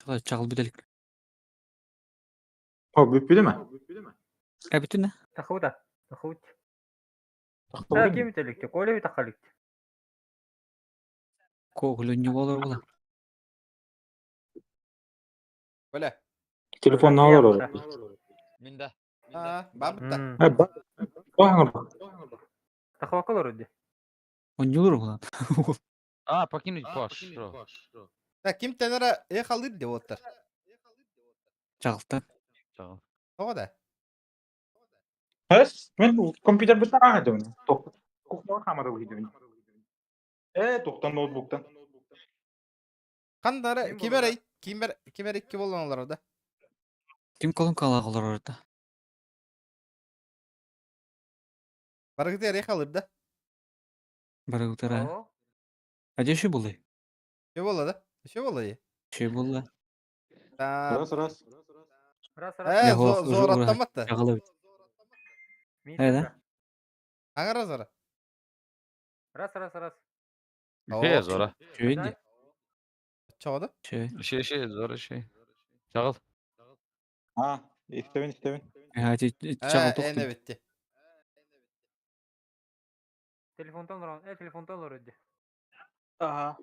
Чаҕыл бүтэлик. О, бүппүтэ ме? Э, бүтүнэ. Тахыбыта. Тахыбыт. Та ким бүтэликти? Коля бүтахаликти. Коглунню болор була. Коля. Телефонна олорор. Мин да. Аа, бабытта. Э, ба. Тахыбакка олорор ди. Онньулур була. А, покинуть пош. Да, ким тенера э халыр деп оттар. Чаҕылтан. Чаҕыл. Тоҕо да? Хэс, мен компьютер быттан аһадыбын. Кухняға хамарыл хидибин. Э, тоқтан ноутбуктан. Хандары кимер кимер кимер икки болан олар да. Ким колун калаға олорор да. Барыгыты эре халыр да. Барыгытара. О, А де булы? Че болла да? Че болла е? Şey булла. Та. Раз, раз. Раз, раз. Э, Я голос зор уже аттаматты. Чаҕыл эбит. Мин Э, да? Аңара зора. Раз, раз, раз. Şey zora. Şey ди. Чоғды? Şey. Şey şey zora şey. Чаҕыл. А, истебин, истебин. Э, ти Э, чаҕыл эне тохтун. битти. Телефонтан олорон. Э, телефонтан олорор ди. Ага.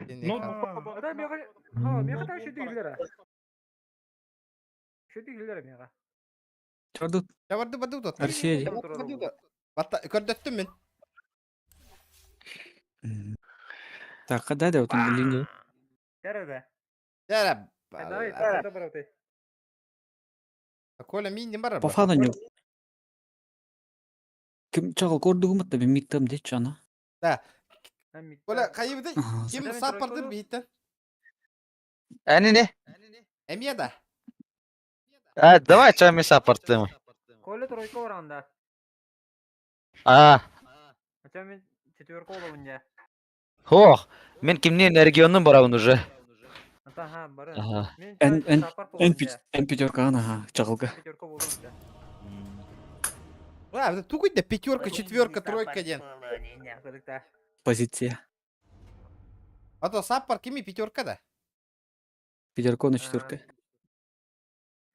Ноутбук. Да, мега. Ха, мега та şu değiller. Şu değiller мега. Чордут. Барды барды тот. Арсений. Батта көрдөттүм мен. Так, когда да, вот линия. Дәрәдә. Жара. Давай, давай, давай. Коля мин бар. По фану не. Ким чаҕыл көрдүгүм атта мен миттам дечи ана. Коля кайыбыды ким саппарды бийттен? Әни не? Эмия да. А, давай чай мен саппарттым. Коля тройка оранда. А, Ача мен четверка олабын я. хох. Мен кимнен регионнун барабын уже. Ата ха, бары. Ага. Мен Эн- эн- сапар Эн болдум я. эн пятерка ана чаҕылга. Пятерка болдум я. А, тугуй да пятерка, четверка, тройка ден. Позиция. А то саппар кими пятерка да. Пятерка на четверка.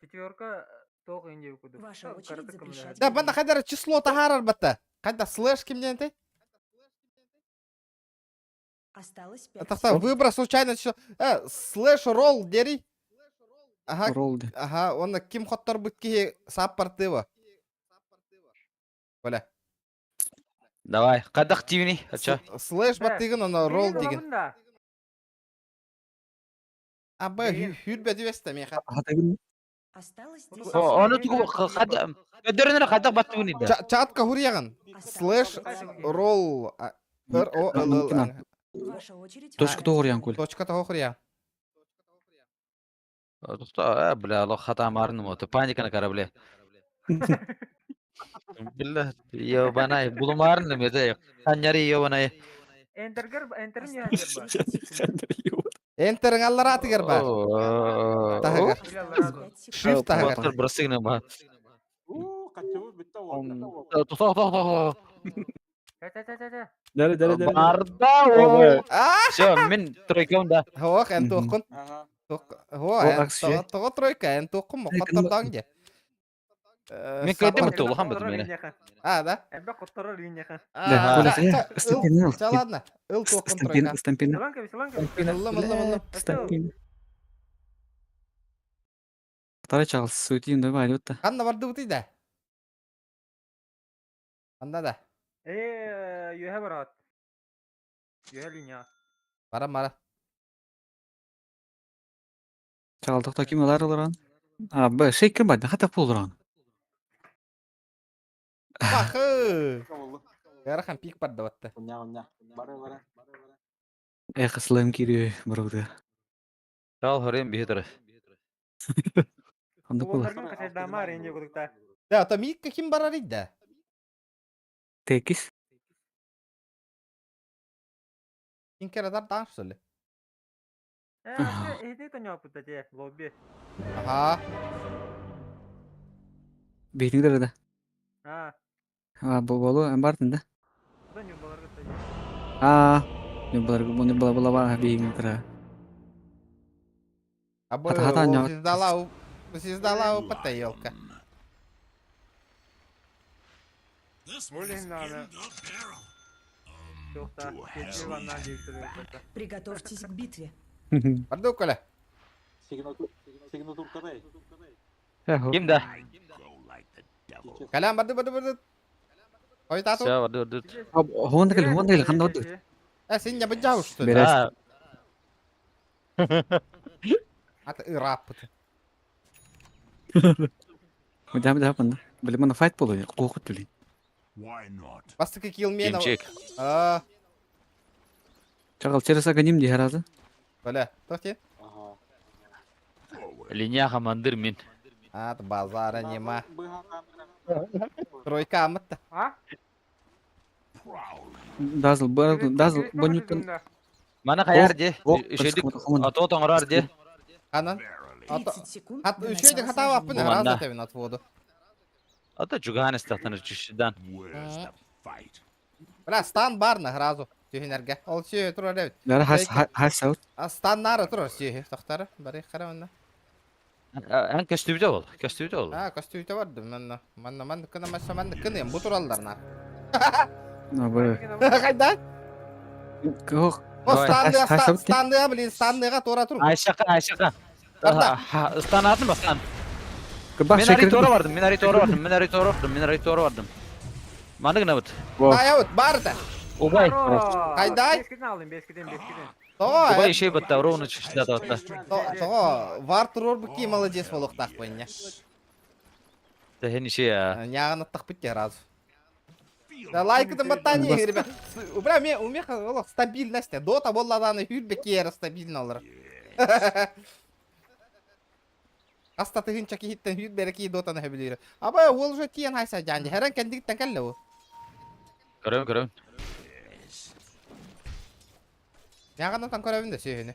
Четверка тоқ инде куду. Ваша очередь запрещать. Да, банда хайдара число тахарар батта. Кайда слэш кимден те? Осталось пять Тахта выбор случайно число. Э, слэш ролл дери. Ага, Ролл ди. ага, он ким хоттор бут ки саппар тыва. Коля. Давай. Кадак тивни. Ача. Слэш баттыгын оны ролл деген. Да. Аба хүрбе дибесте меха. Хатагын Осталось О, 10 О, Оны тугу кадак. Көдөрөнөр кадак баттыгын иде. Чатка хурьягын. Осталось Слэш 10 секунд. ролл Р О Л Л. Ваша очередь. Точка выбрать. тоғыр көл. Точка того хурья. Тохта, э, бля, лох хата марным оты. Паника на корабле. Билла, ёбанай, булумарным это. Ханьяри ёбанай. Энтергер, энтерим я. Осталось 10 секунд. Энтерин аллар атыгар бар. Тахыгар. Осталось 5 секунд. Shift тахыгар. Батыр бросыгны ба. У, качыбы битте Тохта, тохта, тохта. Та-та-та-та. Дәрі дәрі дәрі. Барда о. А, Все, мен тройкам да. Хох, эн туохкун. Ага. Хо, О, эн акция. того тройка, эн туохкун моқоттор де. Мен кайдым толхан бит мени. А, да? Эбе котторор линияха. Да, Коля, э, стампин. Ча, ладно. Ыл туохкун тройка. Стампин, стампин. Саланка, саланка. Ыллым, ыллым, ыллым. Стампин. Второй чаҕыл суутин давай отта. Ханна барды бутый да. Ханна да. Э, юхэ барат. Юхэ линия. Бара мара. Чаҕыл тохто ким ылар олорон? А, б, шейкер бар, хата пулран. Бахы. Ярахан пик бар да батты. Уня, уня. Бара, бара. Эх, слэм кири бұрылды. Чал хорем бихитер. Онда була. Уларгын качайдама ренде кудукта. Да, то микка ким барар иди. Текис. Кинкерадар дан что ли? Э, эти то не опытате, лобби. Ага. Бейтиңдер да. А, А, бу болу бардын да. да не балар кытта. А, не булар, не була була ба бейтиңдер. Абы Хата хата ол анньаҕыт. звездалаа звездалаа уппата елка. Ол иһин даҕаны суохтаах киэсии ваннаан диэбиттэр өлбөтө. Приготовьтесь к битве. Барды Коля. Сигнатуркадай. Ким да? Калям барды барды барды. Ой тату. Все, барды барды. Хуон да кэл, хуон да кэл, ханна барды. Э, син я быджау что ли? Берес. А, Ата ырааппыт. Мыдаа мыдаа манна. Били манна файт болу, қоқыт түли. Бастакы килмен. Кимчик. А, Чагал через агоним ди харазы. Коля, тохти. Ага. Линия командир мин. Ат базара нема. Тройка амытта. А? Дазл, дазл, бонютан. Мана хаяр де. Ох, Үшөйдик ато тоңорар де. Анан. Ато 30 секунд Хат до үшөйдик начала хатаа аппын сражения. раза тебин от воду. Ато чугаан истахтан чүшдән. Бля, стан бар на разу. Түйінерге. Ол сүйе турар эбит. Бәрі хас хас саут. А стан нары турар сүйе. Тохтары. Бары кара онна. Эн көстүбүтэ бол. Көстүбүтэ бол. А, костюмте барды. Манна, манна, манна кына маса манна кына бу тураллар на. Абы. Кайда? Кох. О, Давай. станды, Хас- хас- станды, блин, стандыга тура тур. Айшака, Айшака. Барда. Станатын бастан. Кыба Мен ари шекер. тора бардым, мен ари тора бардым, мен ари тора бардым, мен ари тора бардым. Маны гына бут. Ая вот, бар да. Убай. Кайдай? Бескиден алайын, бескиден, бескиден. Того, Убай ишей бутта, ровно чүшдә татта. того, вар турор буки молодец болуктак бойня. Тәһен ишей я. Нягын аттак бит разу. Да лайкы батани, ребят. Бля, ме, у меня олох стабильность. Дота болладаны хүрбе киера стабильно олар. Аста тыгынча кихиттен хүрбе ки дотаны хөбүлүр. Аба ол уже тиен хайса жанды. Херен кендиктен келле о. Көрөм, көрөм. Нягын тан көрөбүн да сүйүнү.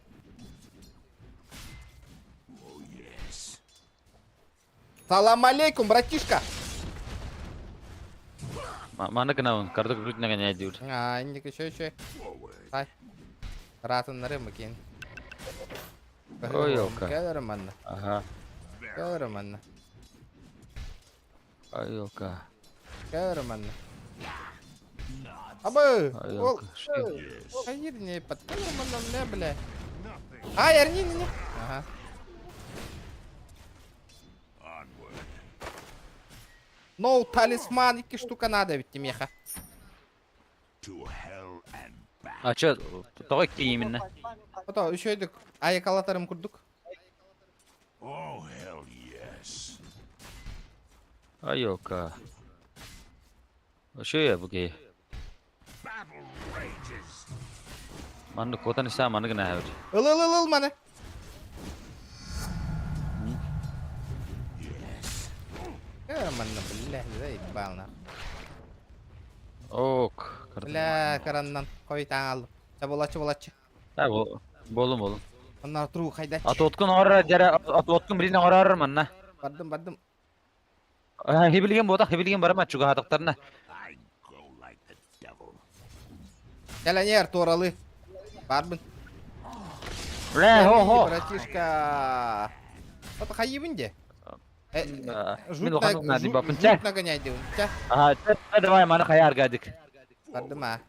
Салам алейкум, братишка. Маны гына бун. Карды күрүт нәгән әйдүр. А, индик еще еще. Ай. Ратыннары мыкин. Ой, елка. Келерим анна. Ага. Келерим анна. Ай, елка. Келерим анна. Абы, Ай, ол елка. Hayır не подкинула на мне, бля. А, я не, не, не. Ага. Ноу, талисман, икки штука надо ведь меха. А чё, тоҕо кииминне? Ото, еще идик. Айкалатарым курдук. Ай, елка. Ошо я буки. Манны котан иса маны гына хәбер. Ыл ыл ыл ыл маны. Э, манна, бля, заебал нах. Ок. Карды. Бля, караннан кой таң алды. Чаболачы болачы. Та бо болум болум. Оннар тру хайдачы. Атоткун орар жара атоткун билин орар манна. Бардым, бардым. Хибилген бота хибилген барма чуга хатактарына. Кәләнер туралы. Барбын. Ре хо хо. Братишка. Вот хайыбын де. Мин охан на ди бапын ча. Жуть нагоняй деун. Ча. Ага, ча давай маны хаяр гадик. Бардым а.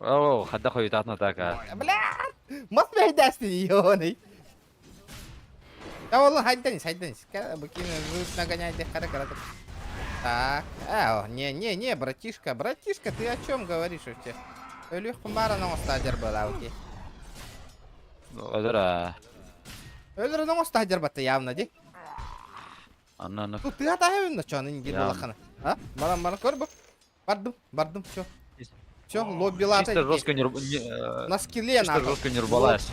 О, хадда хой татна така. Бля! Мас бәйдәсти ёный. Я валла хайданис, хайданис. Букин жуть нагоняй де кара кара. Так. А, не, не, не, братишка, братишка, ты о чем говоришь вообще? Өлүх кумбара ноңостадер была, окей. Одара. Өлөр ноңостадер батты явно ди. Анна анна. Тут ты атайын да чон инги Явно. булахана. А? Барам барам көр бу. Бардым, бардым, всё. Всё, лобби лата. Чисто жестко не руб- На скилле Чисто нахуй. жестко не рубалась.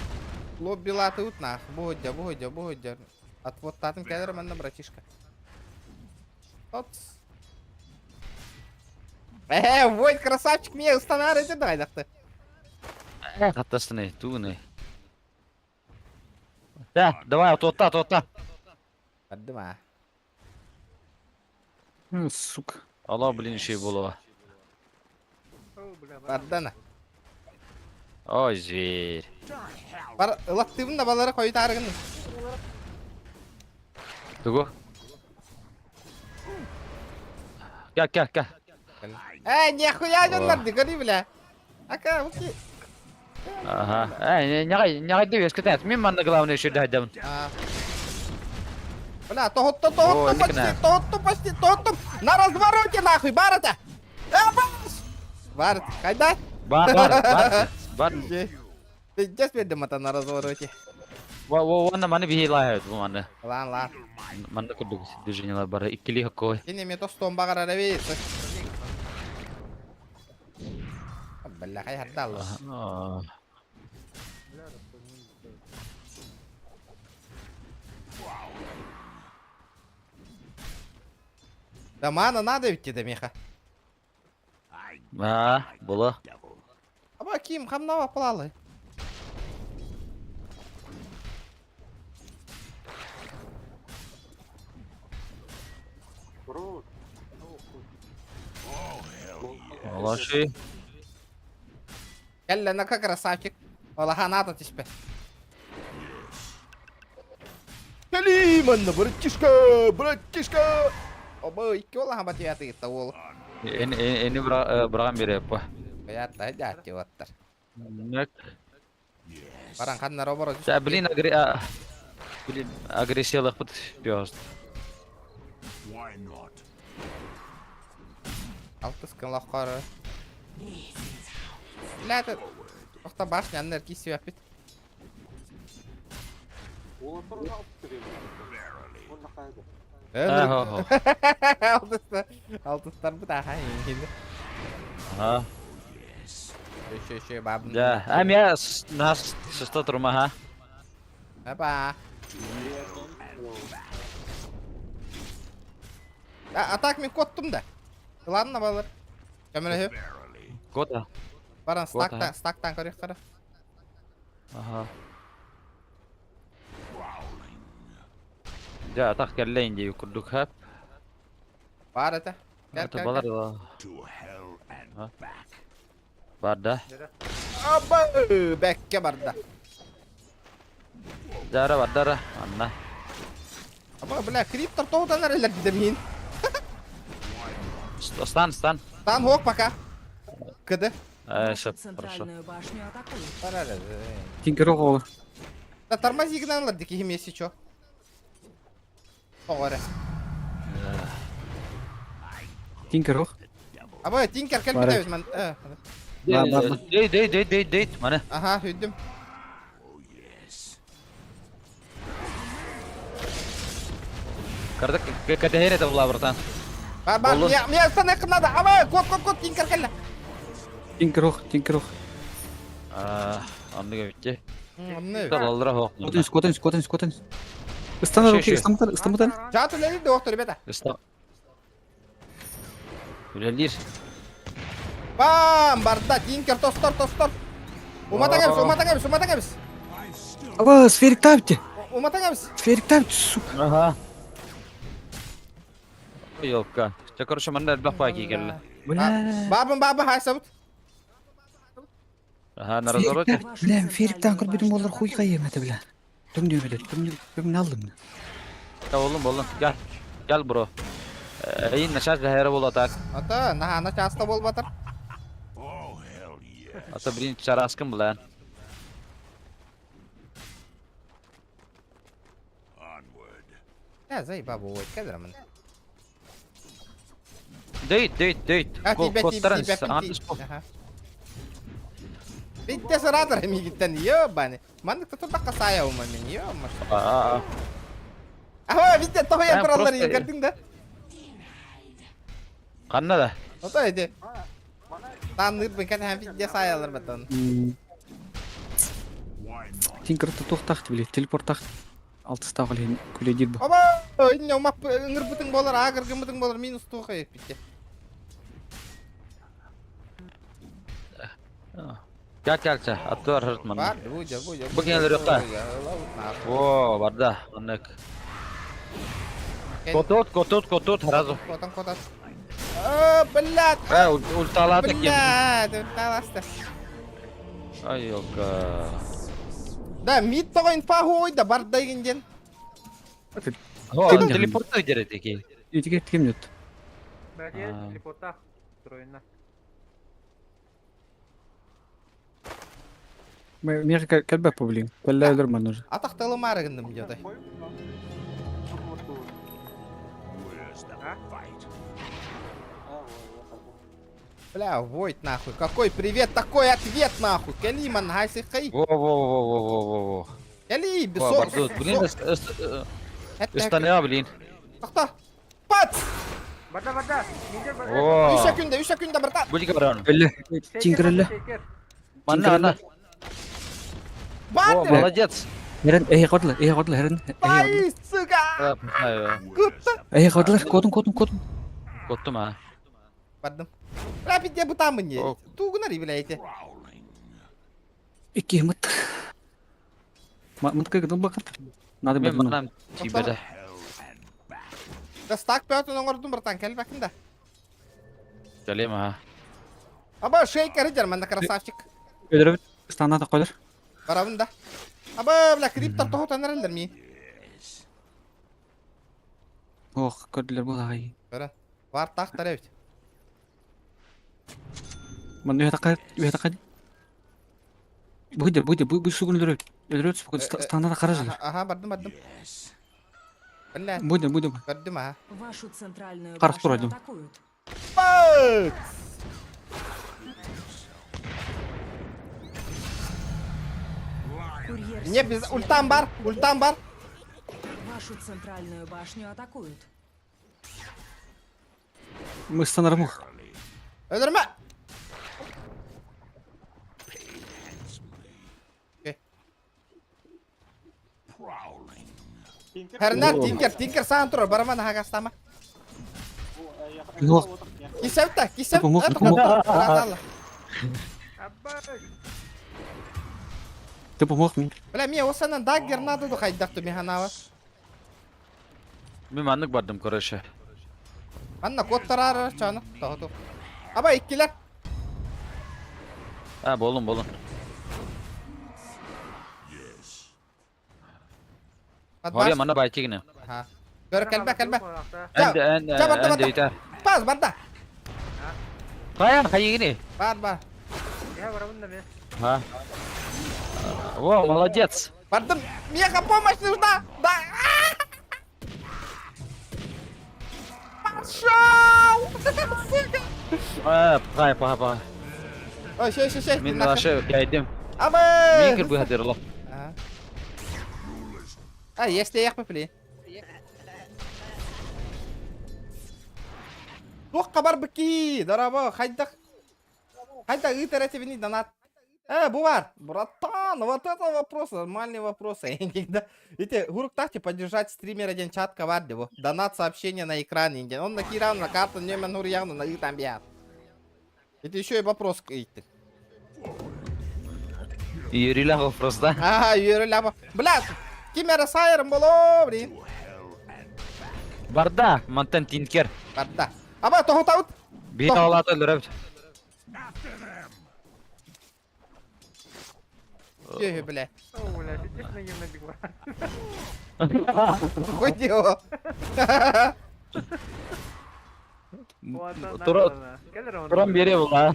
Лобби латы ут нах. Будя, будя, будя. Отвод татым кәдер манна, братишка. Опс. Вот красавчик мне устанар эти дайдакты. Хаттасыны, тугуны. Да, давай, атотта, атотта. Бардым а. Сука. Ала, блин, шей болова. О, бля, Бардана. Ой, зверь. Бар ылаттыыбын да балары хойутаарыгын. Тугу? Кел, кел, кел. Э, нихуя дьоннор дикари, бля. Ака, окей. Ага. Э, нягай, нягай дивес, кытаат. Мин манна главное еще дайдам. Бля, тоһутто, тоһутто, почти, тоһутто, почти, тоһуттум. На развороте, нахуй, бар это. Э, бар. Бар, Бар, бар, бар. Бар. Пиздец бердим ата на развороте. Во, во, уонна маны биһи лаһайт бу маны. Лан, лан. Манна курдук движениелар бары иккили хоккой. Кини эмиэ тостуон баҕарар эбит. Бля, хайардалла. Да мана надо ведь да меха. Аа, була. Аба ким хамнава палалы. Олаши. Кэллэ нака красавчик. Олаха түспэ. Кэлии манна, братишка, братишка. Оба икки олаха батыятыгытта уол. Эни быраган береппа. Баятта дяти оттар. Нек. Баран ханнар оборо. Да, блин, агри... Блин, агрессиялык пёс. Алтыс кын лохқары. Бля, Охта башня аннар киси бит. Алтыстар бу да хай. А. Еще еще баб. Да, а я нас сеста турма ха. Апа. А так мен коттум да. Ладно балар. Көмөлөһү. Кота. Баран стактан стактан көрүк кара. Ага. Да, так кэллэйин дии курдук хап. Бар это. Это балар Бар да. Аба, бэкке барда. Дара бар дара. Анна. Аба, бля, криптор тоғудан әрелер дедім Стан, стан. Стан хок пока. Кыды. Хорошо. Тинкер оҕолор. Да тормози гыналар дики хим если чё. Оҕоре. Тинкер ох. Аба, Тинкер кел битебит ман. Дей, дей, дей, дей, дей, маны. Аха, хүддүм. Карда катехере да була братан. Бар, бар, мне, мне станек надо. Аба, кот, кот, кот, Тинкер кел. Тинкер ох, Тинкер ох. Аа, оннуга битте. Онны. Талалра хок. Котенс, котенс, котенс, котенс. Ыстанар окей, ыстамытан, ыстамытан. Жат үлелир доктор, ребята. Ыста. Үлелир. Бам, барда, Тинкер, тостор, тостор. Уматан кебис, уматан кебис, уматан кебис. Аба, сферик табте. Уматан кебис. Сферик табте, сука. Ага. Ёлка. Чэ, короче, манна элбэх баки келле. Бля. Бабын, бабын, хайсабыт. Ага, на развороте. Бля, фериктан көрбүтүм болар хуй кайым это бля. Түмнү биле, түмнү, түмнү алдым. Та болдум, болдум. Гел. Гел, бро. Эйин начать захера бол атак. Ата, на часто бол батыр. Ата блин чараскын булан. Я заебал, ой, кадр Дейт, дейт, дейт. Коттаран Битте саратар мигиттен ёбаны. Маннык тутурдакка сая ума мен, ёмаш. Аа. Ага, битте тоя тураллар көрдүң да. Канна да? Ото эди. Таныр бен кән битте саялар батон. Тинкер тохтахт биле, телепорт тахт. Алтыстагы лен күле бу. Оба, инне умап ыңыр бутың болар, агыр гымытың болар, минус тухай битте. Гел гел ча, аттылар хырт манна. Бар, буйда, буйда. Бу кенелер yok да. О, бар да, аннык. Котот, котот, котот, сразу. Котан, котат. О, блядь. Э, ульталады кем. Блядь, ульталасты. Ай, ёлка. Да, мид тоҕо инфа хуой да бардайгын диэн. О, телепорт өйдер эти. Итиге ким нет? Бәдиэ телепортаах строена. Миэхэ кэлбэппэ блин. Кэллэ өлөр манна уже. Атах тылымаары гынным диэтэй. Бля, Войт нахуй. Какой привет, такой ответ нахуй. Кэли манхайсы хай. Во-во-во-во-во-во. Кэли, Во, бесо. бардут. Блин, ыстаныа, блин. Тохто. Пат! Барда, барда! Ниндзя барда! О. Үс секунда, үс секунда, братан. Будь баран. Өллө. Тинкерелле. Манна, манна. Во, Бардым! молодец. Херен, эһи қодла, эһи қодла, херен. Ай, сука! Кутта! Эһи қодла, кодун, кодун, кодун. Коттум а. Бардым. Бля, пиздец, бутамын не. Тугунар бля, эти. Икки мыт. Мытка гыдым бакыр. Надо Мен бер. манам тибеде. Да стак пятын оңордум, братан, кел бакын да. Кэлем а. Аба, шейкер идер, манна красавчик. Өлөрөбүт. Станна да койдур. Барабын да. Аба, бля, криптор тоһутан эрэллэр ми. Ох, көрдүлөр бул агай. Көрөн. Бар тахтар эбит. Манна үһэ такка, үһэ такка. Буйда, буйда, бу бу сугун өлөрөбүт. Өлөрөбүт, станна да каражылар. Ага, бардым, бардым. Бля, Буйда, буйда. көрдүм, ага. Вашу центральную Карх башню турайдым. атакуют. Бакс! Курьер Не без ультам бар, ультам бар. Вашу центральную башню атакуют. Мы станармух. Өлөрмө! Хернер, Тинкер, Тинкер саан турар, бараман хагастама. Yok. Кисепте, кисеп. Помог, помог. Ты помог мне. Бля, мне осанан даггер надо ду хайдакту механава. Мен маннык бардым, короче. Анна коттарар чаны. Тохоту. Аба иккилер. А, болун, болун. Хория манна байтигine. Ага. Көр кэлбэ кэлбэ. Энде, энде, Ча, барда, энде барда. итер. Пас барда. Каян хайыгини. Бар бар. Я барабын да мен. Ha. Во, молодец. Бардым. Меха помощь нужна. Да. Пошел! Сука! А, пай, пай, пай. Ой, щей, щей, щей. Мен нашы кайдым. Абы! Мен кир бу хадырлап. Ага. А, если я попли. Туох бар быки, дорого, хайдах. Хайдах ыытар этибини донат. Бувар, братан, вот это вопрос, нормальный вопрос. Я никогда... Видите, гуруктахте поддержать стримера день чат ковардеву. Донат сообщение на экран. Индия. Он накирал на карту, не манур явно на там бят. Это еще и вопрос ыйты. Юрилах вопрос, да? Ага, Юрий Ляпов. Бля, кимера сайром было, блин. Барда, мантан тинкер. Барда. Аба, тоһутабыт. Бит алаты өлөрөбүт. Jöhö, бля. О, бля, пиздец на гимназик бар. Какое дело? Тура, туран бере була.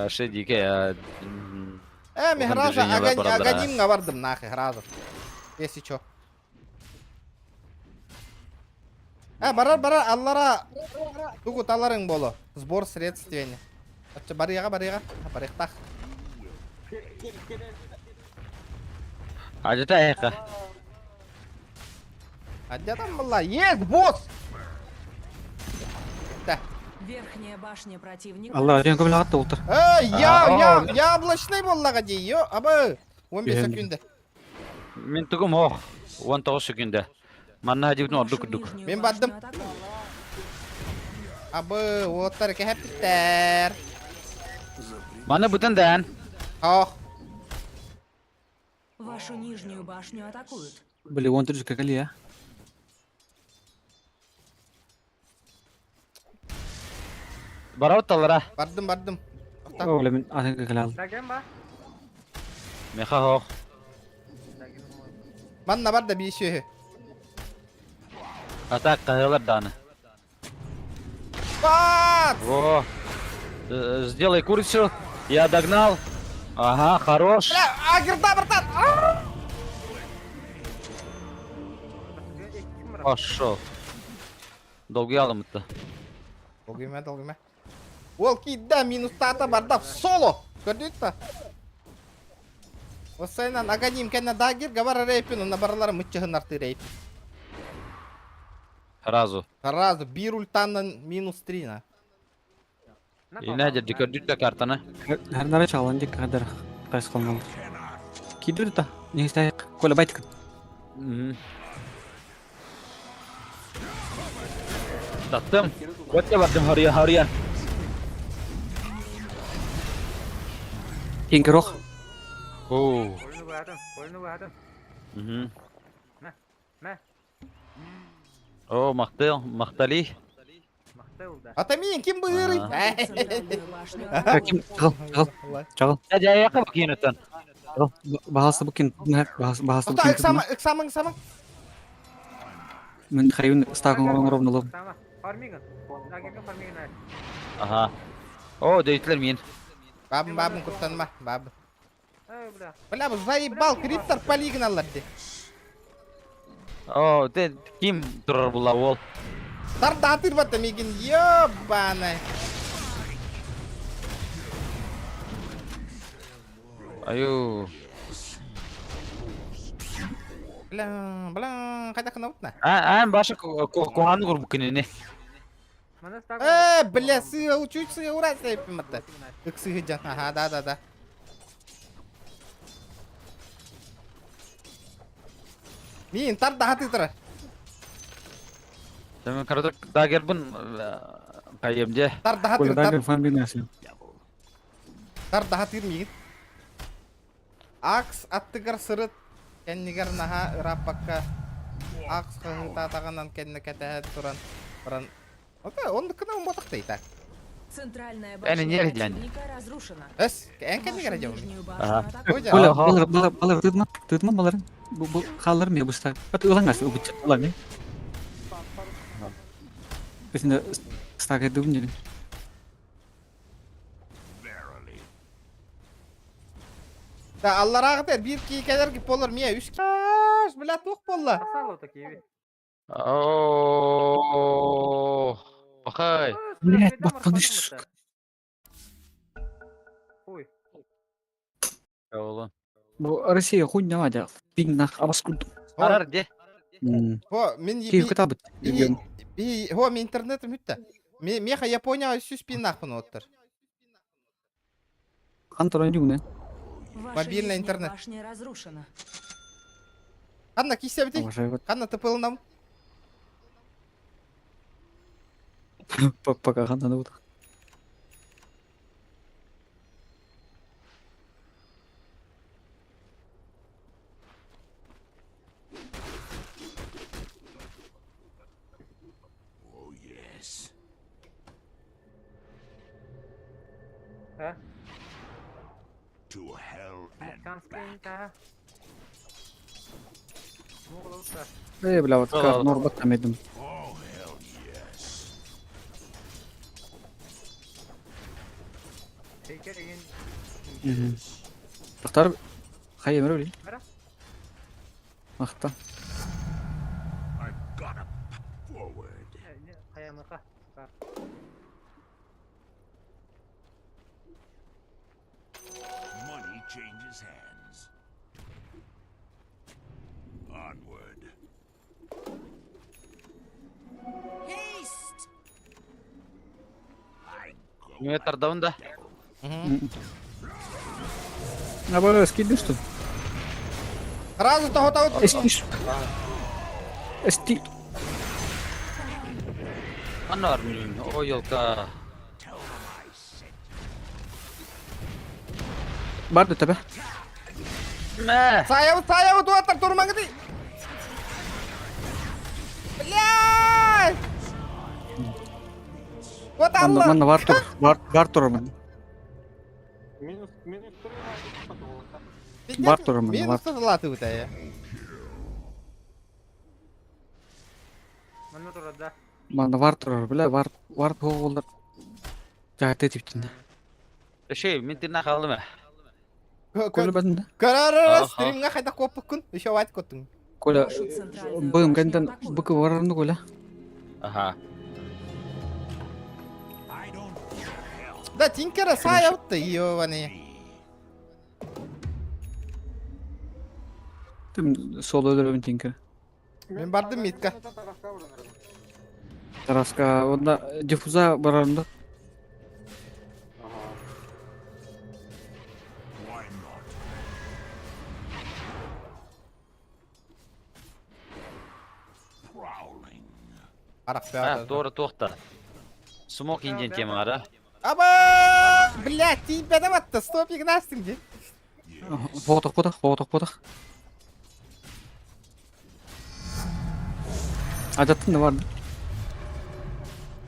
Шедике, Э, мен Оған сразу движение бар, барабара. аганимга бардым нахуй, сразу. Если чё. Э, барар, барар, аллара. Тугу таларың болу. Сбор средств дегене. Ачы, барыга, барыга. Барыктах. Ажыта айка. А где там была? Есть, босс! Да. Верхняя башня противника. Алла, рен көмөлө атты олтур. Эй, я, А, я, о. яблочный боллага дей, ё, абы. 15 Бен. секунда. Мен тугум ох. 19 секунда. Манна дибин Вашу орду курдук. нижнюю Мен башню бардым. атакуют. Абы, оттар кәһәптер. Манна бүтән дән. Ох, Вашу нижнюю башню атакуют. Били, 14 какали я. Барабыт талара. бардым, бардым. Куттан. Ол мин атын кэлал. Меха хоох. Манна бар да биир сүөһү. Атак каһылар дааны. Баат! Во. Сделай курицу. Я догнал. Ага, хорош. Бля, агырда братан! А! Пошел. Долгий алымытты. Долгуйма, долгуйма. Ол киирдэ, минустаата барда соло! Көрдүгүт да? Осайнан Аганим кэннэ дагер габара рейпин, онна баралара мыччыһыннартыы рейп. Сразу. Сразу биир ультаннан минус три на. Инә дьэ көрдүт да картаны. Харнара чалан дик кадар кайс кылмал. Кидер та. Не знаю, Коля байтик. Таттым. Өтө бардым харыйа харыйа. Кинки рох. Оо. О, мактал, мактали. Атамин ким быырый? Ким чагыл, чагыл, чагыл. Дьэ, яка бакин өттөн. Чагыл. Баһасы букин, баһасы Тоқта, букин. ыксама, ыксамаң, ыксамаң. Мен хайын стагын ровно лов. Ага. О, дөйтүлөр мин. Бабын, бабын, куттанма, бабын. Бля, бу заебал, криптор полигналлар ди. О, те ким турар була ол. Тардатыр бата мигин, ёбаный. Аю. Бля, бля, қайда қынауытна? А, ан башы куһаны курбук кинини. Э, бля, сыа, чуть сыа урать матта. Ыксыгы жан, ага, да, да, да. Мин тардахаты тұрар. Мен карадыр дагербин кайым же. Тардахатыр, Коля дагер фан бинасы. тардахатыр мигин. Акс аттыгар сырыт, кэннигэр наһаа ырааппакка Акс хаһыытаатаҕынан кэннэ кэтэһэ туран баран Ота, оннуккuna уммотахтай так. Центральная Эни башня не рдян. противника разрушена. Эс, эн кэннигэр Вашу дьон. нижнюю башню Ага. атакуют. Коля, Ага. балар, балар, балар, тытма, тытма балар. Бу бу халлар ме буста. Ат улангас убут улан. Бисинде стаг дубнили. Да, алларааҕытар биир кии кэлэр ки болар миэ үс каш, бля туох буолла. О, Бахай. Блять, баттаныш. Оолун. Бу Россия хуйня вадя. Пиннах абаскуд. Арар де. Хо, мин Киев кытабыт. би би хо мин интернетим бүттэ. Меха Япония сүс пиннахпын оттар. Хан туран югне. Ваша Мобильный нижняя интернет. башня разрушена. Ханна кисебити, Обожаю вот. ханна тыпылнам. Пока хан надо вот. Э, бля, вот Ладно. нор баттамедим. Тахтар хайы мөрөли. Махта. Money changes hands. Onward. I go Мен тардабын да. Абара скидыш что? Сразу того того. Эстиш. Эсти. Анна бар мин. О, елка. Барды тебе. Мә. Саябы, саябы туаттар турмаңы Бля! Вот Манна алла. манна бар тур. Бар бар тур мен. Бар турар манна, Мен бар. устаталаатыбыт ээ. Манна турар да. Манна бар турар, бля, бар, бар буолар. Жааты типтин. Şey, мен тирна қалды ма? Коля бәдінде. Көрөр Аха. стримҥа хайдах куоппуккун, еще вайт коттуҥ. Коля, Вашу центральную быгым башню кэнтэн атакуют. быкы барарны Коля. Аха. I don't fear hell. Да, Тинкера саайабытта, ёбаный. Тим сол өлөрөбүн Тинкер. Мен бардым митка. Тараска, онда диффуза барарында. Why not? Prowling. Арах Ha, doğru тоқта. Смок инден тема ара. Аба! Блядь, тиийбэтэ батта, стоп игнастың ди. Фотох, фотох, фотох, фотох. Ажаттын да бар.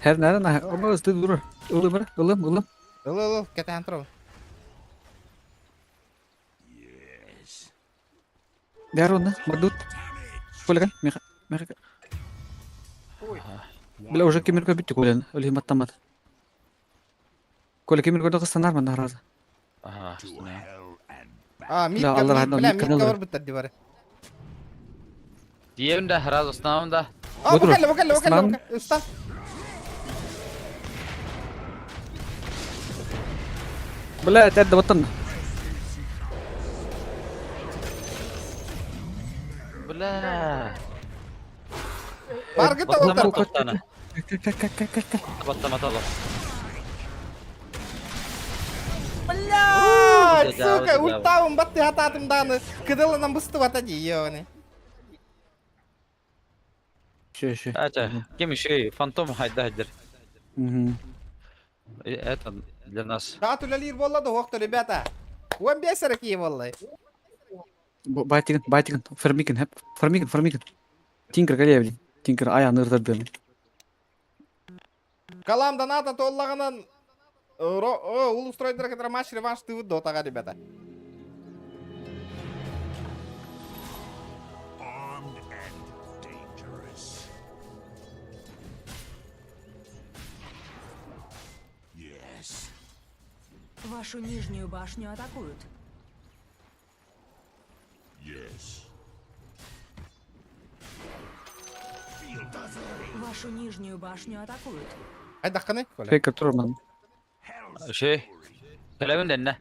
Her nerede? Ama ısıtı durur. Ilım, ılım, ılım. Ыл ыл кэтээн турабын. Yes. Бär онна, мардут. Коля, меха, меха. Бля, уже кемер көбүттү Коляны. Өлүм баттамады. Коля кемер көрдө кыстанар мында разы. Аха. To hell and back. А, митка, Алла бля, рахмет, митка митка алыр. бар быттар ди бары. Диевін да, раз основам да. А, бу Бодур. кэллэ, бу кэллэ, бу кэллэ, бу Ыстан. кэллэ. Ыстан. Бля, тәдді баттан. Бля. Баргыта Баттама олтар. тоқтаны. Баттама талы. Блядь, Да, сука, да. ультабын батты хатаатым дааны. Кыдылынан бысты бата ди, ёбаный. Шö, шö. Ача, кем еще фантом хайда хайдыр. Мгм. Это для нас. Саат үлэлиир буолла да уохта, ребята. 15 эрэ кии буолла. Байтигин, байтигин, фермикин, хеп, фермикин, фермикин. Тинкер кэле блин. Тинкер аяны ырдырды. Калам доната толлаганан улустройдер который матч реванш ты дотага, ребята. Armed and dangerous. Yes. Вашу нижнюю башню атакуют. Yes. Feel the pain. Вашу нижнюю башню атакуют. Айдахканы, Коля. Фейкер турман. Hell's Şey. Кэлэбин дэннэ.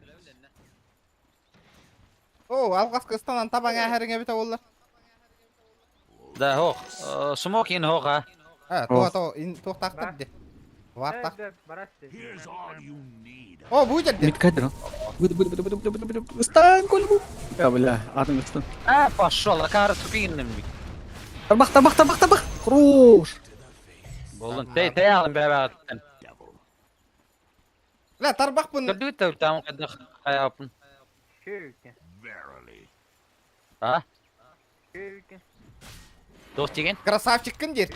О, алгаска ыстанан табаң әһәриңе бите оллар. Да, хох. Смок ин хох а. А, то то ин туохтаахтар ди. Вартах. Барасты. Here's all you need. О, бу жерде. Мит кадр. Буду, буду, буду, буду, буду, буду. Ыстан, Коля бу. Я, бля, атын ыстан. А, пошел, акары тупигинным. Тарбах, тарбах, тарбах, тарбах. Хорош. Болдун. Тей, тей алын бәбәттен. Devil. Ла тарбахпын. Көрдү там кадах хаяпын. Шүүкен. Verily. А? Шүүкен. Дос деген? Красавчиккин дер.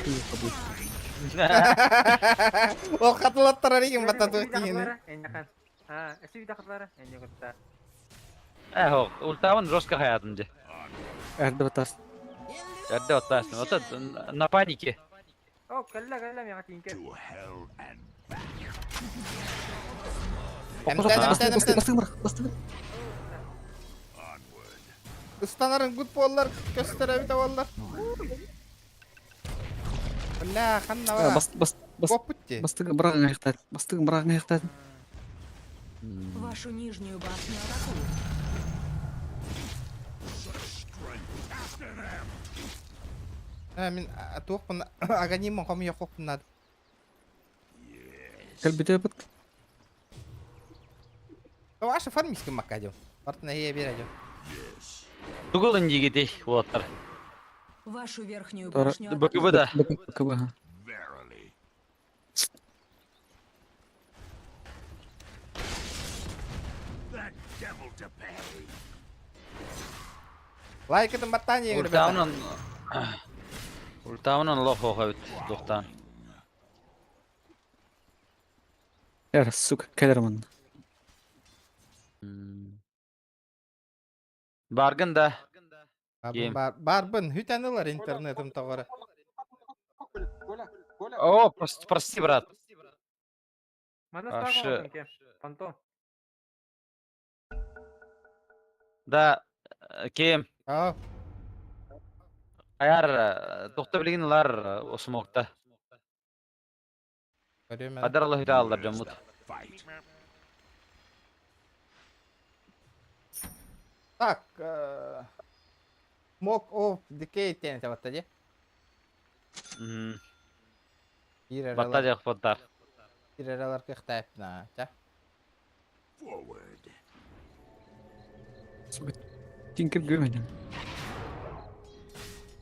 Ол катылаттар аригин бата туох тиһини. Эннехан. А, эсүү дахлара. Энне кутта. Э, хох. Ультавын жестко хаятым же. Эрді батас. Эрде оттасың. Ота на панике. О, кэллэ кэллэ миэхэ тинкер. To hell and back. Эмтэн, эмтэн, эмтэн. Бастыгын бырах, бастыгын. Onward. Ыстанарын гуд боллар, көстөрө бите боллар. Бля, ханна бара. Бас, бас, бас. Коппут ти. Бастыгын бырағың аяқтады. Бастыгын бырағың аяқтады. Вашу нижнюю башню атакуют. Such strength. After them. Ә, мин туохпун аганиммын хомуйа хоппуннад. Кәл бите бит. Ваша фармискин макка дем. Артына ие бере дем. Yes. Тугул индигити болаттар. Вашу верхнюю Тора- башню атакуют. БКБ да. БКБ. Verily. The devil to pay. Лайкытын баттан ең ребята. Ультавын Ультавын лох хоха бит. Доктан. Яр, сука, кәлер мын. Баргын да. Барбын, Ким? бар, барбын, хүтэн ылар интернетым тоҕоро. О, прости, прости, брат. Манна А, стак шы- оҥордум кем. Понтон. Да, ким? Аа, Аяр, тохта билигин ылар осумокта. көрүөм эн. Адар Аллах аллар Where's дьоммут. the fight? Так, Mock of Decay диэн табатта дии. Киирэр Батта ылар, дьах баттар. киирэр ылар кыахтаахпына, чэ. Forward. Сука, Тинкер гөмөнүм.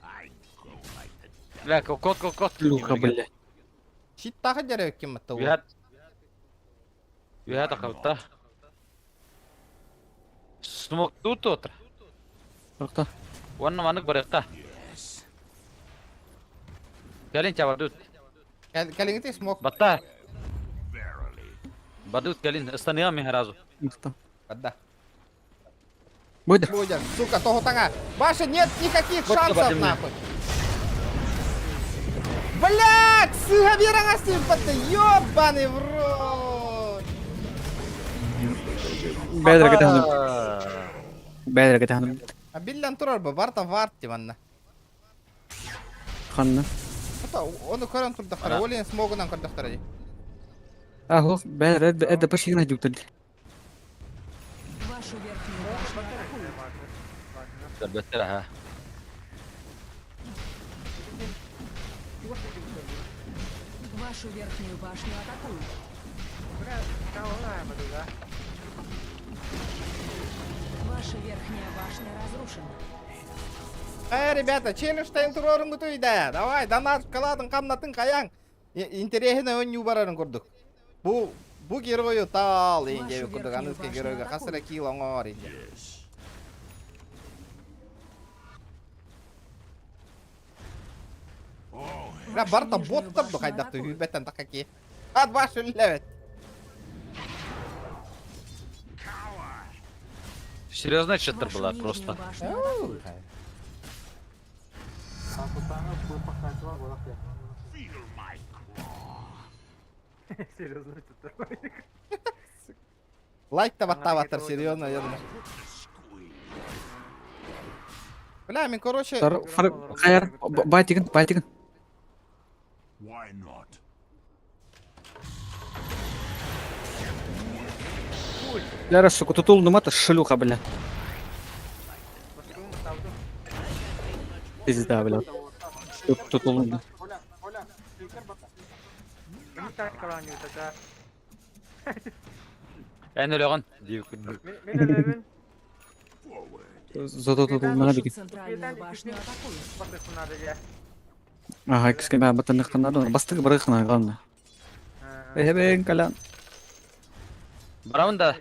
I go like the Бля, кот, кот, кот. Шлюха, блядь. Щит тахы дьэрэ ким атта уол. Үһәт. Үһәт акыбытта. Смок тут отыр. Тохто. Уонна манык барыахха. Yes. Кэлин чабардут. Кэлиҥҥити смок Батта. Verily. Бадут кэлин. Ыстаныам мин сразу. Тохто. Барда. Бойда. Будет, сука, того тага. Ваша нет никаких Вот шансов, тебе. нахуй. Блядь, сыга вероҥа ёбаный в рот. Бэдэр кэтэһэным. Бэдэр кэтэһэным. А биллэн турар бу, барта варт манна. Ханна. Ото, ону көрөн турдахтара, олен смогунан көрдөхтөрө дии. А, хох, бэдэр эдде эдде пашигна дюктал. Вашу верхнюю башню атакуют. Көрбөттөр аха. Вашу верхнюю башню атакуют. Ваша верхняя башня разрушена. Э, ребята, челлендж турорун да. Давай, донат каладын камнатын каяң. Интересно өн барарын көрдүк. Бу бу герою тал инде Вашу курдук, верхнюю аныска башню геройга атакуют. хасыра килл оңор инде. Yes. Oh, Бля, Вашу барта нижнюю боттар башню хайдакты атакуют. хүбеттен такаки. Ат баш үлләбет. Серьезно читер Вашу была нижнюю просто. башню атакуют. feel my claw. Серьезно, это Лайк та баттабаттар, серьезно, я думаю. Put the squeeze. Бля, мен короче, Тар фар хаяр байтигин, байтигин. Why not? Ляра, сука, тутул нумата шлюха, бля. Пизда, бля. Тут тутул. Эн өлөҕүн. Forward. Зато тутул на Вашу беги. центральную башню атакуют. Ага, киске ба батаны ханадо. Бастык барыхна, главное. Эбен калян. Барамын да.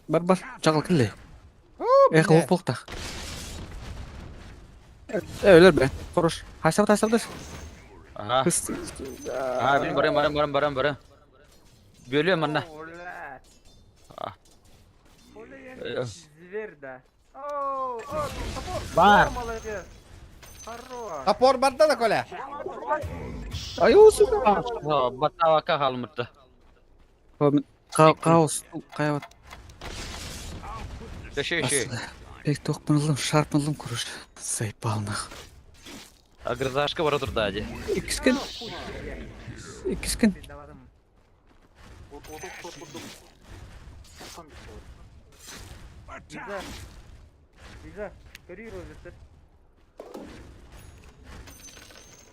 Бар бар, чагыл килли. Эх, бля. оп полтах. Э, өлөр бе. Хорош. Хайсап тайсап даш. Аха. Кыс. Аха, бин барам барам барам барам барам. Бөлүөм манна. А. Зверь, да. О, о, топор. Бар. О, молодец. Хорош. Топор барда да Коля. Ай, сука. Баттавакка хаалмытта. Хаос. Кайват. Дөшө үшө. Пек тохпынылым, шарпынылым куруш. Заебал нах. Агрызашка бара турда ади. Икискен. Икискен. Давадым. Attack. Лиза, көрүй розеттер.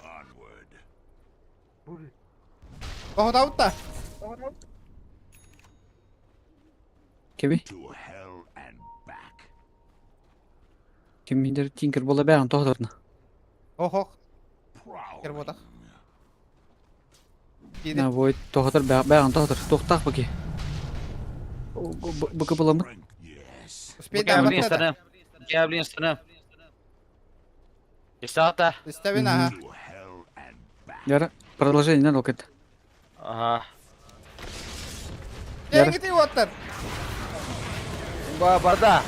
Onward. Тоһутабыт Кеби? To hell and back. Киминдер тинкер бола бәрін тоғдырны. Ох, ох, Prowling. кер ботах. Киди. На вой тоғдыр бәрін тоғдыр. Тоқтақ баки. Быкы боламы? Strength. Yes. Успей Гәблин да станым. Гәблин станым. Истата. Истәбин, ага. To hell and back. Яра, продолжение надо это. Аха. Яра. Кеңгити оттар. Ба барда.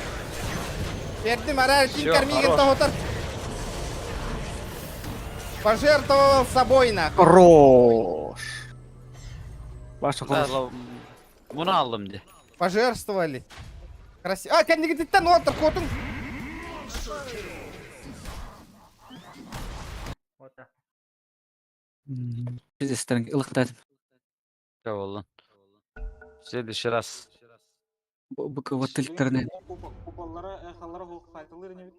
Бердим, араар Всё, Тинкер миигин хорош. тоһутар. Пожертвовал собой нахуй. Хорош. Ваша Да, хорош. Bunu aldım de. Пожертвовали. Красиво. А, кэннигититтэн уолтар куотуҥ. Вот так. Пиздец, ылыктадым. Боллун. В следующий раз. Бу вот тиликтерне. Купаллара, эхаллара сайтылыр не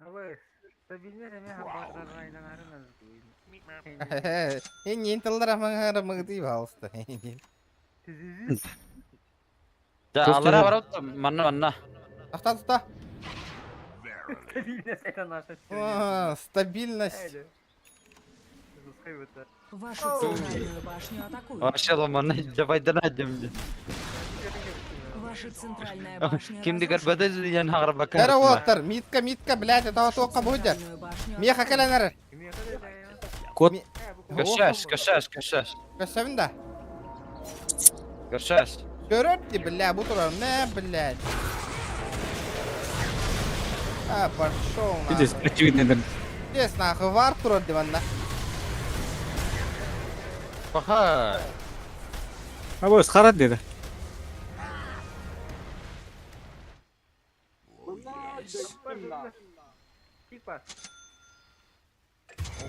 Абы, стабильность эме хабардарайданарын. Эннин тыллара маңара мыгды балысты. Да, Çok алара güzel. барып манна манна. Тохта тута. Verily. Стабильность это наша А, Стабильность. Вашу центральную башню атакуют. Вообще манна жабайдан адым. Ваша центральная башня Кимди разрушена. көрбөдө ян хагыр Кара уолтар, митка, митка, блядь, это вот тоққа будет. Центральную башню Меха атакуют. каленар. Кот. Көршәш, көршәш, көршәш. Көсөбүн да. Көршәш. Көрөр бля, бу турар, мә, блядь. А, пошел Пиздец, нахуй. очевидно. Здесь нахуй, вар турар диванда. Баха. А бу харат dedi. Типа,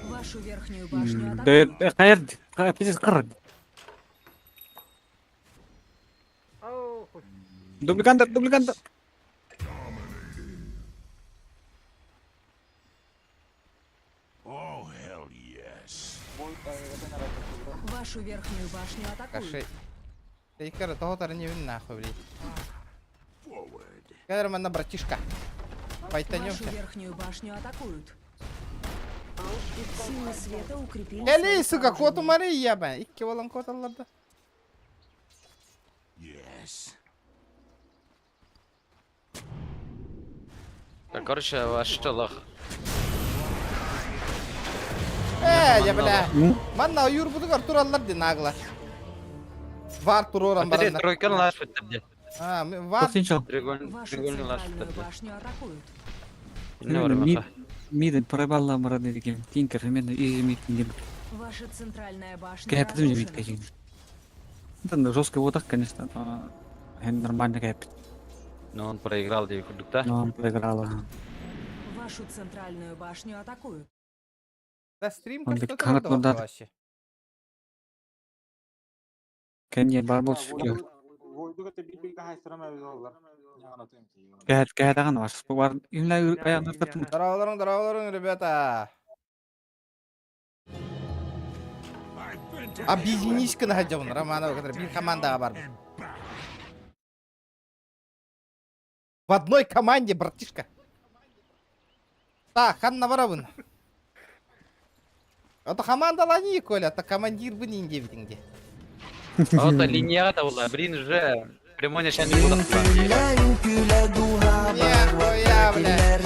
Вашу верхнюю башню атакуют. Дэр кайыр пиздец кыр. оу, хуй. Дубликантор, дубликантор. Oh, hell yes. Вашу верхнюю башню атакуют. Каши. Тейкер, того не вин нахуй, блядь. Forward. Кадр манна, братишка. Вашу Пайтанемся. верхнюю башню атакуют. Силы света укрепили Эли, свои сука, коту сооружения. мари, яба. Икки болан кот алларда. Yes. Короче, вообще лох. Э, я, бля. Манна юр будугар тураллар ди нагло. Вар туроран баранна. Тройканы лаш бітті. А, вар Тоқтинчал. Вашу Треугольный лаш центральную бітті. башню атакуют. Не бар маха. Миден проебала мара dedi. Тинкер мен изи мид дем. Ваша центральная башня Кэп дем мид разрушена. кайын. Это жесткий вот так, конечно, но нормально кэп. Но он проиграл деп күрдік та. Но он проиграл. Вашу центральную башню атакуют. Да стрим Он что бит канат мурдат. вообще. Кенни бар бол шүкер. Кэт кэт аган var. Bu var. Имла аяғын артып. Здороволорың, здороволорың, ребята. I've been to Объединись-ка на Романова, который бир командаға бар. and back. В одной команде, братишка. Так, ханна барабын. Это команда лани, Коля, это командир бы не битинге. А вот линияға да була. Блин, уже прямой начальник будақ. Нихуя, бля.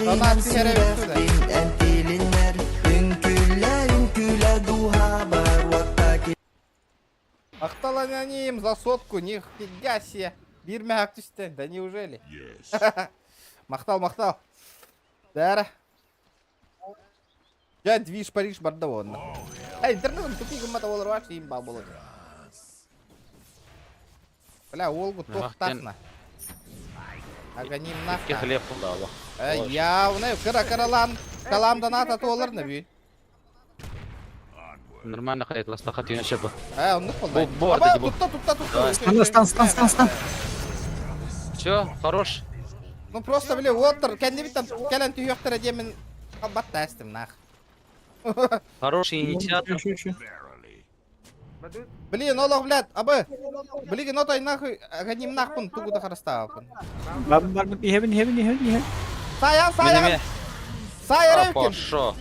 Донат сервис туда. Мақтал аноним за сотку, нихуя себе. Бир мәк түсті, да неужели? Yes. Мақтал, мақтал. Дәрі. Я движ Париж барда онна. Эй, интернет тупик гыммата болар ваш им ба болар. Бля, Олгу тоқтақна. Аганим Икки нахна. хлеб болды алла. Э, явно, кыра кыралан, калам доната толар на бүй. Нормально хайт ластаха түйін шепі. Э, он қолдай. Бу- бу арда Аба, бу. Тутта, тутта, тутта. Давай. Стан, стан, стан, стан, стан. Все, хорош. Ну просто, бля, отыр, кәнде бит кәлән түйөктер демен батта әстім нах. Хороший инициатор. Verily. Бадут, Блин, олох, блядь, абы. Блин, отой нахуй, аганим нахпын, тугуда харастаапын. Бар бар ихебин ихебин ихебин ихебин. Саян, саян, Менеме. саян ким. Хорошо.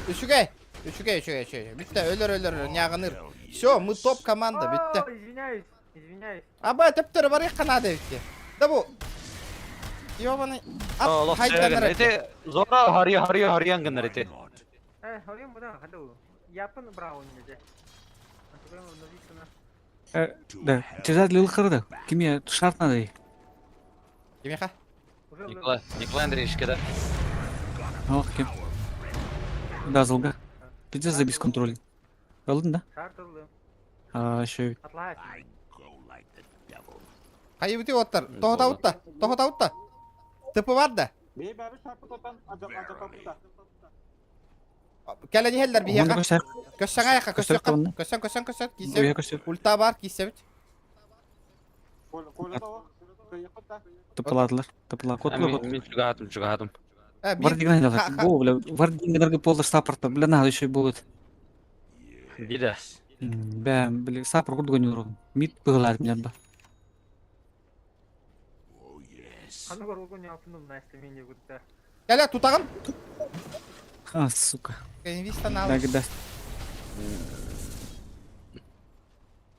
Үчүгэй, үчүгэй, үчүгэй, үчүгэй. Битте, өлөр, өлөр, нягыныр. Все, мы топ команда, битте. О, Извиняюсь, извиняюсь. Аба, төптөр бар канады битте. Да бу. Ёбаный. Аллах Ат, хайданыр. Эти зора хари хари хариян гыннар эти. Not. Э, хорим будан, хаду. Япон брауни же. Да, терзать лылхары да. Киме шарт надо. Кимиэхэ? Николай, Николай Андреевич, да? Ох, ким. Дазлга. Пиздец за бесконтроль. Алдың да? А, еще I go like the devil. Хайыбыты оттар. Тоһотаутта. Тоһотаутта. Тыпы бар да. Кэлэн иһэллэр биһиэхэ. Көсөр. Көссөҥ айаха, Көстөр көссөккө. тонна. Көссөҥ, көссөҥ, көссөҥ. Уя Киисэбит. көсөр. Ульта бар, киисэбит. Тыпыладылар. Тыпыла. Котла кот. Мин чугаһатым, чугаһатым. Э, Бар биир деген Ха, ха. Бу, бля, бар деген полдыр саппорта. Бля, надо еще будет. Биде. Бә, бля, саппорт курдуган юрган. Мид быгылар мен ба. Oh yes. Кэлэ, тутаҕын. А, сука. Инвиста нал. Да, да.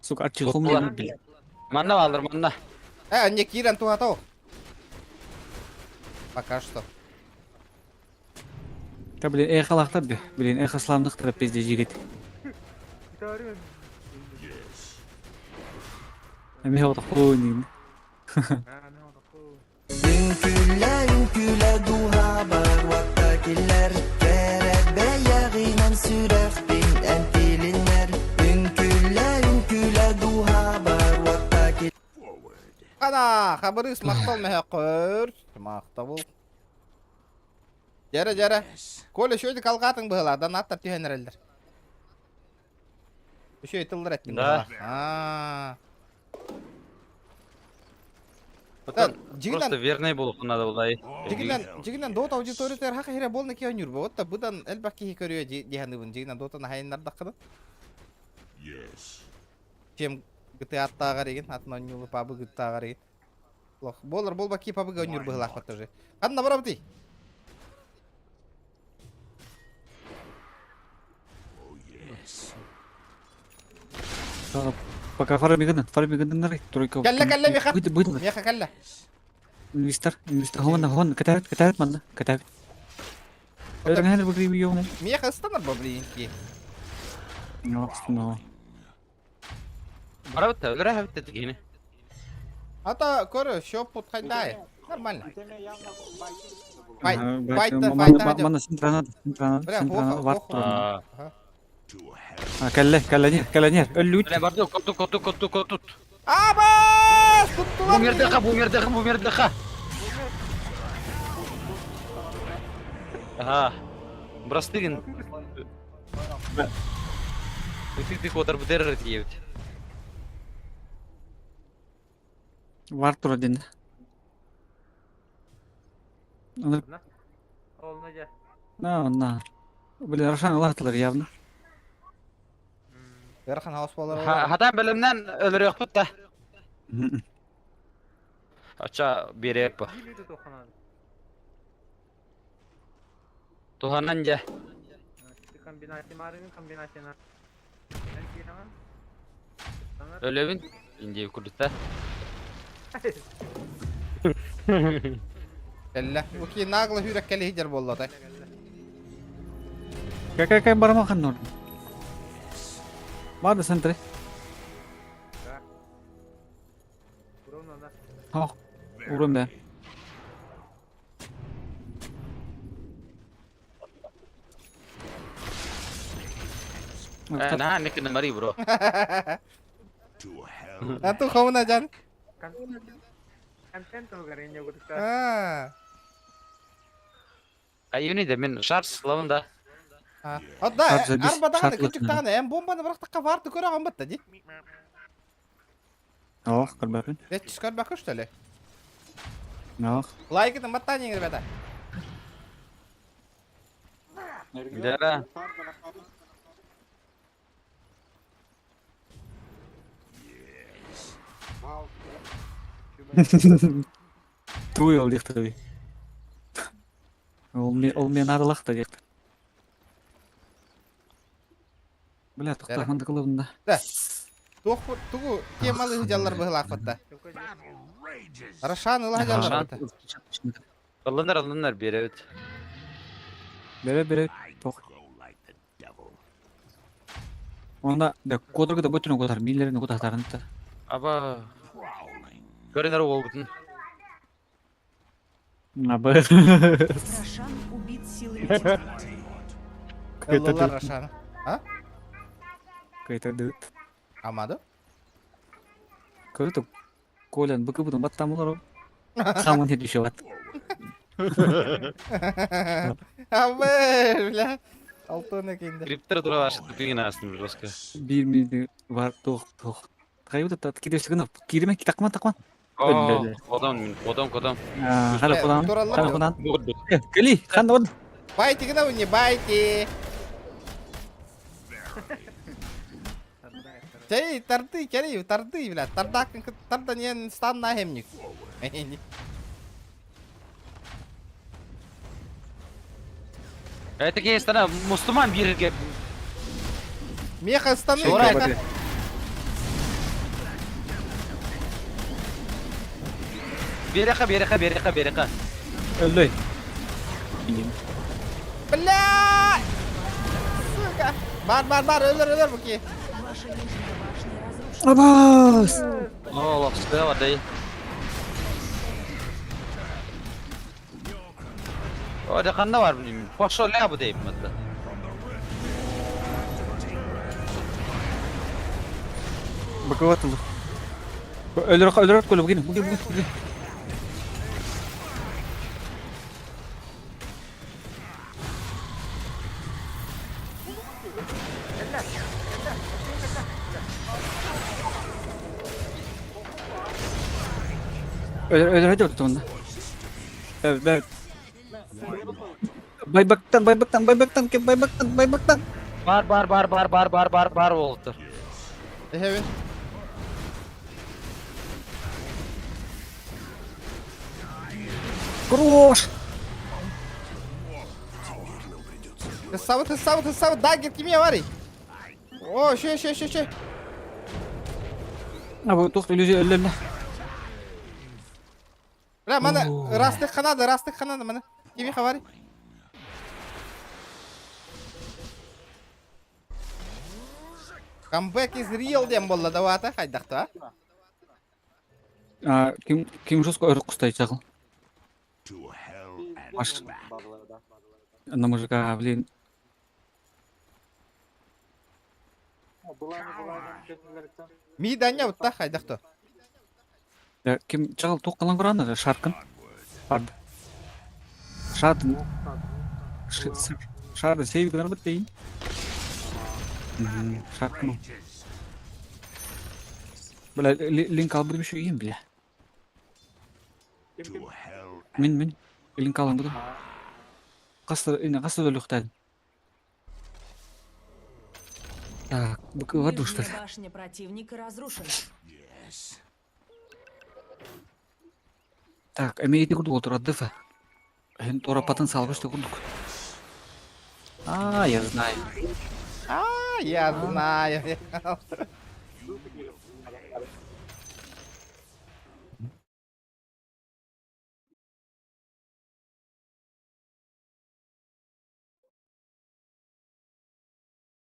Сука, арчи хом бля. Манна балыр, манна. Э, не киирэн туһатау. Пока что. Та, блин, эхо лахтар бе. Блин, эхо сламдык пизде жигит. Эми хот хуйни. Үҥкүүлэ үҥкүүлэ дууһабар уотта киллэр Кэрэ бэйэҕинэн сүрэхпин эн тилиннэр Үҥкүүлэ үҥкүүлэ дууһабар уотта Forward. Ана, хабырыс махтал мэһэ көр. Махтабыл. Дьэрэ, дьэрэ. Yes. Коля, шөйді калгатын быһыла, донаттар түһэн эрэллэр. Үшөй тыллар эттин Да. быһыла. Аа. Потом Дьигинэн, просто верный болух надо было. дьигинэн, дьигинэн дота аудитория хака хире болна ки өнүр бу. Отта будан элбэх киһи көрүө диһаныбын. Дьигинэн дота нахайыннардаккыда. Yes. Чем GTA аттаагар еген, атын онньулу пабы гыттаагар еген. Лох, болар болба ки пабы өнүр быһылаах баттажы. Ханна барабыты? Oh yes. Пока фармигын, фармигын тройка. Кэллэ, кэллэ, миха. Быйды, быйды. Меха кэллэ. Инвестор, инвестор, хон, хон, катавит, катавит манна, катавит. Өргәнер бу ревью. Меха ыстанар ба, блин, ки. Но, но. Барабыт, өлөрө хабыт дигини. Ата көрө, шоп пут хайдай. Нормально. Фай, Ага, файта, файта, хадя. Манна синтранад, синтранад, Бля, синтранад, плохо, варт. плохо. Аа. To hell. А, калле, калле, калле, өллүт. Бля, барды, коту, коту, коту, коту. Абас! Туттулар! Бу мердеха, бу мердеха, бу мердеха. Ага. Брастыгин. Ты ты котар бдер тиевт. Варт турдин. На, на. Блин, Рошан лахтылар явно. Верхан хаус болар. Хатан белемнән өлөрө бут да. Ача береп. Туханан ja. Өлөбүн инди курдута. Кэллэ. Уки нагло хүрек кэлэ хидер болла та. Какая какая бармахан нор. Барды сентре. Ах, урын бә. На никин мари бро. To hell. Ату ховна жан. Аа. Аюни да мен шар славын да. Отда Шарт забис, арба даганы шарт күчүк латына. даганы эм бомбаны бырактакка барды көрө гамбатта ди. Ох, көрбәпин. Эч көрбө көштөлө. Ох. Лайкын баттан ребята. Да. Туй ол дихты. Ол мен ол мен аралақта дихты. Бля, тоқта, мында кылыбында. Тух тугу темалы жаллар быһылаах батта. Battle rages. Рашан ыла жаллар батта. Алынар алынар беребит. Бере бере. I Тох. go like the devil. Онно да куотарга да бөтүнэ куотар, миилэрин куотатарын да. Аба. Көрүнэр уолгутун. Аба. Рошан убит силами тьмы. Ыллылар Рошаны. А? Кайтардыт. Амады? Көрүтүк. Колян быкыбытын баттам олору. Хамын хедишеват. Абы, бля. Алтын экинде. Криптер тура ашытты тыгын астым жестко. Бир миди бар тох тох. Кайбыта тат кидешигин кириме такман такман. О, кодам мин, кодам, кодам. Хала кудан. Хала кудан. Кели, хан од. Байте гына не байте. Чей, тарды, кери, тарды, бля. Тардак, тарда не стан на хемник. Это кейстана мусульман бирге. Меха станы, меха. Береха, береха, береха, береха. Өллөй. Бля! Сука! Бар, бар, бар, өлөр, өлөр буки. Ваша нижняя башня разрушена. Абас! О, лапсы воды. О, да ханна бар билмейм. Пошел ля бу дейм мында. Бакыватылы. Өлөр өлөр көлө бугин, бугин, бугин. Өлөр өлөр өтөр тонда. Evet. Байбактан, байбактан, байбактан, кеп байбактан, байбактан. Бар, бар, бар, бар, бар, бар, бар, бар болуптур. Эхевин. Крош! Савыт, савыт, савыт, дагер киме барый. О, ще, ще, ще, ще. А бу тух иллюзия өллө. Бля, мана растык ханады, растык ханады, мана. Киме хабары. Comeback is real дем болла да вата, хайдакта. А ким ким жестко өрүк кустай чагыл. To hell and Маш. back. На мужика, блин. Ми даня утта хайдакта. Ким чагыл тук кылан көрән шаркын. Парды. Шатын. Шарды сейв гынар бит Шаркын. Бля, линк алып бир еще бля. To hell Мин мин линк алам буду. Касты, ине касты өлүктәдим. Так, быкы что ли? Нижняя башня противника разрушена. yes. Так, эме эти курдук отур аддыфа. Хен тора патын салбыш курдук. А, я знаю. А, я знаю.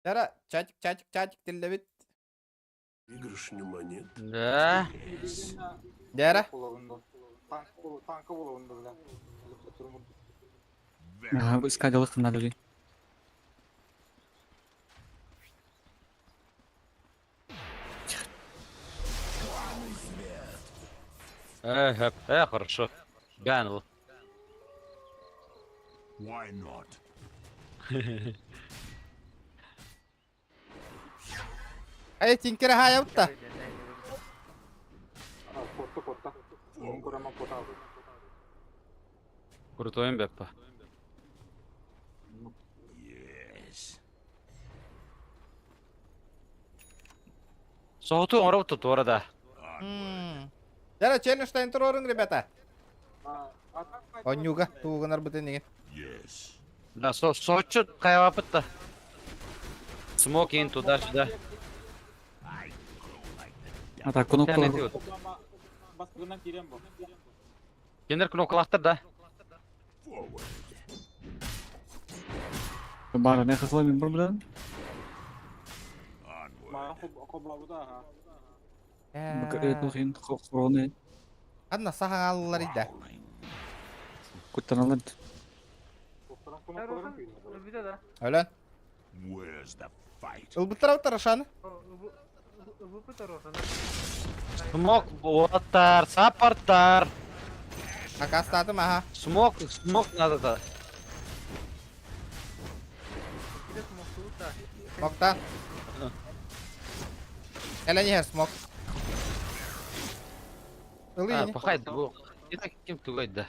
Яра, чатик, чатик, чатик, тиллебит. Игрушню монет. Да. Яра. Ага, искать надо ли. Э, хорошо. Бянул. Why not? Ай, тинкер хая утта. Крутой беппа. Yes. Соғыту оңырап тұтты орада. Яра, челлендж турорун, ребята. Онюга, тугынар бутын деген. Yes. Да, соғытшы қайвапытты. Смокин туда-сюда. А так, кнопка. Кендер кнопкалақтыр да. Forward. Бара, не хасла мен бір білән. Туохин хороны Анна сахаҥаллар ида. Growling. куттаналар. Өлбүтэ да. Өлөн. Where's the fight? Ылбыттар Рошаны. Ылбыт Рошаны. Смок, уоттар, саппорттар. Акастатым аха. Смок, смок надо да. Киде смоктубут да. Смоктан. Кэлэн иһэр смок. А, Ылыйни. пахай бу. Это ким тугай да.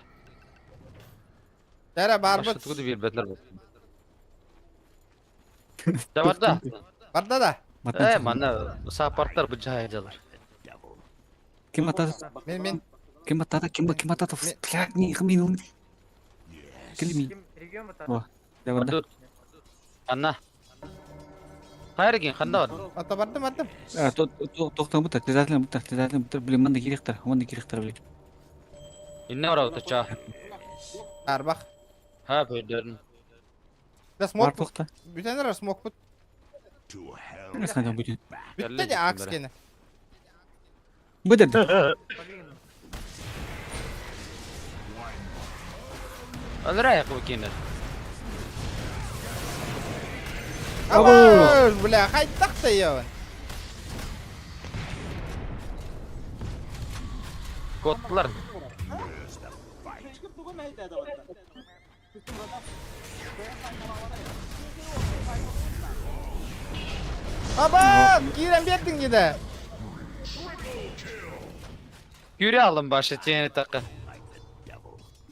Тәрә Башы барбыт. тугу бирбетлер бу. Да бар да. Барда да. Э, мана саппорттар бу жайдалар. Devil. Ким атады? Мен мен. Ким атады? Ким ким атады? Блядь, не хмин. Yes. Килми. Ким регион бата. Во. Да барда. Анна. Хайргин ханда бар. Ата бардым бардым. А, тоқтан бұта, тезатылын бұта, тезатылын бұта, блин, манда керектер, манда керектер, блин. Инне бар аута ча. Арбах. Ха, бөдөрүн. Да Бар смок. тоқта. Бүтәнер смок бут. To hell. Қайдан бүтін. Бүтте де акс кені. Бұдыр. Алрай бу кинер. Абы, бля, хайдах та ёван. Котлар. Where's the fight? Аба, кирен бердің деді. Күрә алым башы тени такы.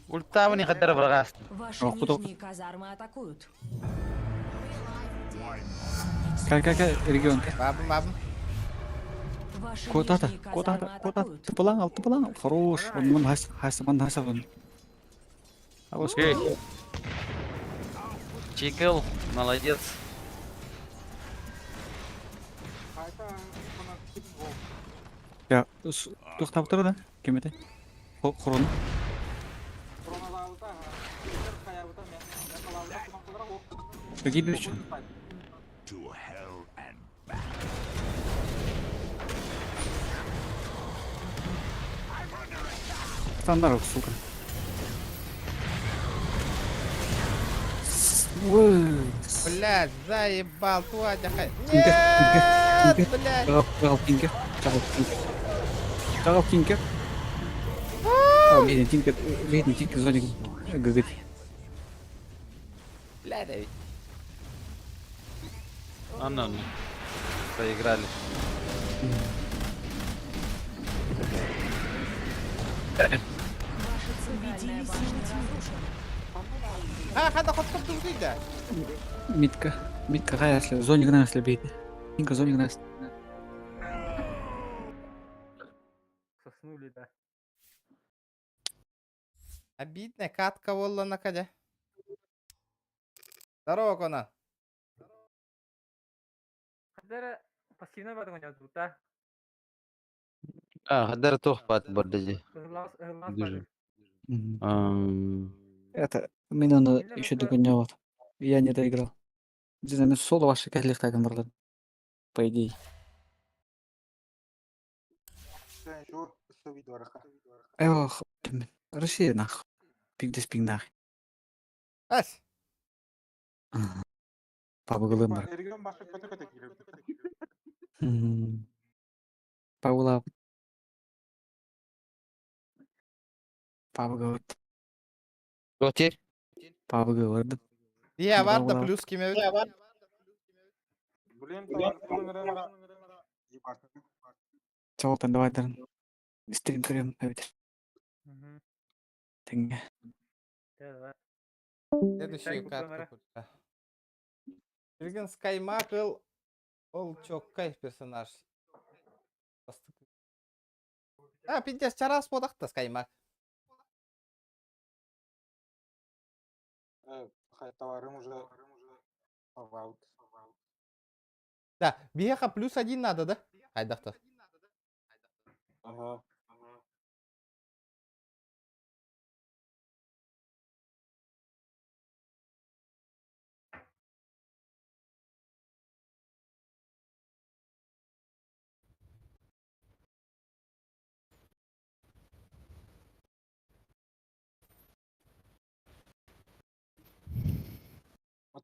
Ультабы не кадәр баргас. Ваши Ох, куда- нижние казармы атакуют. Кәл, кәл, кәл, регион. Бабым, бабым. Ваши Котата, нижние котата, казармы котата. атакуют. Тыпылаң ал, тыпылаң ал. Хорош. Мын хас, хас, мын хас алын. Абыс. Эй. Чикл, молодец. Я, тоқтап тұр да, кем еді? Хрон. Какие үшін? To hell and back. Стандарт, сука. Ой. Блядь, заебал, туадя хай. Тинкер, Нет, тинкер, блядь. Чағал, чағал тинкер, чағал тинкер. Чағал тинкер. А, бедный тинкер, бедный тинкер, зоник гыгыт. Блядь, эй. Анна, проиграли. Ваша центральная башня разрушена. А, хада хоть тут да. Митка, Митка, қай әсілі, зоник әсілі бедный. Тинкер, зоник әсілі. Соснули да. Обидная катка волла на каде. Здорово, Конан. Хадара пассивно бадың ойнадыбыт да. А, хадара тох бат бардыжы. Ырлас ырлас Дюжи. бадың. Это, мен оны Или еще просто- догонял. Я не доиграл. Не знаю, мен соло вообще кәліқ барлады. По идее. Эх, Россия нах. Пигдес пиг нах. Ась. Пабыгылым бар. Паула. Пабыгы. Готер. Пабыгы. Я бар да Браво. плюс кеме. Чоғытан давай Стрим көрем әбет. Мгм. Теңге. Давай. Следующую Чай катку. купим, куда? Билген Скаймакл ол чоккай персонаж. А, пиздец, чарас бодақта Скаймак. Да, Беха плюс один надо, да? Хайдахта.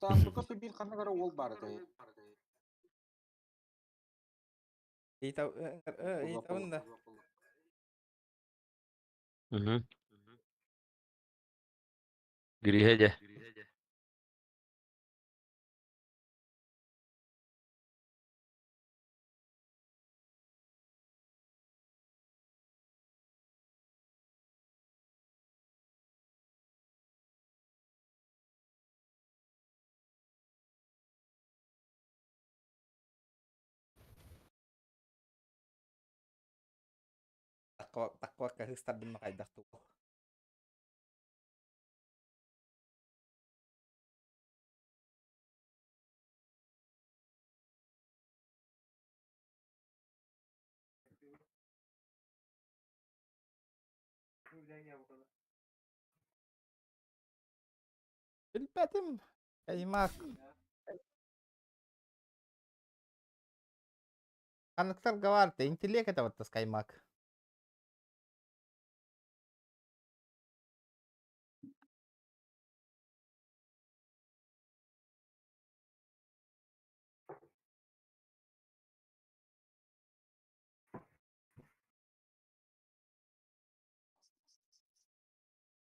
Ата биир ханна гара уол баар этэ. Ыйытабын да. Мгм. Гриһэ дьэ. Таккуакка хыстардым хайдах тугу. Билбэтим. Каймак. Ханныктар гаварта, интеллект это вот скаймак.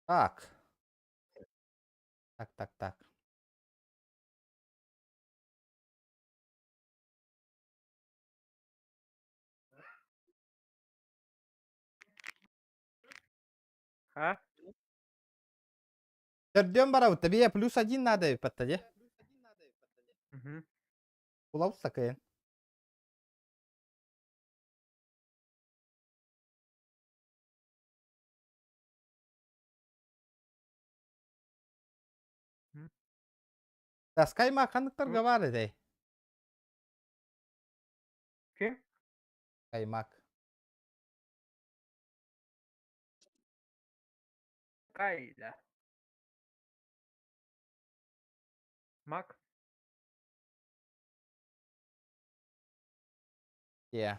Так. Так, так, так. А? Төрдүөн барабыт, тебе плюс один надо паттаде. Угу. Улауса кыйын. Таскайма ханныктарга баар этэй? Ким? Каймак. Кайда. Мак. Yeah.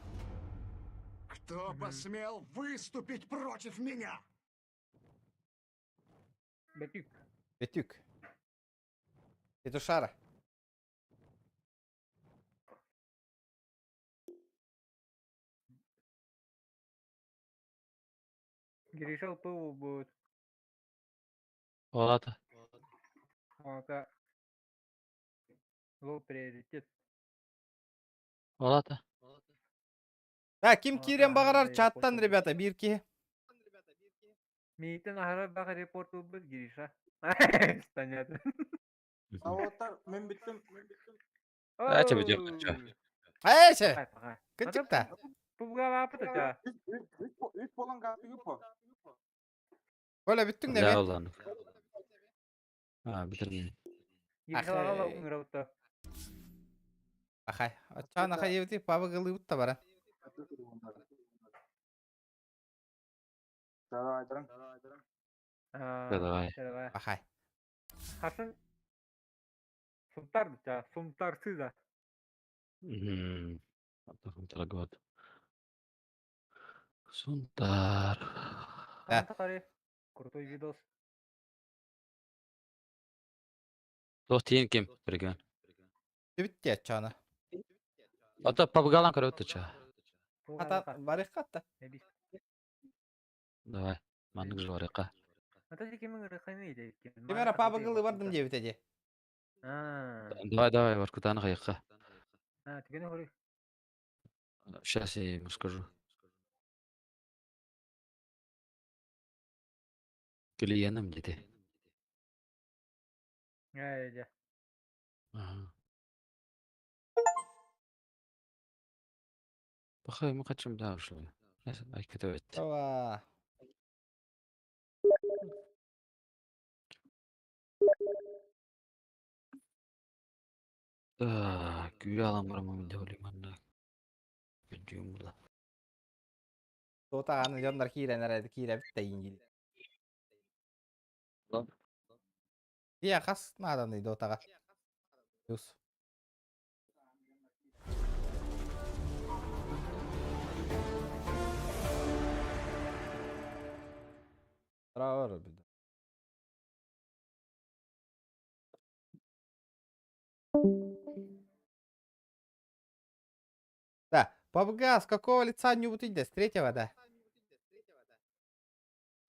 Кто посмел выступить против меня? Бетюк. Бетюк. Петушара. Гришал пиво будет. Олата. Ага. Лоу приоритет. Олата. Да, ким Ага, киирэн баҕарар да, чаттан, я понял. ребята, биир киһи. Миитин аһара бах репорт ылбыт Гриша. Станет. Ауаттар мен бүттүм. Дайте бүтүөх ча. Эйсе, Пахай, пахай. кытчыкта. Пубгала апыта ча. Үс болан гапы по. Оля бүттүң Да деме. олан. А, битирдим. Гриша ала Ахай. уңыраута. Ахай. Ачаан ахай ебити пабы кылыбыт та бара. Давай, давай. Давай. Давай. Ахай. Хасан. Сунтар ча, сунтарсыза. Мгм. Год. Сунтар. Да. Крутой видос. Тох тиен ким бирген. Бүтте ачаана. Ата пабгалан көрөттү ча. Ата барых катта. Давай. Маннык жорыка. Ата кимин рыханы иде. Кимера пабы кылы бардым дебит эди. А, Давай, давай, Воркутаны кайыкка. а, түгене хоры. Сейчас я ему скажу. Клиентам дети. Ай, да. Ага. Бахай, мы хотим, да, ушло. Айкетовать. Ова. Так, күйе алам барамын деп ойлаймын анда. Видеом була. Тота аны дьоннор киирэн эрэ киирэ бүтте ингил. Ла. Тия хас нааданы дотаға. Плюс. Браво, ребята. PUBG с какого лица не бутыйда? С третьего, да?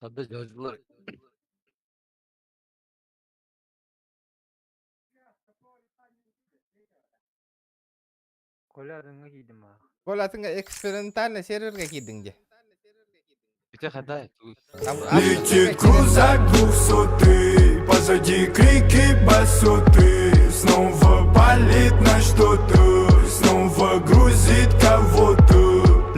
Хадда дьодьулар. Коля атыҥҥа киирдим аах. Коля атыҥҥа экспериментальный сервергэ киирдиҥ дии. Ити хада Летит крузак двухсотый, позади крики басоты. Снова палит на что-то, снова грузит кого-то.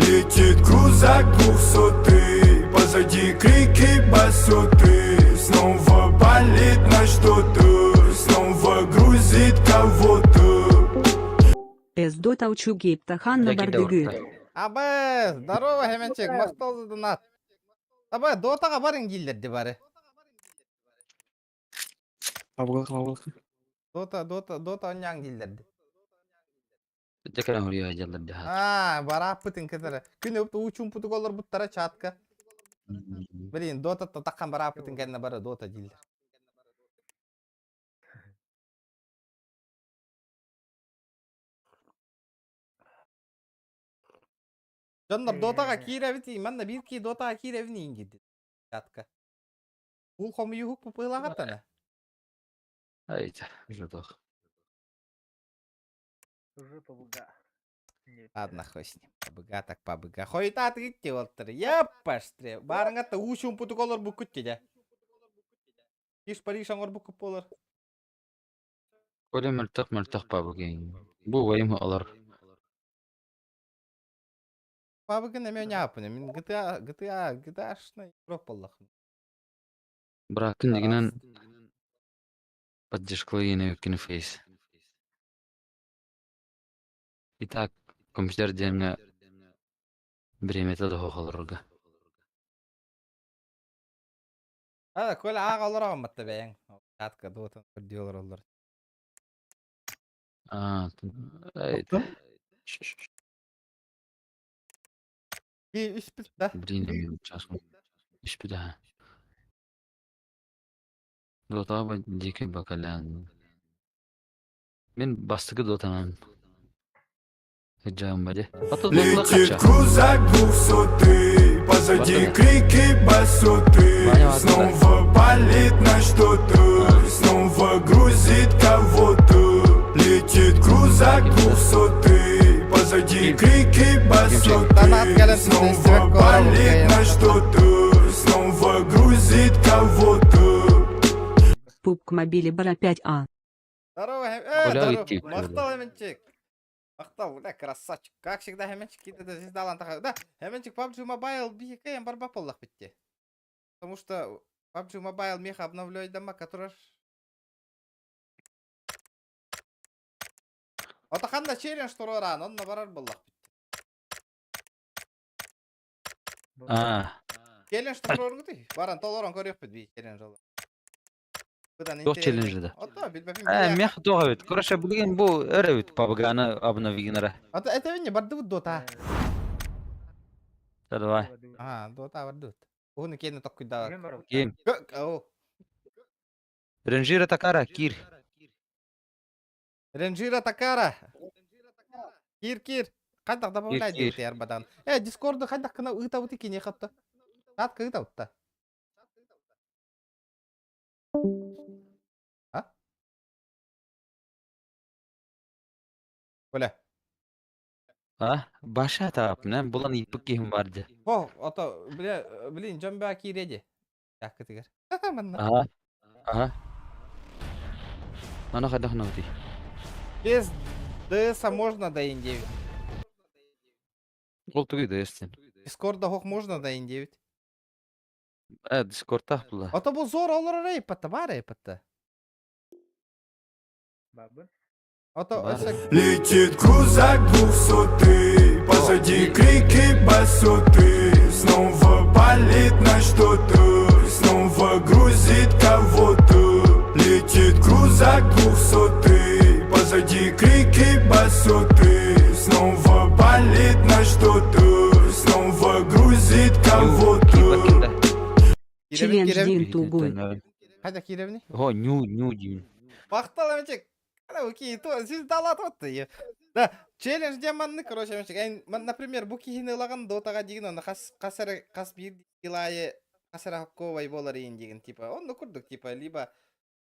Летит крузак двухсотый, позади крики басоты. Снова палит на что-то, снова грузит кого-то. Эс-Дота учугейптаханна бардыгы. Абы, здорово, Хеменчик, махтал за донат. Абы, дотаға барың дииллэр бары. Абылах, абылах. Дота, дота, дота оонньооҥ дииллэр. Дьэ кэлэн дьаллар дьаһат. Аа, барааппытын кытары. Күн өп уучумпутук олорбуттара чатка. Блин, дота таххан барааппытын кэннэ бары дота дииллэр. Дьоннор дотаҕа киирэбит манна биир кии дотаҕа киирэбин иин диир чатка. Бул хомуйуһук пупылаҕаттана. Айта, жутох. Уже побуга. Ладно, хуй с ним. Побыга так побыга. Хойутаатыгыт диэбиттэр. Яппаштре. Баарыҥатта уу чуумпутук олорбуккут дии. Иш Париж оҥорбуккут буолар. Коля мөлтөх мөлтөх пабыгын. Бу убайым олор. Пабыгын эмиэ ньааппын. Мин GTA GTA GTA-шный игрок буоллахпын. Быраатын дигинэн поддержкалыы иэнэ фейс. Итак, компьютер диэҥҥэ бириэмэтэ да суох олорорго. А, Коля ааҕа олороҕун батта бэйэҥ. Чатка дуотун көрдүү олороллор. Аа, ай, Би үспүт да. Блин, часом. Үспүт аа. Дотаба дикий бакалян. Мин бастакы дотанан. Летит крузак двухсотый, позади крики басоты. Снова палит на что-то, снова грузит кого-то. Летит крузак двухсотый, позади крики басоты. Снова палит на что-то, снова грузит кого-то. Пупк мобиле бара 5А. Здорово, здорово. Махтал, Эменчик. Махтал, бля, красавчик. Как всегда, Хеменчик киде да звездалан таха. Да, Хеменчик PUBG Mobile биһикэйэн барба поллах битте. Потому что PUBG Mobile меха обновляет дома, который... Отаханна челлендж туроран, онно барар боллах битте. Аа. Челлендж туруоргутуй. Баран толорон көрүөхпүт бии челлендж ол. Туох челлендж да? Ото билбэпин. Ээ, мех туох эбит. Короче, билигин бу өр эбит PUBG-ны обновигнара. Ото этэбин бардыбыт дота. Да давай. Аа, дота бардыбыт. Уһуну киэнэ токкуйдаа. Ким? О. Ренжира Такара, кир. Ренжира Такара. Кир, кир. Хайдах добавляй Кир, кир. диэбит ярбадан. Э, Дискорду хайдах кына ыытабыт икини хатта. Татка ыытабытта. А? Коля. А? Баша таапна, булан иппик киһим барды. О, ото, бля, блин, дьон баа киириэ Яккытыгар. Манна. Аха. Аха. Аны хайдах наути. Без ДСа можно до Ин-9. Ол тугуй ДС-тен. Дискорда хох можно до Ин-9. Э, Дискордтаах була. Ото бу зор олорор эйпатта, бар эйпатта. Бабы. Ото өссө Летит крузак двухсотый, позади крики басоты. Снова палит на что-то, снова грузит кого-то. Летит крузак двухсотый, позади крики басоты. Снова палит на что-то, снова грузит кого-то. киирэбит, Челлендж киирэбит. дин тугуй. Хайда киирэбини? Хо, ню, ню диин. Махтал эмчик. Ана ки то сиз далат отты. Да, челлендж диэн маннык, короче, эн, например, бу киһини ылаҕын дотаҕа диигин, онно хас хас эрэ хас биир килл аайы хас эрэ хоккуобай буолар иин диигин, типа, онно курдук, типа, либо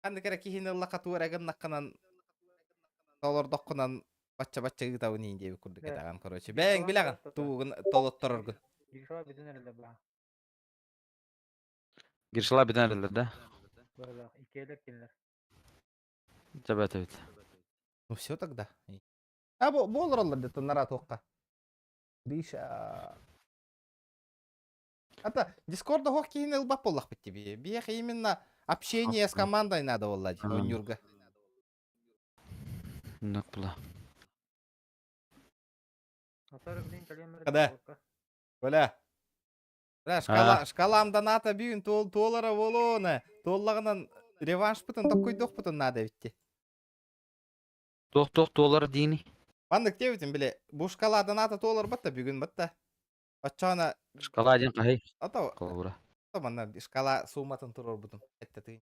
ханнык эрэ киһини ыллахха тугу эрэ гыннаххынан толордоххунан бачча-бачча ыытабын иин диэбит курдук этэҕин, короче. Бэйэҥ билэҕин тугугун толоттороргун. Гришала бүтэн эрэллэр баа. Гришала бүтэн эрэллэр да? Быһылаах, иккиэлэр кинилэр. Дьэбэт эбит. Ну все тогда. А бу бу олороллор де тыннара туохха. Гриша. Это Дискорда хох киһини ылбат буоллахпыт тебе. Биэх именно общение с командой надо буолла дии оонньуурга. Нок була. Когда? Коля. Бля, шкала, шкалам доната бүгүн туол туолара буолуона. Туоллаҕынан реваншпытын токкуйдуохпутун наада эбитти. Туох туох туолар диини? Маннык диэбитим бile бу шкала доната туолар батта бүгүн батта. Оччоона Шкала диэн хаһый? Ото Холобура. манна шкала сууматын туруорбутум. Этте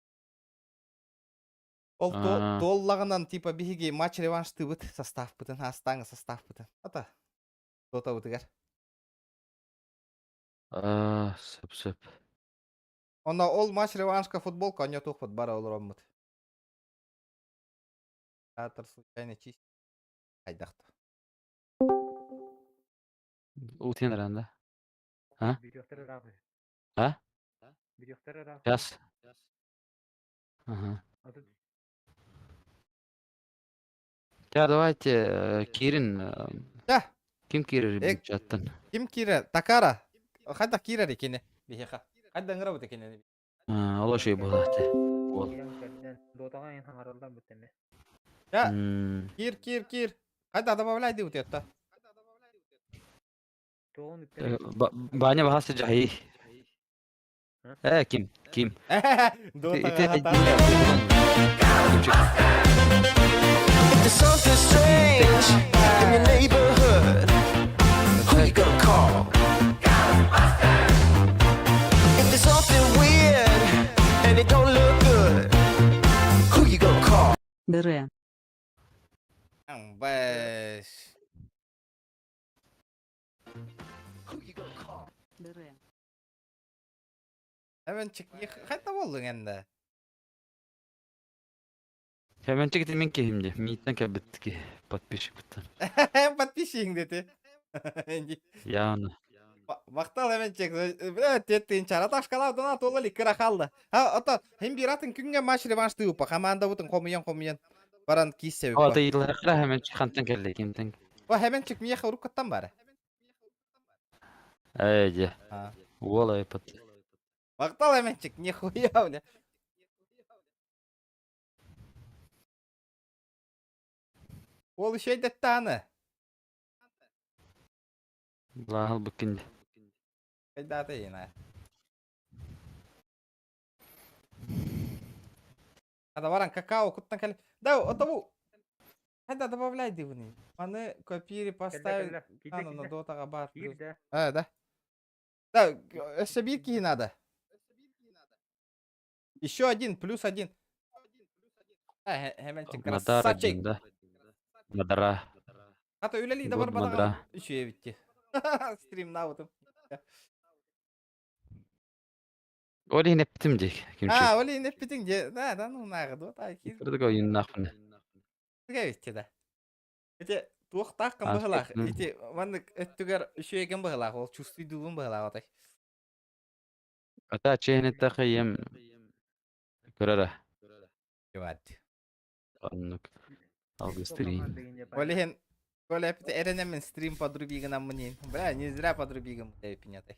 Ол Аа. туоллаҕынан типа биһиги матч реванштыыбыт составпытын, астааҥы составпытын. Ата дотабытыгар. Аа, сөп сөп. Онно ол матч реваншка футболка онньотуохпут бары олороммут. Театр случайно чист. Хайдахта. Утен да? А? А? Сейчас. Ага. Я давайте Кирин. Да. Ким киирэр чаттан? Ким киирэр? Такара. Хайдах киирэр кини? Биһиэхэ. Хайда ыҥырабыт кинини? Ол ошой буолааты. Ол. Я, киир, киир, киир. Хайда добавляй дии утуйатта. Баня баха сыдьаһый. Э, ким? Ким? If there's something strange in your neighborhood, who you gonna call? If there's something weird and it don't look good, who you gonna call? Бре. Бэш. Бре. Hemen хайта буоллуҥ эннэ? Hemen ити мин киһим Мииттэн кэлбит ки подписчик буттан. Подписчик дети. Яны. Махтал Эменчик. Бля, теттин чара ташкалав донат ола ликкара халда. А, ото хем биратын күнгө матч реванш тыупа. Команда бутын хомуян хомуян. Баран киссе О, ты илахра Hemenчик хантан келли кимтен. О, Hemenчик миэхэ уруккаттан бара. Эй, де. Уола эпот. Махтал Hemenчик, нихуя, бля. Ол еще дэттааны. Лахал букин. Кайдата ина. Ада баран какао куттан кали. Да, отову. Хайда добавляй дивни. Маны копири поставить. Ана на дотаға бар. А, да. Да, өссө биир киһи надо. Еще один, плюс один. Hemenчик красавчик. Да. Мадара. А то үлели да бар бадаға. Үшү эбитти. Стрим наутым. Ол иһин эптим дик. А, ол иһин эппитиң де. Да, да, ну нағы дот. Ай, кир. Кырдык ойыннақпын. Эбитти да. Ити туохтааххын быһылаах. Ити маннык өттүгэр үчүгэйгин быһылаах. Ол чувствуйдуубун быһылаах отой. Ата чээнэттэхэ ем көрөрө. Иват. Оннук. Алгыстырыйын. Ол иһин Коля эппитэ эрэнэммин стрим подрубигынан Бля, не зря подрубигым эппинятай.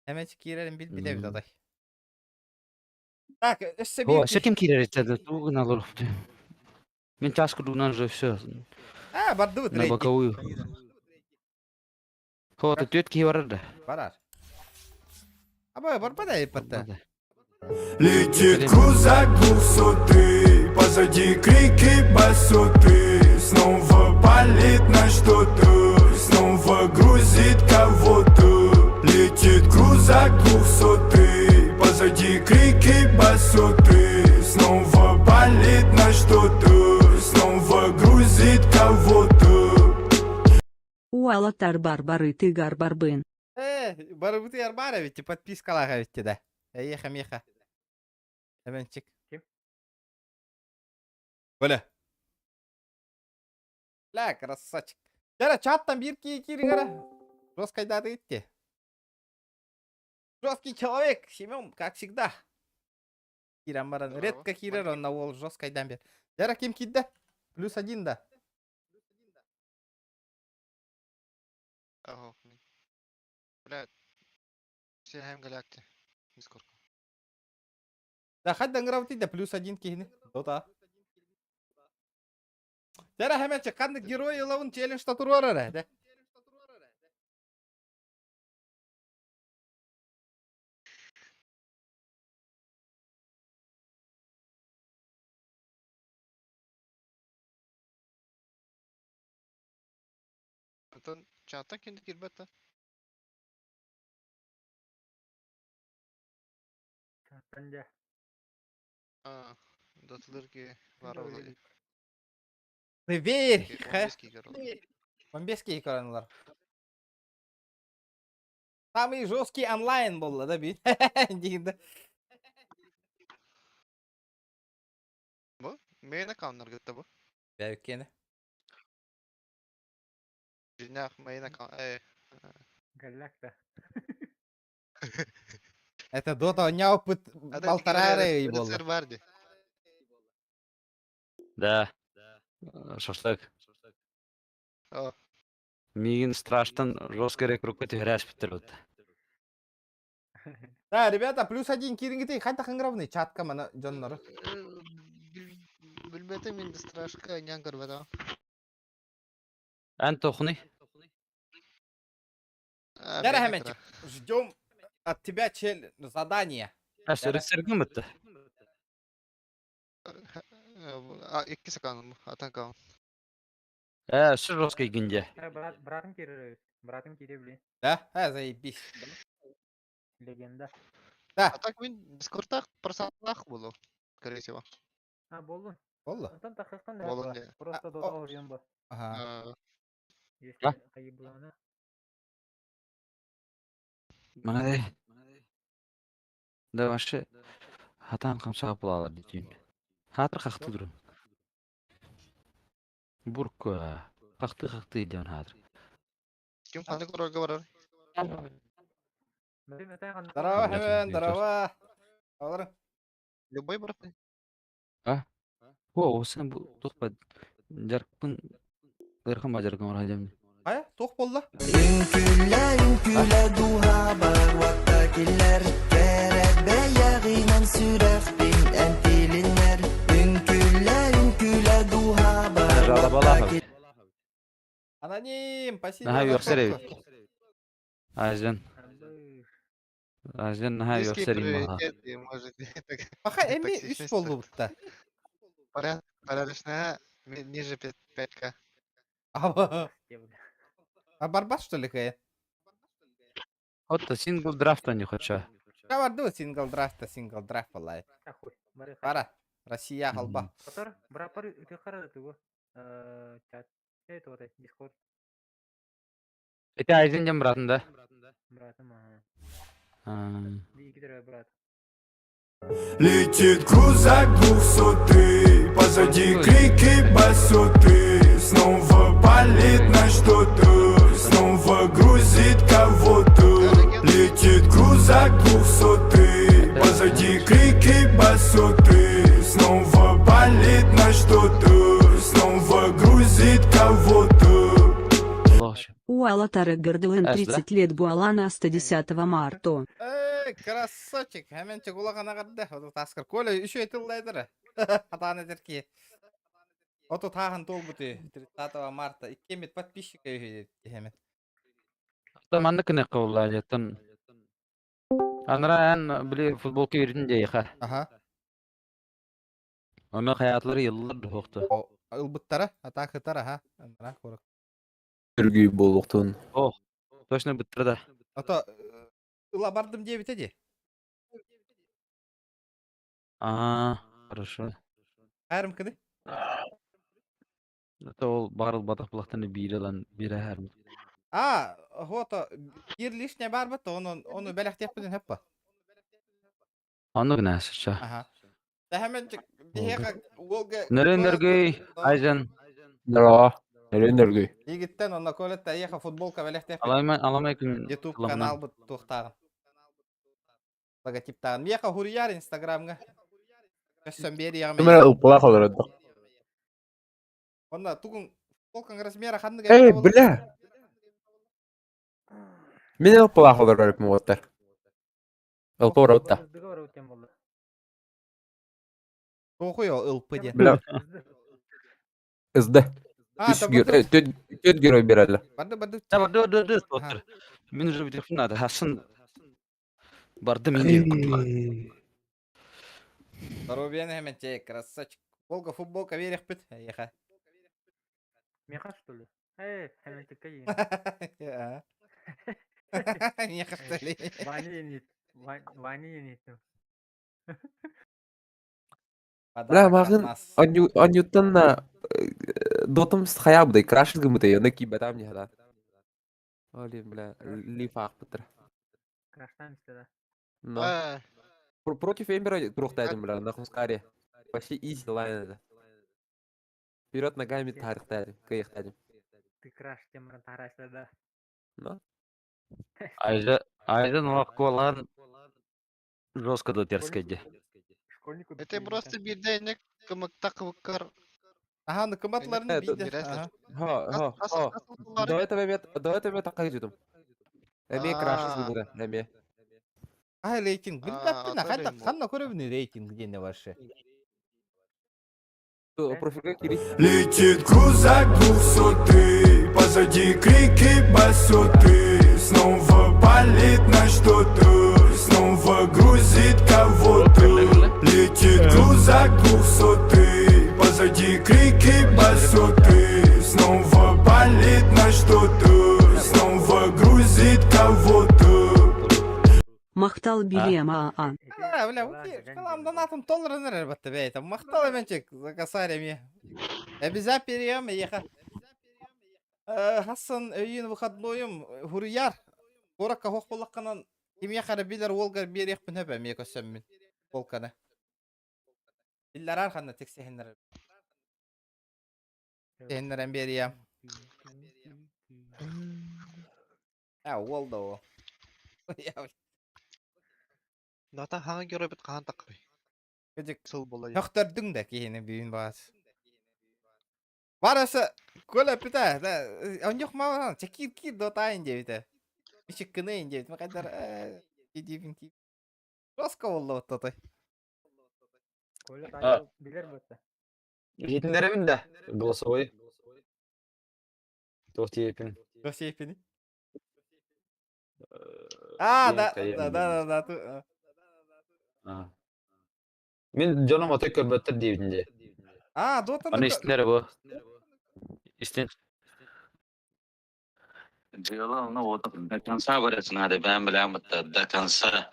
Эмэч киирэрин билбит эбит отой. Так, өссө О, биир өссө ким киирэр этэ тугун алыр. Мен час курдугунан уже все. А, бардыбыт На боковую. Хо, түөт киһи барар да. Барар. Аба, барбада эппатта. Летит крузак двухсотый, позади крики басоты. Снова палит на что-то, снова грузит кого-то. Летит крузак двухсотый, позади крики басоты. Снова палит на что-то, снова грузит кого-то. Уолаттар барбарытыгар барбын. Э, барыбытыгар баар эбит, подпискалаах эбит да. Эйиэхэ миэхэ. Эбэнчик. Ким? Бөлө. Бля, красавчик. Дьэ, чаттан биир кии киириҥ эрэ. Жесткайдааты итти. Жесткий человек, Семен, как всегда. Киирэн баран, Здорово. редко киирэр, онно уол жесткайдан бер. Дьэ, ким киирдэ? Плюс один да. Ага. Бля, Сиһэм галакти. Дискордка. Да, хадда ыҥырабытый да плюс один киһини. Дота. Дьэ, хэмэчэ, ханнык герой ылабын челлендж туруорар эрэ, да? Антон чаттан ким да киирбэт да? Чаттан дьэ. А, доталар ки баар буолла. Верь, хэ. 15 киһи көрөр. 15 киһи көрөн ылар. Самый жесткий онлайн буолла да бит. Диин да. Бу? Main аккаунтнар кытта бу. Бэйкені. Дьиҥнээх main аккаунт. Э, Галляк да. Это Дота оонньооппут полтора эрэ ый буолла. Рыцарь баар дии. Да. Шашлык. О. Миигин страштан жесткий рекрутка түһэрээспиттэр бутта. Да, ребята, плюс один киириҥҥитий хайдах ыҥырабыный чатка маны дьоннору. Билбэтим мин страшка ньан көрбөтөҕүм. Эн тохуный? А, Дьэ, миэнэ Хэмэнчик, ждем от тебя чел задание. Әс рыцарьгын бытты. кыра. А, иккис аккаунтум, атын аккаунт. Э, өссө жесткий гинде. Э, брат, братым киирэр Братым киирэ блин. Да? А, заебись. Легенда. Да. А так мин дискордтаах просалаах буолуо, скорее всего. А, буоллун. Буолла. Онтон тахсыаххын да Буолун буолла. дии. Просто А, дота о. оруйан бо. Ага. А, Если хайы булана. Мана Да вообще хатан камсаап булалар дитин. Хатыр хахты дурун. Бурка. Хахты хахты диэн хатыр. Ким ханнык ролга барар? Мөрүм этэ ханнык Здорово, Блядь, Хэмэн, я здорово. Алар. Любой барар. А? О, осын бу тухпа жаркын ырхан бажаркын бар хадем. Хайа, туох буолла? Үҥкүүлэ, үҥкүүлэ дууһабар уотта киллэр Кэрэ бэйэҕинэн сүрэхпин эн тилиннэр Үҥкүүлэ, үҥкүүлэ дууһабар уотта Жалобалахов. Аноним, спасибо Наһаа за үөхсэр эбит. сотку. Азен. Азен наһаа Низкий үөхсэр имаха. приоритет, и может так Баха эми үс токсичность. болду бутта. Поряд, порядочная, ниже 5К. А барбас что ли кая? Отто сингл драфта не хочу. Каварду сингл драфта, сингл драфт балай. Ахуй. Бары Бара, Россия халба. Котор, брапар үтү тугу. Э, чат. Э, тугу Дискорд. Это Айзен дем братым да? Братым, ага. А, Дикидер брат. Летит крузак двухсотый, позади крики басоты. Снова палит на что-то, снова грузит кого-то. Летит крузак двухсотый, позади крики басоты. Снова палит на что-то, снова грузит кого-то. Лош. Уалатары Гордылын Эс, да? 30 лет Буалана 110 марта. Эй, красавчик. Хәменчик улахан ағарды. Оту таскыр. Коля еще этил лайдыры. Атаны терки. Оту тағын толбуты. 30 марта. Иккемет подписчика еще хәмен. Манны кыны кылла жеттен. Анра эн били футболка бердин дейха. Ага. Оны хаятлары йыллар духты. Ылбыттара, атакытар, аха. Анра корок. Үргүй болуқтун. О, точно быттыр да. Ото ыла бардым дие бите А, хорошо. Хайрым кыны? Это ол барыл батақ булақтан бире лан бире хәрм. А, вот, биир лишняя баар бат, ону, ону бэлэхтиэхпитин сөп ба. Оннук наа, Аха. Тэһэмэнчик, биһиэхэ уолга... Нөрүн нөргүй, Айзен. Здорово. Нөрүн нөргүй. Игиттен онно Колетта эйиэхэ футболка бэлэхтиэхпит. Аламай, аламай күн. YouTube каналбыт туохтааҕын. Логотиптааҕын. Миэхэ хуруйаар Инстаграмҥа. Көссөн биэриэҕим. Ким эрэ ылпылаах олорордох. Онно тугун футболкаҥ размера ханнык Эй, бля! Мин ылпылаах олорор эбиппин уоттар. Ылпа уратта. Туохуй ол ылпы диэн? Бля. СД. А, Үс түөрт герой берэллэр. Барды барды. Да, барды барды барды доктор. Мин уже бүтүөхпүн наада. Хасын барды мин диэн курдук. Здоровья хэмэнчэ, красавчик. Волга футболка верехпит, эйиэхэ. Меха, что ли? Эй, хэмэнчиккэ иин. Меха, что ли? Ваня иинит. Ваня иинит. Бля, мағын анюттан дотым хаябыдай, краш гымытай, аны кибетам не хада. Олин, бля, лиф aqпытыр. Краштан исте, да. Но. Против Эмбера трохтайдым, бля, на Хускаре. Почти изи лайн это. Вперед ногами тарихтайдым, кыяхтайдым. Ты краш темран тарайсың да. Но. Айза, Айзен лаққолан жестко дотерскайди. Школьнику Это просто биирдэ кымыкта кыбыккар. Аха, ну кыматларын биде. Ха, ха, ха. До этого мет, до этого мет акай жудум. Эме краш гымыда, эме. А, рейтинг. Билбэппин, ханна ханна көрөбүн рейтинг диэн вообще. Профильге кири. Летит крузак двухсотый, позади крики басоты. Снова палит на что-то, снова грузит кого-то. Летит крузак двухсотый, позади крики басоты. Снова палит на что-то, снова грузит кого-то. Махтал билема аа. А, бля, калам донатым толларын эрэр батта бэйэтэ. Махтал эменчик за косарь эми. Эбиза перием еха. Хассан өйүн выходнойум хуруяр. Куракка хох буллакканан кимия хара билер уолгар биэриэхпин хөп эмиэ көссөммүн. Полканы. Билларар ханна тиксиһиннэр. Тиһиннэрэн биэриэм. А, уол да ол. Ната хаҥа геройбут хаһан таххарый? Кыдьык Сыл буолла. Хөхтөрдүҥ да киһини бүгүн баас. Барысы көл эппитэ. Онньох маан чекир кир дотайын диэбитэ. Мичик кынайын диэбит. Макайдар кидибин ки. Жестко болла оттотой. Коля тайыл билер бутта. Иһитиннэрэбин да голосовой. Туох тиэпин. Туох тиэпини? А, да, да, да, да, да. Мин дьоном отой көрбөттөр диэбитин дии. А, дотан. Аны истиннэр бу. Истин. Дьыала онно вот до конца барысын наада бэйэм билэм бытта до конца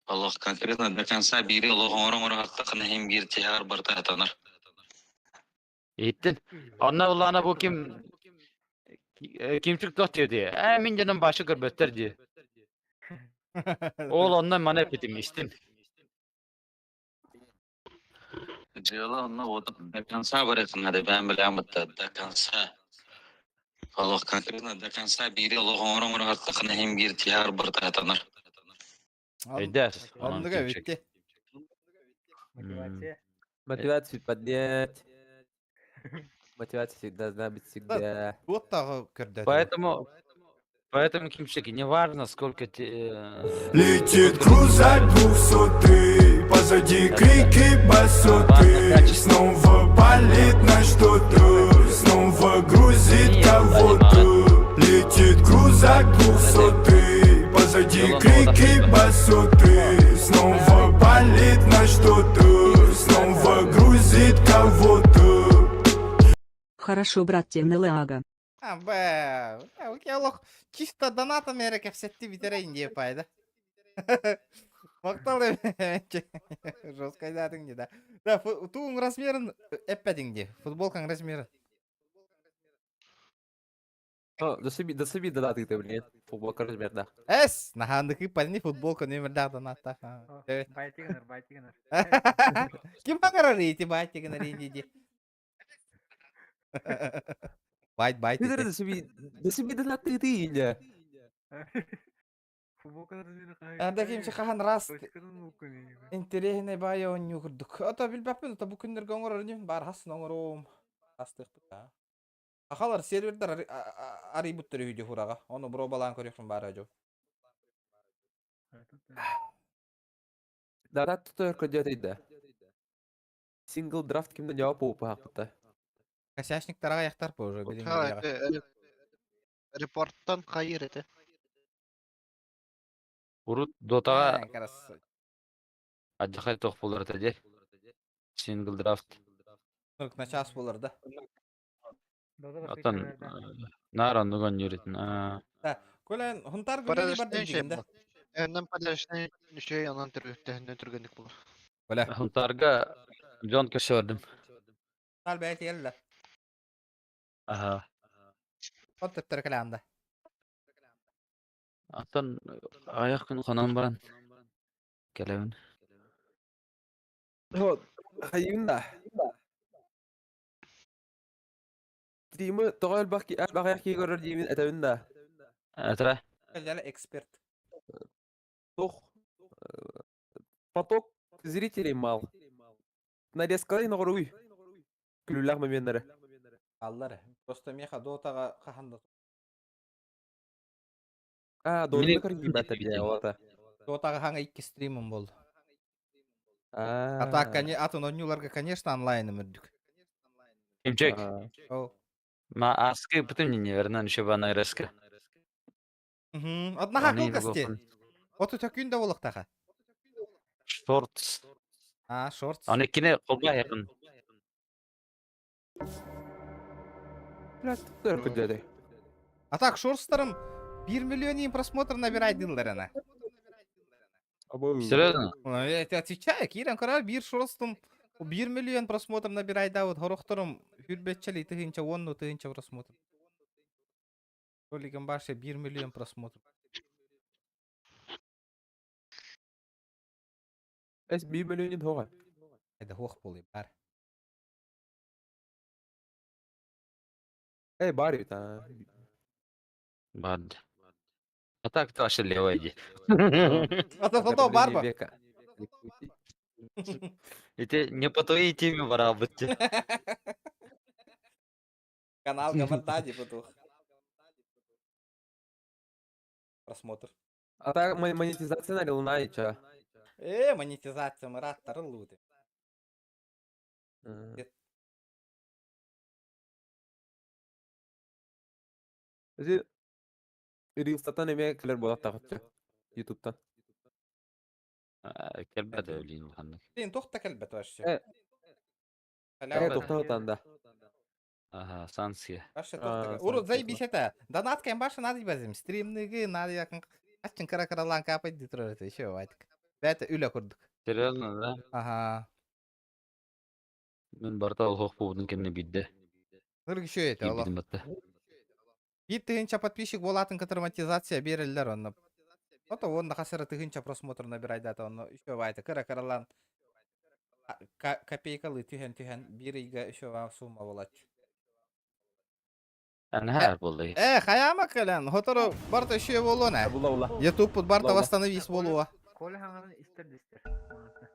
олох конкретно до конца биири олох оҥоро-оҥоро саттахына иһин биир тиһэҕэр барыта сатанар. Иһиттин. Онно улаана бу ким кимчик туох диэбитий? Ээ мин дьоном башы көрбөттөр дии. Ол онно маны эппитим истин. Дьыала онно вот до конца барысын наада бэйэм билэм бытта до конца олох конкретно до конца биири олох оҥоро-оҥоро саттахына иһин биир тиһэҕэр барыта сатанар. Өйдөөс. Онон Оннуга кимчик. бүттэ. Мотивация. Мотивацию поднять. Мотивация всегда должна быть всегда. Вот тағы көрдөтү. Поэтому Поэтому, Кимчик, не важно, сколько те... Летит крузак двухсотый, позади крики басоты. Снова палит на что-то, снова грузит кого-то. Летит крузак двухсотый, позади крики басоты. Снова палит на что-то, снова грузит кого-то. Хорошо, брат Темнелага. А, бэ, олох чисто донатом эрэ кэпсэтти бүтэрейин диэ пайда. Махтал жестко датың да. Да, туун размерын эппэтиң ди, футболкаң размерын. Досыби донаты блин. Футболка размердаах. Эс, наһаандыкы парни футболка номердаах донаттаах. Байтигынар, байтигынар. Ким баҕарар ити байтигынар ини Байт, байт. Досыби донаты ты инде. Анда кимчи хаһан раз интэриэһинэй баайа оонньуу курдук. Ото билбэппин, ото бу күннэргэ оҥорор инибин, баар хасын оҥоруом. Астыахпыт аа. Ахалар сервердар арыйбыттар үһү хураҕа. Ону бробалаан көрүөхпүн баара дьо. Дара тутар көдьөтөйдө. Сингл драфт кимден жауап болуп Косячниктара аяқтар по уже билин. Репорттан хайыр этэ. Урут Дотаҕа адьахай туох буолар этэ дии. Сингл драфт. На час буолар да. Оттон наар оннук оонньуур этин. Коля хунтар гүлэни бардым дигин да. Эннен подарочный үчүгэй онон түргэнник түргэнник булар. Коля. Хунтарга дьон көрсө бардым. Тал бэйти келле. Аха. От төттөрө кэлээнда. Оттон аҕыйах күн хонон баран кэлэбин. Вот, хайыын да. Стримы тоҕо элбэх элбэх киһи көрөр диибин этэбин да. Этэрэ. Кэллэ эксперт. Туох поток зрителей мал. Нарезкалай ноҕоруй. Күлүүлээх моменнары. Аллар. Просто меха дотаҕа хаһан да А, Дотаны көргүүбэт эбит ота. Дотаҕа хаҥа икки стримым болду. А так, атын оонньууларга, конечно, онлайным үрдүк. Имчек. Ма аскы бүтүн неверно еще бана резко. Однаха кылгасти. Оту төкүн да болуктаха. Шортс. А, шортс. Аны кине колга якын. А так, шорстарым 1 миллион просмотр набирай дылларына. Серьезно? Я тебе отвечаю, Киран Кораль бир шорстум 1 миллион просмотр набирай да вот хорохторум хүрбетчели тыһынча уонну тыһынча просмотр. Роликом баше 1 миллион просмотр. Эс 1 миллион хоға. Это хох болы бар. Эй, бар ведь, а. Бар. А так то вообще левая иди. А то то барба. Это не по твоей теме пора быть. Канал Гамардади потух. Просмотр. А так монетизация на луна и чё? Монетизация, Марат тарылуды. Рилстатан эмиэ кэлэр буолар таҕыччы. Ютубтан. Кэлбэт өлүүн улаханнык. Син туох да кэлбэт вообще. Тохтоһутан да. Ага, санкция. Вообще туох да. Урут заебись это. Донат кем баша надо базим. Стримныгы надо якын. Ачын кара каралан капай дитро это еще вайтик. Это үлэ курдук. Серьезно, да? Ага. Мен барта олох буудун кэннэ биирдэ. Нырг еще это олох. Киирбитим батта. Биир тыһыынча подписчик буолаатын кытары монетизация биэрэллэр онно. Ото уонна хас эрэ тыһыынча просмотр набирайдаата онно еще баайта кыра кыралаан копейкалыы түһэн-түһэн биир ыйга еще сумма буолааччы. Наһаа буолла. Хайаама кэлэн, хотору барта еще буолуон ээ. Ютуб барта восстановись буолуо. Коля хаҥаны истэр да истэр.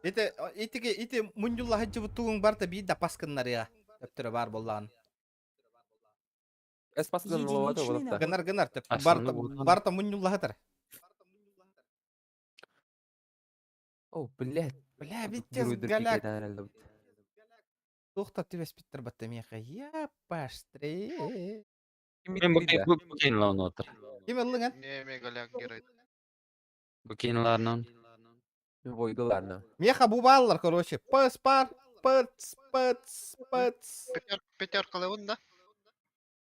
Ити итиги ити мунньулла сылдьыбыт тугуҥ барта биир да пас гыннарыа. Төптөрө баар буоллаҕын. Эс пас гыннар Гынар гынар төп. Барта барта мунньулла сытар. О, блядь. Бля, Витязь голяк. Туох да түбэспиттэр батта миэхэ. Я паштрee. Мен бу кейин отыр. Ким ыллыҥ эн? Не, ме голяк герой. Бу кейин Бойдуларна. Миэхэ бу бааллар, короче. Пыс пар, пыц, пыц, пыц. Пятерка да?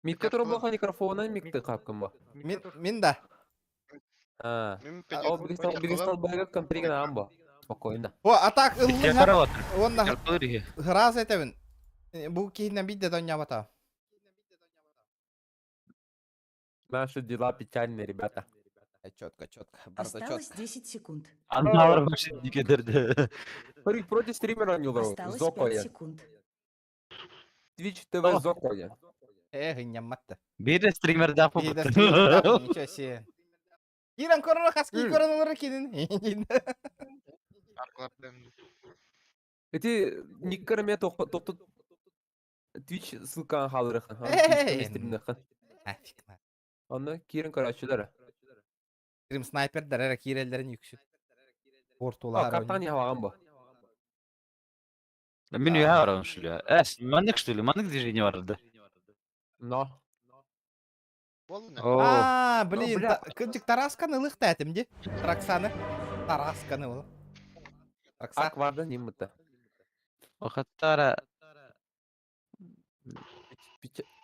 Микка турбаха микрофона микты капкын ба. Мин, мин да. А. Ол бигистал бага комприган амба. Спокойно. О, а так ыллыҥ Уонна ыраас этэбин. Бу киһинэн бидде доннябата. Наши дела печальные, ребята. Четко, четко. Барда Осталось четко. 10 секунд. Анналар вообще дикедерді. Смотри, против стримера не Осталось 5 Зокоя. секунд. Twitch TV Зокоя. Эх, няматта. Биир стример да Биир стример да, ничего себе. Киран корона хаски корона кирин. Эти никкараме тоқтот Twitch ссылканы халырыхын. Эй! Стримнахын. Нафиг на. Аны кирин карачылары. Стрим снайпердер эре кирелерин yüksük. А, Портулар. картан ялаган бу. Мен үйе барам что ли? Эс, маннык что ли? Маннык движение барды. Но. О, А, блин, бля. кынчык Тарасканы ылык тәтим ди. Роксаны. Тарасканы ул. Рокса. Ак варда немыта. Охаттара.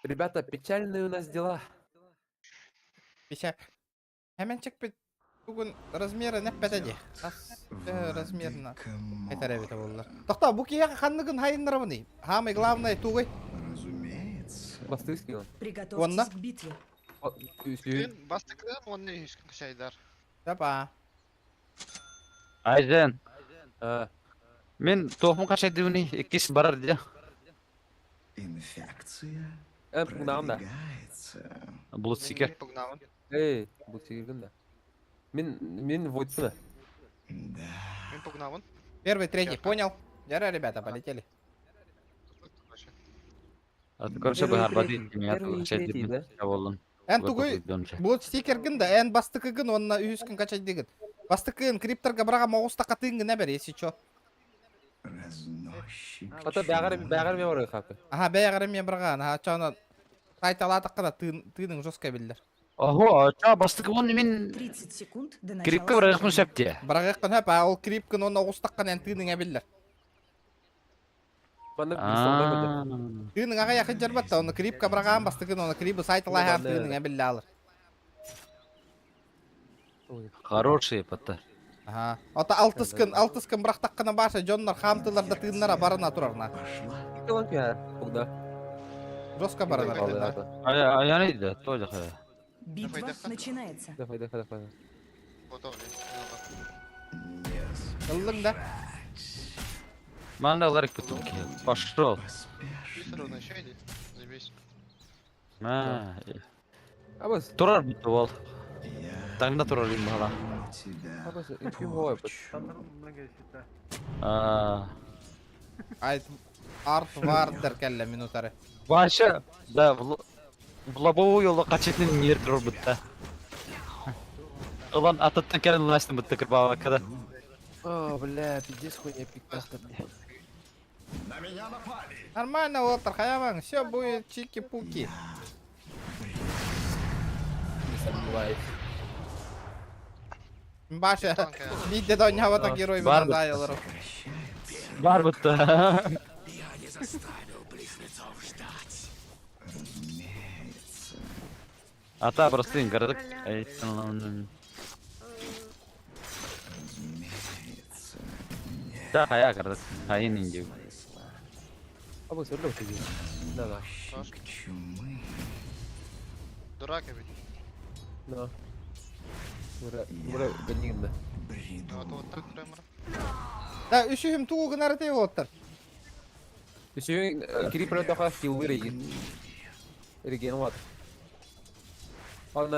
Ребята, печальные у нас дела. Печә. Hemen бит. Бүгін размеры нәп бәтәди. Ас размерына. Айтар эбите боллар. Тохта, бу кия ханныгын хайыннарабыны. Самый главное тугой. Разумеется. Бастыский он. Приготовьтесь к битве. Бастыкы оны шайдар. Тапа. Айзен. А, Мен тоқмын қашай деуни, иккис барар дия. Инфекция пугнаган да. продвигается. Булут сикер. Эй, бу сикер да. Мен мен войдсына. Да. Мен пугнавын. Первый, третий, понял? Яра, ребята, полетели. Короче, Первый, бахар бади. третий, первый и третий, да? Болдун. Эн тугой Булут стикергин да, эн бастыкыгын онна үһүскүн качай дигин. Бастыкыгын крипторга брага моғуста катынгын әбер, если чё. Разносчик Ата бәгәр бәгәр мен барыр хапы. Аха, бәйгәрем мен брага, аха, чана сайталатыкка да тыының жестко билдер. Охо, ча бастык оны мен 30 секунд до начала крипка барар сражения. септе. Брага хөп, а ол крипкин онна оғустаққан эн тыының әбиллер. Маны бисонда Тыының аға яқын жарбатта, оны крипка брагаан бастыкын, оны крипы сайталайхан Да, да. тыының әбилле алыр. Хорошие пата. Аха. Ота алтыскын, алтыскын брақтаққына баша, жоннар хамтыларда тыыннара барына турарна. Кылан кя пугда. Жестко барына тыыннар. Ая, ая да, тоже хая. Битва начинается. Давай, давай, давай. Ыллың да. Манда ларик бутылки. Пошел. А, Абас, турар буту бол. Таңда турар им бала. Тебя абас, инфи хой. А, Айт, арт вардер кәлле минутары. Баша, да, в лобовую yolda kaçetinin yer турар бутта. Ulan ататтан кәрін ластын бутта кырбаба када. О, бля, пиздец хуйня пиктахта, бля. На меня напали. Нормально, Уолтер, хаяман, все будет чики-пуки. Не сомневаюсь. Баша, видите, да у герой Бар дайлар. Бар бутта. Я не заставил близнецов ждать. Разумеется. Ата простын городок. Разумеется. Да, хая городок. Хайын инди. Абас, өрлө буту. Да, да. Разносчик чумы. Дурак ведь. Да. Мура, мура гонигна. Бреду. Да, үшүхүм тугу гынары Уолтер. Үшүн крипер доха хилы реген. Реген вот. Он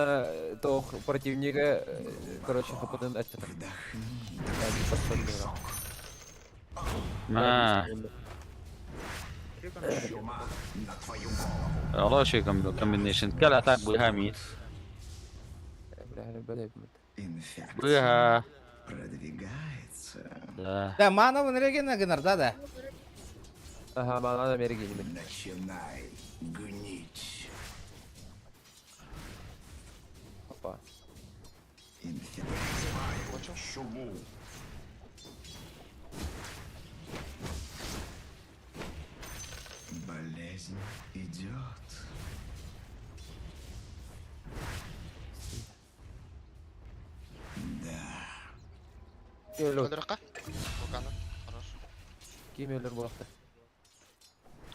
тох противника, короче, хапатын отчета. Вдохни. А, Чума на твою голову. والله شيء комбинейшн. Кәл атак буйха ми. Инфекция Буйха. продвигается. Да. Да, мановын регена гынар, да, да. Ага, мана Америки. Начинай гнить. Опа. Инфекция. Чуму. Болезнь идет. Да. Кемелер. Хорошо. Кемелер булакта.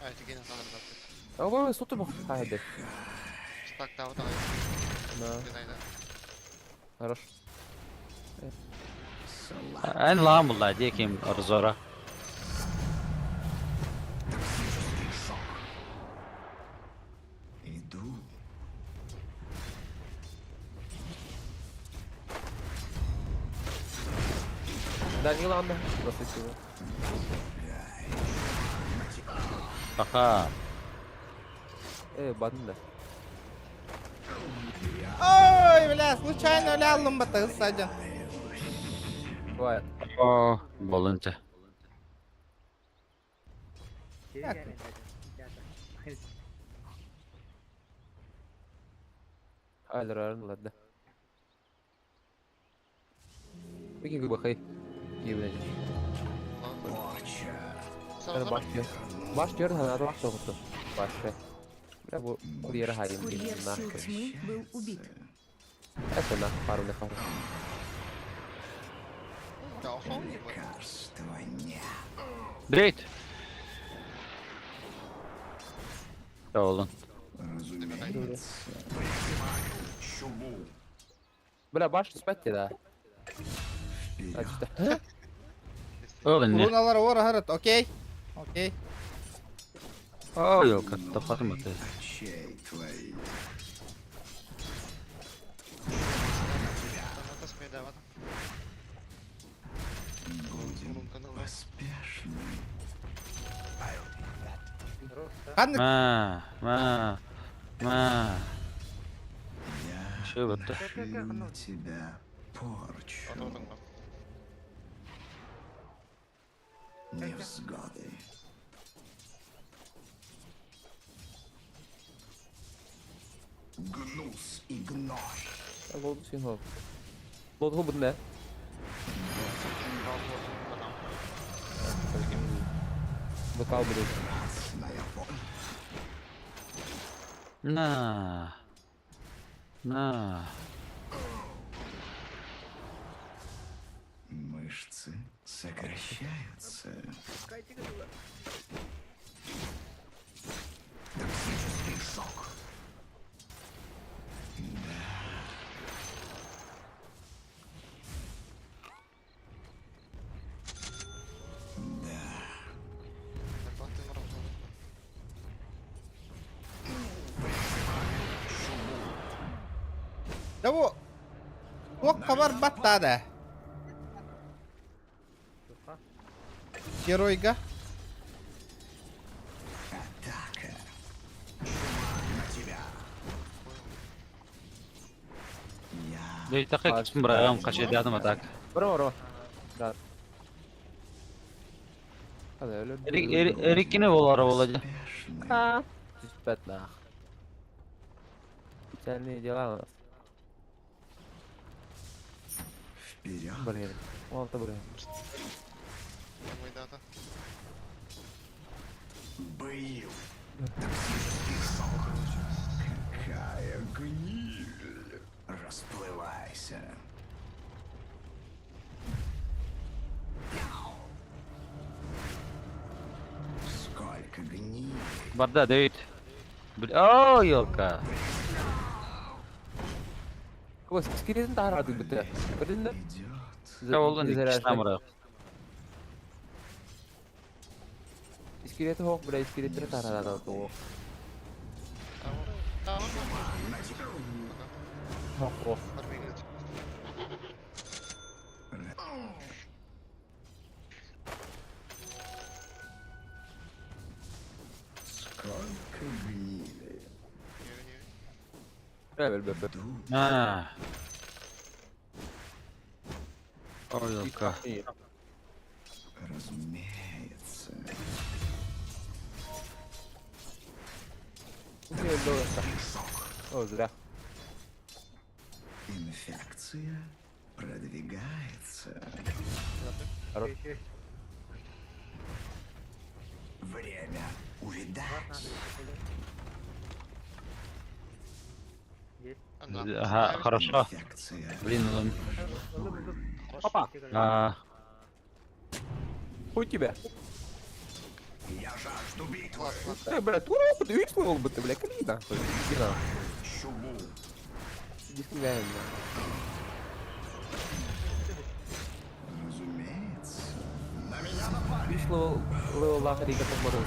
А, это гений надо Ага, соту бак. Хайде. Так, да, вот давай. Да. Хорош. Эн лаам булла дии ким Орзора. Иду. Данила Анна. Насытила. Аха. Э, батын да. Ой, бля, случайно өлө бата садьан. Бывает. О, болынча. Айлар ладно. Вики губахай. Киевлянич. Баш Баш ханаты баш соғыты. Баш. Бля, бу курьер хайым Курьер сил тьмы был убит. Это нах пару не хватит. Лекарства нет. Дрейт. Olun. Разумеется. Чуму. Бля, баш спать да. А, Olun ne? Руналар ора харат, окей. Окей. О, ёлка, топатым аты. Очей твоих. Будем поспешны. Ханнык Ма, ма, ма. Şu bitti. Я наношу на тебя порчу. Невзгоды. Гнус и гной. Лод син Лод хуб не. Вокал будет. Красная воля. На. На. Мышцы сокращаются. Токсический шок. Да бу Ок хабар батта да. Геройга. Атака. На тебя. Я Дрейт такы ким бирагам кача дядым атак. Бро, бро. Да. Hadi öyle. Erik erikini olara olacak. спешный. Спать нах. Печальные дела у нас. Вперед. Блин. Вон то блин. Был. Токсический шок. Какая гниль. Расплывайся. Сколько гнили. Барда Дрейт. О, ёлка. Кого скирин тарадык бите. Көрдүң да? Идет. Olun ikisi tamıra. Искирети хок, бля, искиретер тарада то. Хок, хок. Сколько гнили. Бля, бля, бля. На. О, ёлка. Разумеется. О, зря. Инфекция продвигается. Хорош. Время увидать. Ага, хорошо. Инфекция. Блин, он. Опа. А, Хуй тебя. Я жажду битвы. Э, бля, тура, ты видишь, бы ты, бля, кали нахуй. Иди нахуй. Чуму. Дискүбэһин. Разумеется. На меня напали. Үс левеллаах рига тохморун.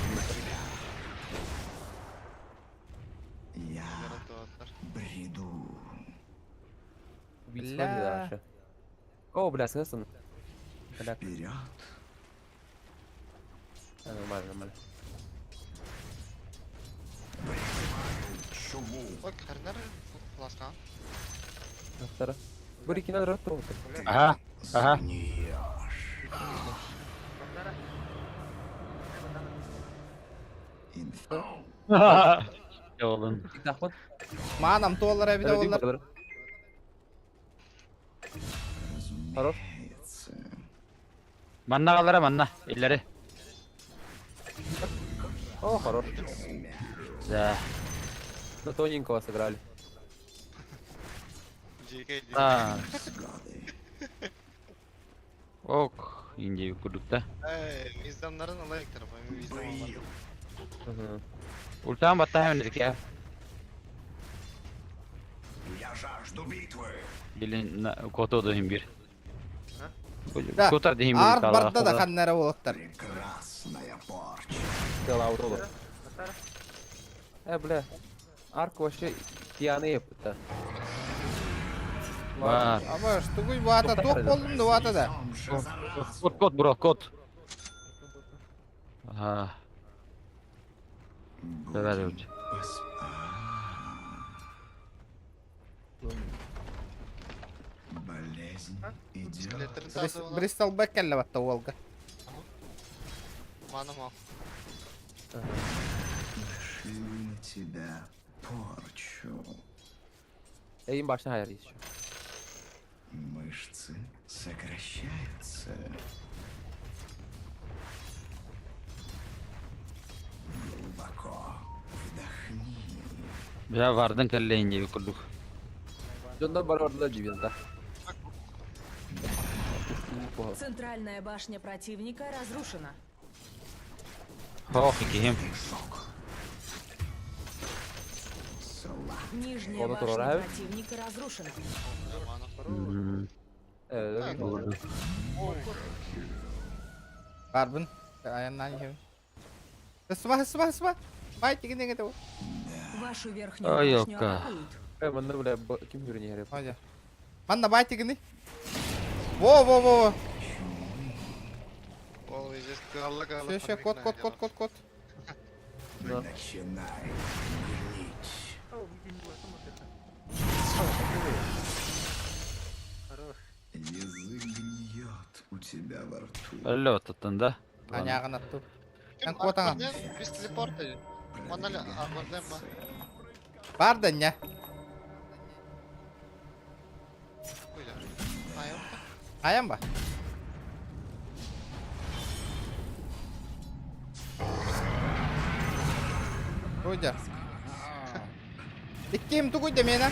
Я бреду. Убийство не дальше. О, бля, слышно? Бля, Вперед. нормально, нормально. Ой, karner ласка. Второ. Бурики надо рот Ага, ага. Сгниешь. Oğlum. Захват. Маанам туоллар эбите оллар. Хорош. Разумеется. Manna kallara manna. İlleri. О, хорош. Да. На тоненького сыграли. JK А. Гады. Ok. İnce kurduk da. Eee Wisdom'ların alay tarafı. Wisdom almadı. Угу. Ultağın battı hemen dedik ya. Я жажду битвы. Bilin kotu da bir. Да. Kotar dihim bir. Арт барда да ханнара уолаттар. Прекрасная порча. Ауролу. Э, бля. Арк вообще пьяный это. Var. Аба, штугуй баата туох болдум да баата да. Kod kod bro kod. Aha. Sever öldü. Болезнь идет. İskeletlerin tarzı olan Бристол Беккелле батта уолга. manam al. Нашли на тебя порчу. Эйм башня хайр еще. Мышцы сокращаются. Глубоко вдохни. Ya vardın kelle ince bir kurduk. Донда барбарда дивин, да. Центральная башня противника разрушена. Oh ikihim. Нижняя Оно башня турараю. противника разрушена. Hmm. Э, Olurdu. Барбын. Аяннан иһэбин. Сыма, сыма, сыма. Бай тигин эҥэ ту. Вашу верхнюю Ай, башню ёпка. атакуют. Э, манна, бля, ким хүрүн иһэр. Ожа. Манна бай тигини. Во, во, во, во. Oğlum здесь калла калла. Все, все, кот, кот, кот, кот, кот. Начинай гнить. Язык гниет у тебя во рту. Öyle oturttun da. Аняҕын атту. Эн куотаҥа. Biz teleport edin. Manal arvardayım ba. Бар да ня. Buyur. Ayım. Аян ба. Туйда. Икким тугуйда мена.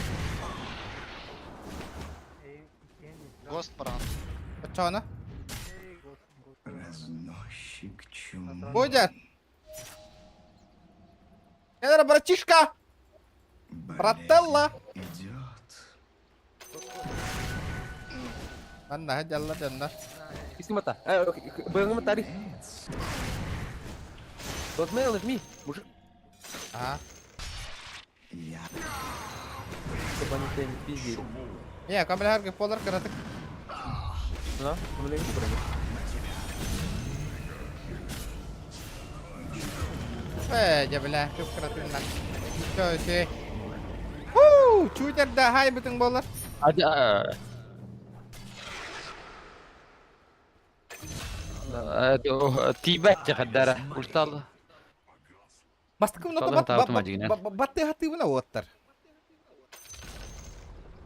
Ghost paran. Очоона. Разносчик чумы. Туйда. Элера, братишка! Брателла! Идет. Манна, дьалла дьанна. Кисни мата. Э, бэҥ матари. Тот мейл нажми, мужик. А. Я Чтобы они тебя не пиздили. Не, камера полар каратык. На, мы не выбрали. Э, дьэ бля, чуп каратыннан. Все, все. Хуу, чуйтер да хай бытың болар. Hadi. Tibet çıkardara. Ultal. Бастыкы мына Талан бат таабытым адьигинэн. батты хатыбына уоттар.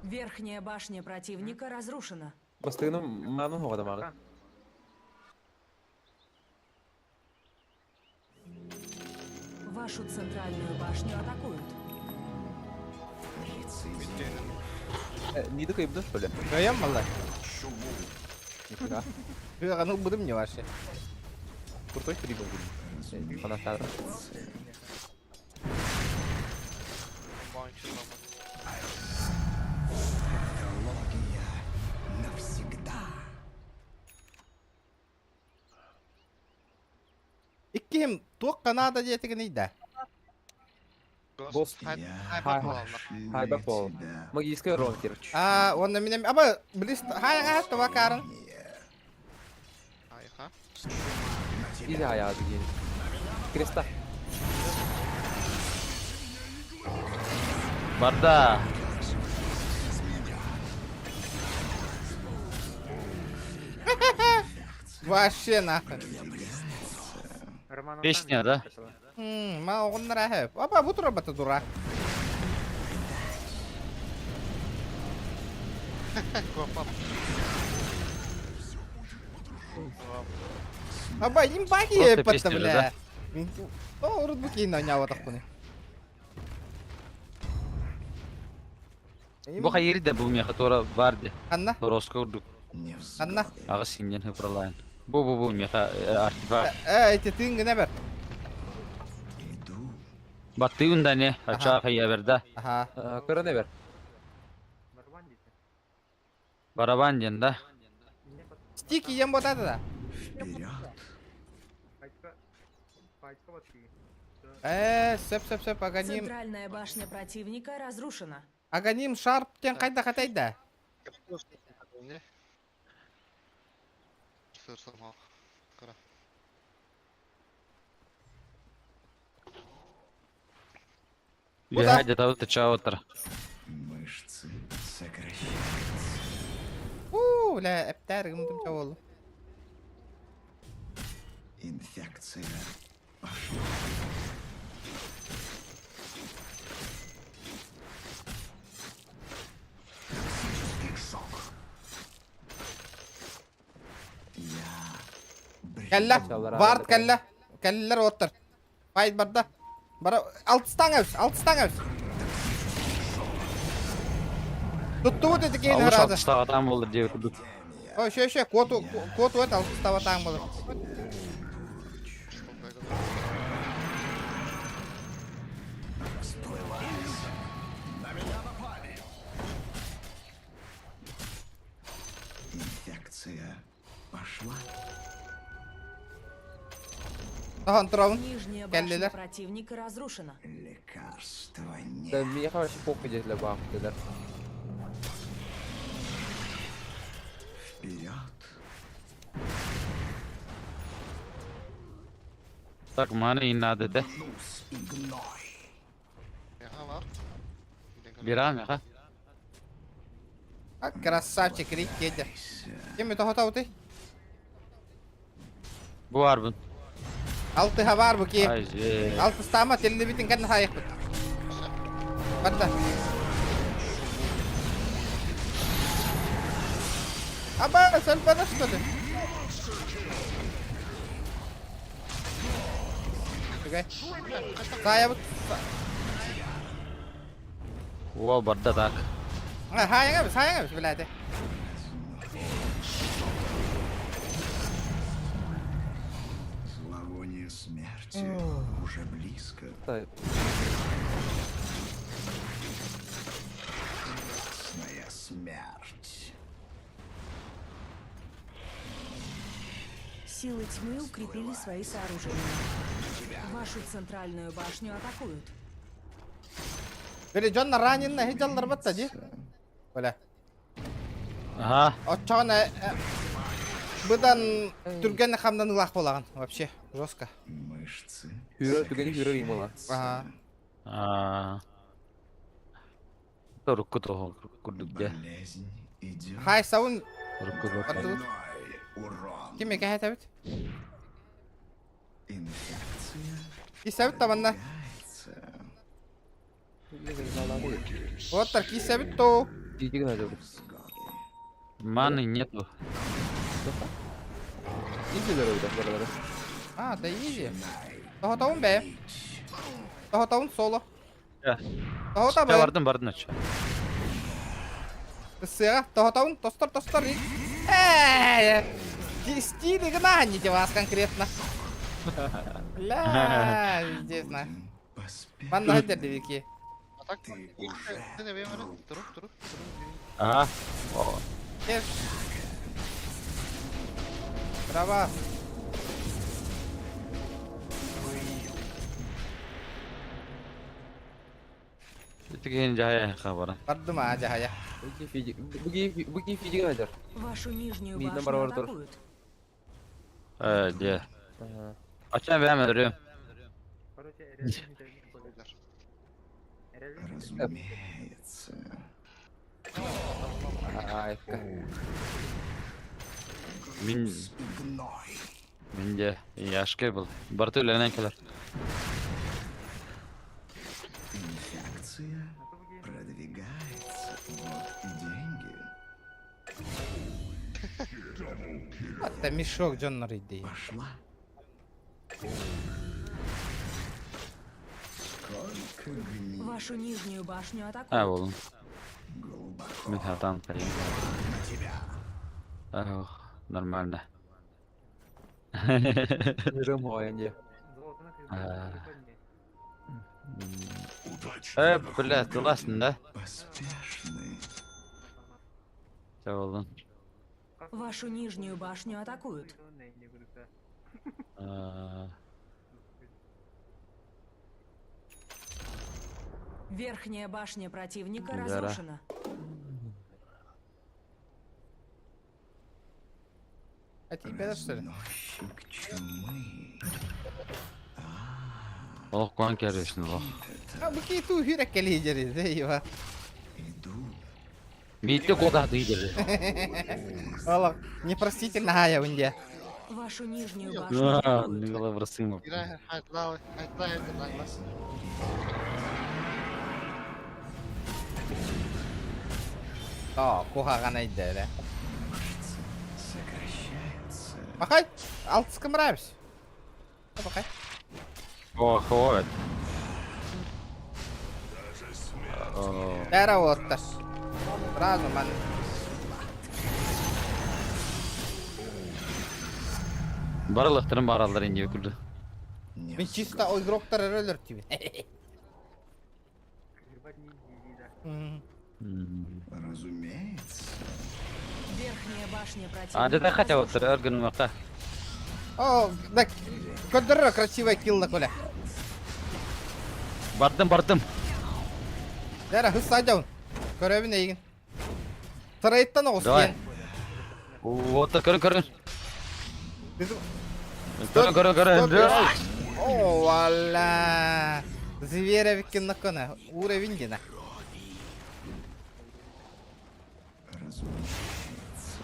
Верхняя башня противника разрушена. Бастыгыны ману хоҕо дамаҕы. Вашу центральную башню атакуют. Э, не дыкайбын, что ли? Көйөн малла. Нифига. Хыганы будым не ваше. Крутой стрим был. Фанатар. Bonçur baba. киһим туохха наада диэтигиний да? Босс. Хайба пол. Магический урон, короче. А, уонна мин аба близ хай аха това карын. Айха. Изи хаяа деген. Креста. Барда. Вообще нахуй. Песня, да? Ма оҕоннор аһы. Аба бу тура бата дура. Аба имба Просто киэппэтта песня же, бля. О, урут бу киин оонньообатахпыный. Бу хайыыр да бу миэхэ туора баар дии. Ханна? Роско курдук. Ханна? Аҕыс синньэн хыпыралаан. Бу бу бу миэхэ артефакт. Э, эти тыын гына бер. Баттыыбын да не, ачаа хайа да. Аха. Көрөн эбер. Барабан диэн да. Стик иен ботата да. Э, сөп сөп сөп аганим. Центральная башня противника разрушена. Аганим шарп тен кайда хатайда. Үөһээ дьатабыт ычаабыттар. Мышцы сокращаются. У, бля, эптэр гымдым чабол. Инфекция пошла. Токсический шок. Я Кэллэ. Вард кэллэ. Кэллэр оттар. Файт барда. Бара алтыстаң әбіс, алтыстаң әбіс. Туттубут эти кейин Алыс ыраады. алтыстаҕатаан буоллар диэбит курдук. Ой, шө шө, куоту куоту эт алтыстабатаң болар. Расплываюсь. На меня напали. Инфекция пошла. Тахан турабын. Нижняя башня Кэллилэр. противника разрушена. Лекарства нет. Да, миэхэ вообще похуй диэтилэр баахтылар. Вперед. Так, маны иннады да. Гнус и гной. Бира миэхэ. А, красавчик, Рикки Ким это ты? Бу баарбын. Алтыха бар бу ки. Ай, же. Алтыстама телебитин кән хайык бит. Барда. Аба, сәл бана что ли? Окей. Сая бут. Уол барда так. Хайың әбіс, хайың әбіс, блядь. Зловоние смерти уже близко. Красная смерть. Силы тьмы укрепили свои сооружения. Вашу центральную башню атакуют. Били Джон ранен на хиджаллар батта ди. Бля. Аха. Отчон быдан түрген хамдан ылах болаган вообще жестко. Мышцы. Хүрэ түгэни хүрэ имала. Ага. Аа. Рукку того курдук дэ. Болезнь идет. Хай саун Рукку бардыбыт. Урон. Ким эке хәтәбит? Инфекция. Кисәбит табанна. Оттар кисәбит то. Маны нету. А, да изи. Тохотоун бе. Тохотоун соло. Тохота бе. Бардым бардым оча. Сыра, тохотоун, тостор, тостор. Э, стили гнаните вас конкретно. Бля, везде знаю. Манна дердевики. А так, ты не Туру, туру, туру. Ага. Браво. Тигин жая хабара. Бардым аа жахая. Бу фиджи гадар. Вашу нижнюю Мидна башню барабар тур. атакуют. Э, де. Ачан бәм өрүм. Разумеется. Айка. Мин Мин де яшкай был. Барты үләнән келер. Инфекция продвигается. Вот и деньги. Hatta мешок дьоннор идеи. Пошла. Сколько гнили Вашу нижнюю башню А, атакуют. болын. глубоко Мин хатан кайын. тебя. Ох, нормально. Мирым хоянде. Э, бля, тыласың да? Поспешны. Сау болын. Вашу нижнюю башню атакуют. Верхняя башня противника Гора. разрушена. А тебе что ли? Разносчик чумы. Олох куан керешин олох. А бу ки ту хүрек келидери, дейва. Иду. Битте кода дыйдер. Олох, непростительно хая унде. Вашу нижнюю башню атакуют. Николай Брасымов. О, кухаган айдere. Мышцы сокращаются. Бакай, алтыскы мырабыз. Бакай. О, хватит. Бәрі отты. Сразу ман. Барылықтырын баралар инде өкүлдү. Мен чисто игроктар өлөр тибин. Разумеется. Верхняя башня противника. А, да хотя вот өргөн макта. О, да, көдөрө красивая килл на коля. Бардым, бардым. Дәрі хыс сайдаун. Көрөбүн эйгин. Трейттан оғыз Давай. Вот, көрүн, көрүн. Көрүн, көрүн, көрүн. О, валла. Зверя викин на кона. Уровень дина. Разумеется.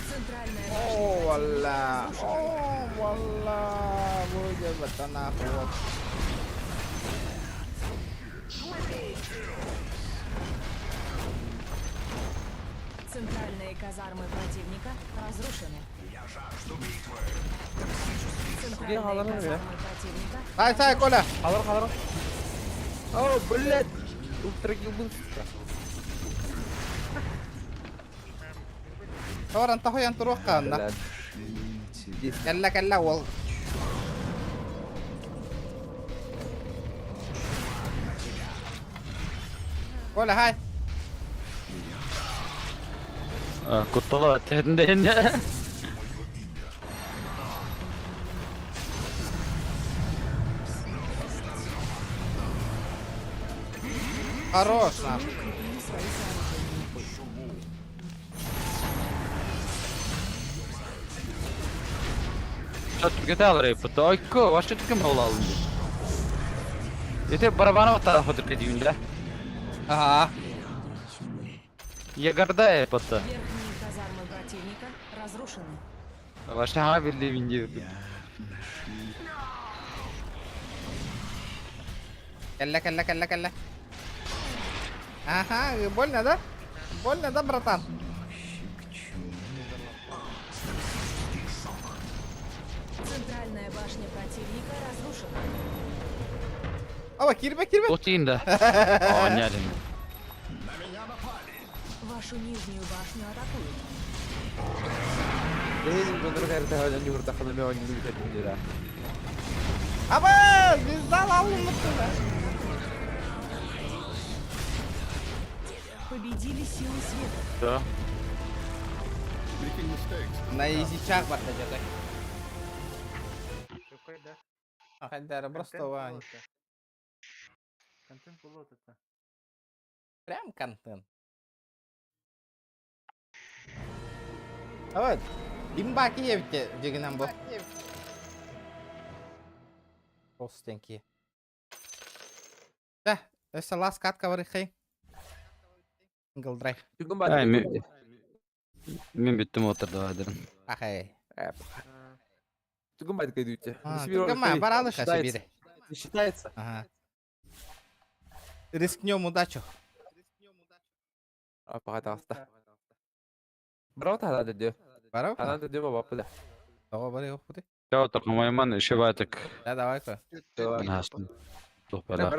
Центральная О, башня валла. противника разрушена. О, валла. Будет батана вот. Центральные казармы противника разрушены. Центральные Алар казармы противника Сай, сай, Коля. Халар, халар. О, блядь. Ультра килл был. Торан тахоян турук каанна. Блядь. Кэллэ, кэллэ, ол. Коля, хай. Куттала тенден. Хорош, нахуй. укрепили свои сооружения. Чат алар иппыт. Ойко, вашы түкем ол алынды. Ете барабана тарafı dediğinde. Ага. Ягарда иппыт. Верхние казармы противника разрушены. Ваша ха билди бинди. Кэллэ, кэллэ, кэллэ, кэллэ. Ага, больно, да? Больно, да, братан? Центральная башня противника разрушена. Ава, кирбе, кирбе. Отейин да. Оонньоодум. Вашу нижнюю башню атакуют. Дейін донор кәрті хаван юрта ханаме ойын үтәтін да. Аба, звезда алынмыпты да. Победили силы света. Да. На изичах барда дьэ. Хайдара просто вань. Контент болот это. Прям контент. Давай. Имба киевте дегенен бу. Простенький. Да, өссө лас катка бар ихей. Сингл драйв. Ай, мен бүттүм отырды адырын. Ахай. Тугун байды кайдуйте. Тугама, баралы хасибире. Не считается. Ага. Рискнем удачу. А, пока таста. Браво та да дө. Барау? Ана дө баба пыда. Того бары yok бу. Я отыр еще батык. Да, давай-ка. Настын. Тух бала.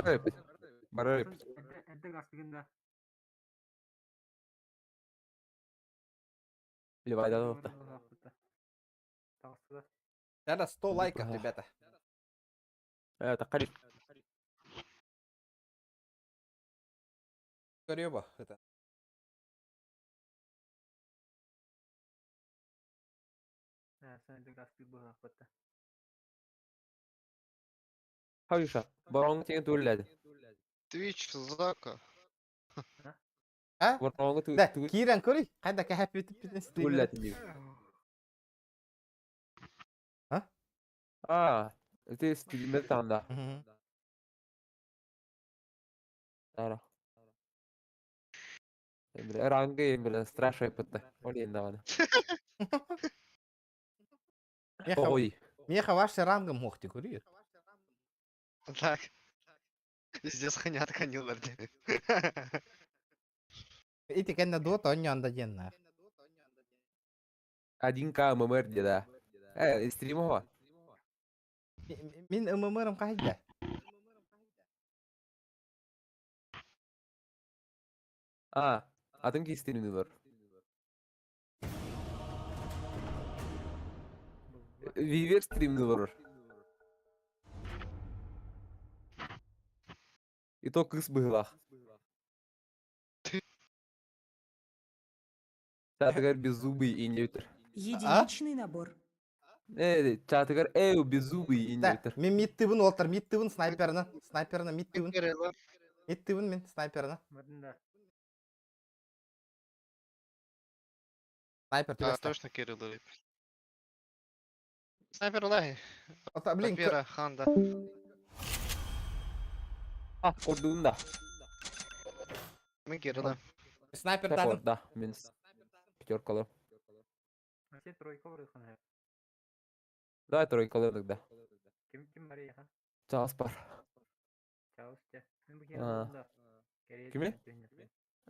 Барау. Да, 100 лайков, ребята. Это қарип. Көрөбө, это. Хавиша, бароңы теген түгілләді. Twitch Зака. А? Бароңы Да, киирэн көрүй. Кайда кэһэп бүтүп бүтүн түгілләді дейм. А? А, ты стример танда. Ара. Ранга бля, страшно пытта. Олин давай. Ой. Меха ваш рангом мохти көрүй. Так. Пиздец, ханят канилар. Ити кэннэ дуота онньоон диэн 1К ММР да. Стримова. Мин ММРым кайда? А, атын ки стримни бар. Вивер стримни бар. И то кыс быһылах. Чатыгар беззубый и не өтір. Единичный набор. Чатыгар эу беззубый и не өтір. Мен миттыбын олтар, миттыбын снайперна. Снайперна миттыбын. Миттыбын мен снайперна. Снайпер А, түбәстә. точно Кирилл. Снайпер лай. Ота, блин, Папира, Ханда. А, ордуында. Мен Кирилл. Снайпер Так, дадым. да, мен пятеркалы. Сен тройка барыхын. Давай тройкалы тогда. Ким ким барыха? Чаас бар. Чаус те. Мен бу А. Кими?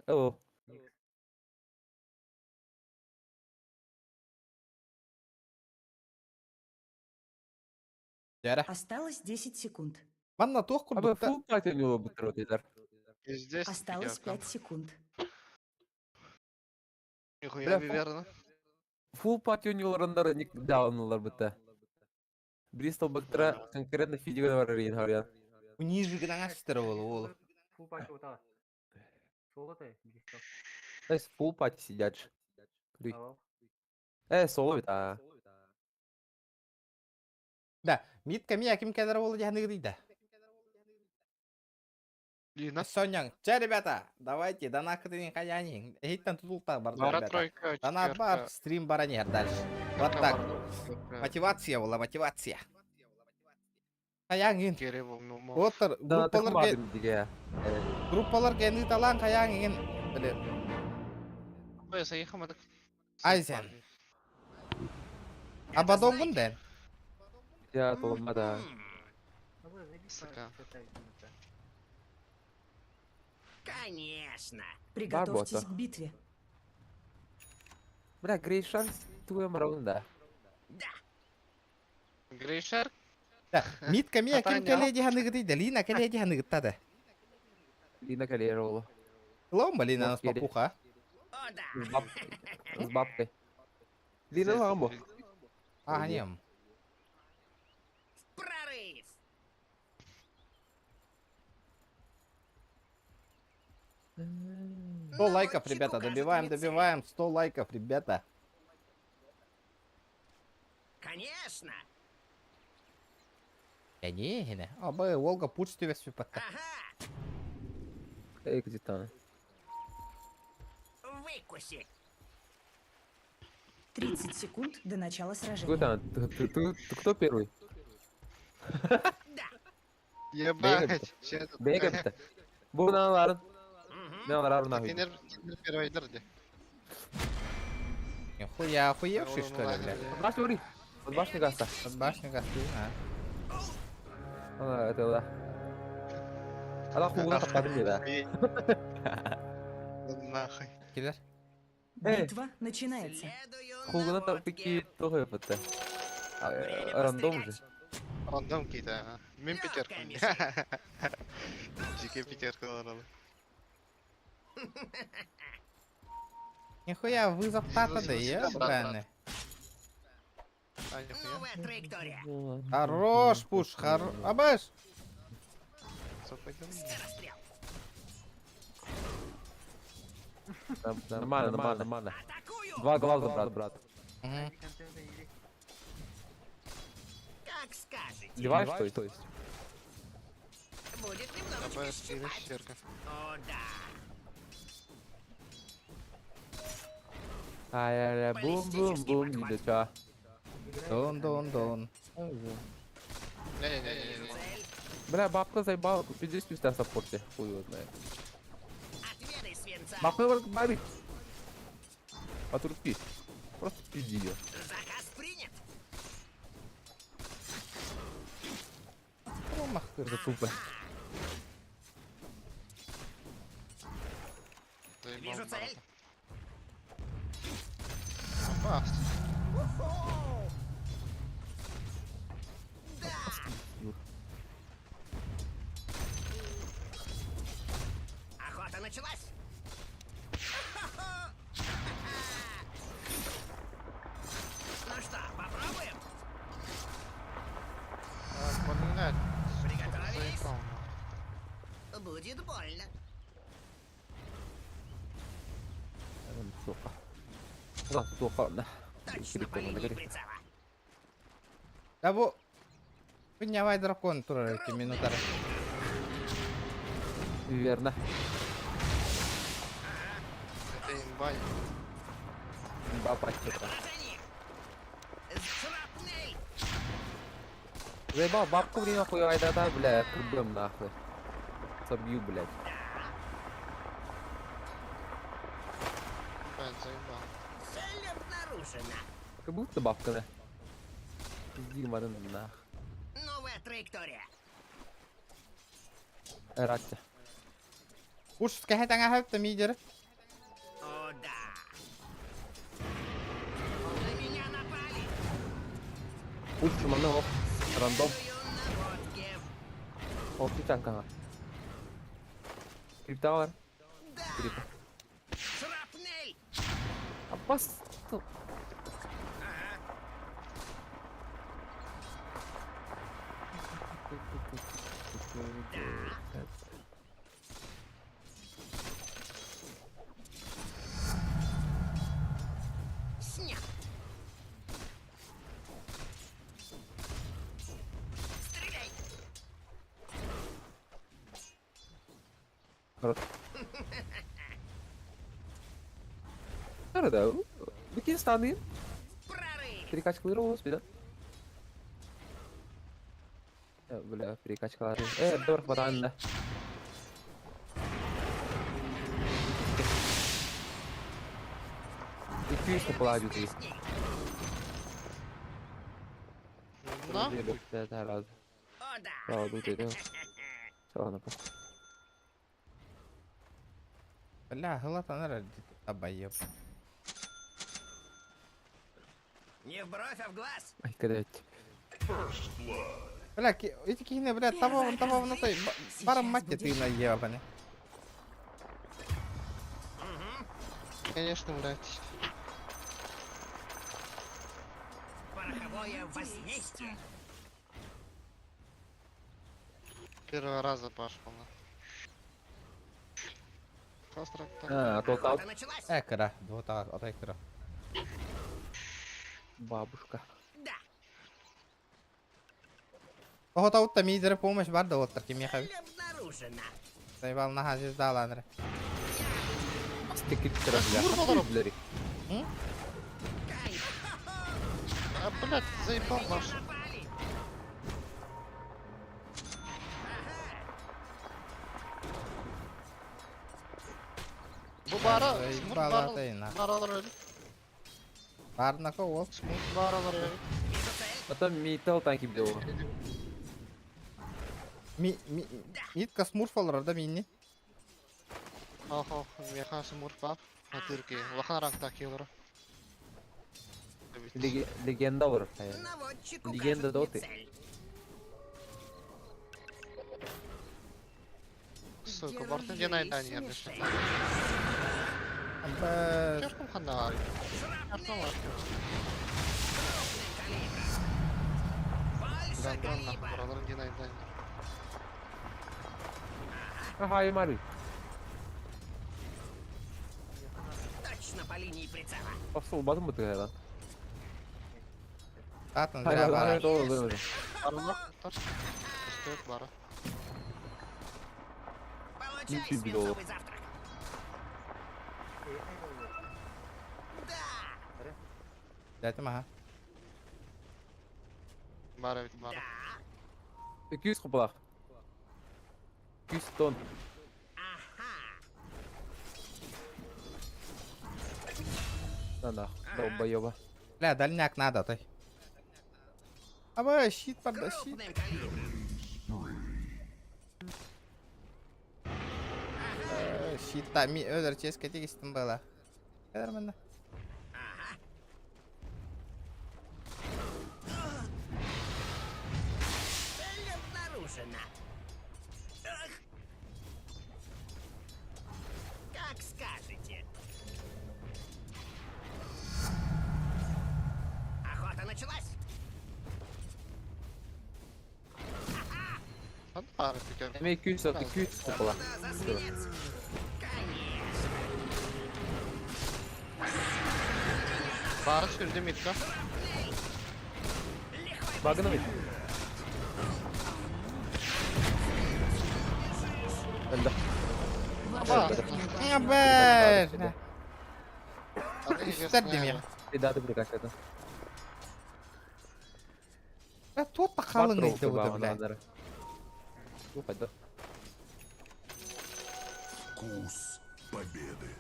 Hello. Осталось 10 секунд. Манна туох Аба курдукта. фул пати нюла бутыр дедер. Пиздец. Осталось 5 секунд. Нихуя, Бля, верно. Фул пати нюларындар ник даунлар бутта. Бристол бактыра конкретно фидио бар рейн харьян. Ниже гнастер ол ол. Фул пати ота. Соло та, Бристол. То есть фул пати сидят. ж. Крүй. Соло бит, а. Да, митка мия ким кедер ол дияны гыйда. Лина. Соняң. Че, ребята, давайте, донаты хаяни. Эйттен тутулта бар, Бара ребята. тройка, Донат бар, четверка. стрим баранер дальше. Вот Четверка так. бар. Мотивация была, мотивация. Хаяңын. Кирилл, ну, мо. Отыр, Да, так группалар мадым диге. группалар кенди талан хаяңын. Блин, Ой, заехал, Айзен. Абадон ден. Я толма да. Сука. Конечно. Приготовьтесь Барбота. к битве. Бля, Грей Шанс твоем раунда. Грейшер? Да, митка мия ким Атаня. келе дияны гыйда, Лина келе дияны гыттады. Лина Калерова. Ломба Лина нас Окей. попуха. С баб- С бабкой. Лина Ламбо. А, нем. Прорыв. 100 лайков, ребята, добиваем, добиваем. 100 лайков, ребята. Точно. Кэньиэһинэ. Абы Волга пуч түбэс сүппэттэ. Эй, где-то. Выкуси. 30 секунд до начала сражения. Куда? Ты, ты, ты, ты кто первый? Ебать. Сейчас. Бегать-то. Бу наларын. Не алар нахуй. Кинер кинер первый ди. Нихуя охуевший, что ли, блядь? Под башню ури. Под башню гаста. Под башню гасты, а. А, это да. Ала хугуна таппадым да. Нахуй. Киллер. Битва начинается. Хугуна таппики тоже это. Рандом же. Рандом какие-то, ага. Мин пятерку. Дикая пятерка народу. Нихуя вызов тата да ебаный. А, нихуя. Новая траектория. Хорош, пуш, хоро... Абаш! Что, пойдем? Скорострел. Нормально, нормально, нормально. Два глаза, брат, брат. Мгм. Как скажете. Ливай, что ли, то есть? Будет немножечко АБС щипать. шестерка. О, да. Ай-яй-яй, бум-бум-бум, не до ча. Дон, дон, дон. Не-не-не-не. Бля, бабка заебала, пиздец пизда саппорте, хуй его знает. Отведай свинца. Бабка говорит, бабик. Отрубки. Просто пизди ее. Заказ принят. Промах. Это тупо. Заебал Вижу цель. Опас. Охота началась. Ну что, попробуем? А, блядь. Приготовились? Заебал. Будет больно. Сука. Да, сука, Точно по линии прицела. Да бу... Поднявай дракон турар эти минутары. Верно. Это имба. Имба пачка. Поражение. Шрапнель. Заебал бабку время хуй да да, бля, кубым нахуй. Собью, блядь. Блядь, заебал. Цель обнаружена. Как будто бабка, да. Пизди, марын, нах. Новая траектория. Раття. Уж скахетаңа хөптө мидер. О, да. На меня напали. Ульчу манна рандом. Следую наводке. О, чанка. Криптавар. Да. Крипа. Шрапнель. Опас. Снят. Стреляй. Хорош. Nerede? Bir standayım. Прорыв. Перекачкалары olsun bir de. Бля, перекачкалары. Э, дор хватанды. İki yüz topu С ней. Нахуй. Herhalde. О, да. Bravo, dur dedi. Sonra bu. Бля, гылатанар абайып. Не в бровь, а в глаз. Ay kadar. Бля, эти кихine, бля, того, того, на той, баром мать ты на ебаный. Конечно, блядь. Пороховое возмездие. Первого раза пошел. Костра, так. Ha, total. Охота началась. Экра, двута, от экра. Бабушка. Да. Оһотоутта миидэрэ помощь бар да уоттар кимиэхэ эбит. Заебал наһаа звездалаан эрэ. А, блядь, заебал наш. Бу бара, смут баралар өлүк. Барнака ол. Смут баралар өлүк. Потом металл танки биле Ми, ми, митка смурф олорор да минни. Ох, ох, меха смурф бар. Хатырки, улахан рангта киолора. Легенда олорор. Легенда доты. Сука, бартын ден айдан ердешін. Керкім қандай? Керкім бар. Гандон нахуй, бараларын ден айдан. Ага, Мари. Точно по линии прицела. Пошел, батым бу тыгайла. Атын зря бар. Стоит бара. Получай свинцовый завтрак. Дәтім аха. Бара бит бара. 200 купалах. 200 тонн. На нах, долбоеба. Бля, дальняк надо, той. Аба, щит, парда, щит. Щита, ми өлөр ческе тегистим была. Кадar менде. Цель обнаружена. Ах. Как скажете. Охота началась. Эме 200 200 купала. За свинец. Конечно. Бара сүрдү митка. Багны бит. Өлдө. Абэ. Үстер я. Даты прикачаты. Бля, тот пахалың иди вот, бля. Вкус победы.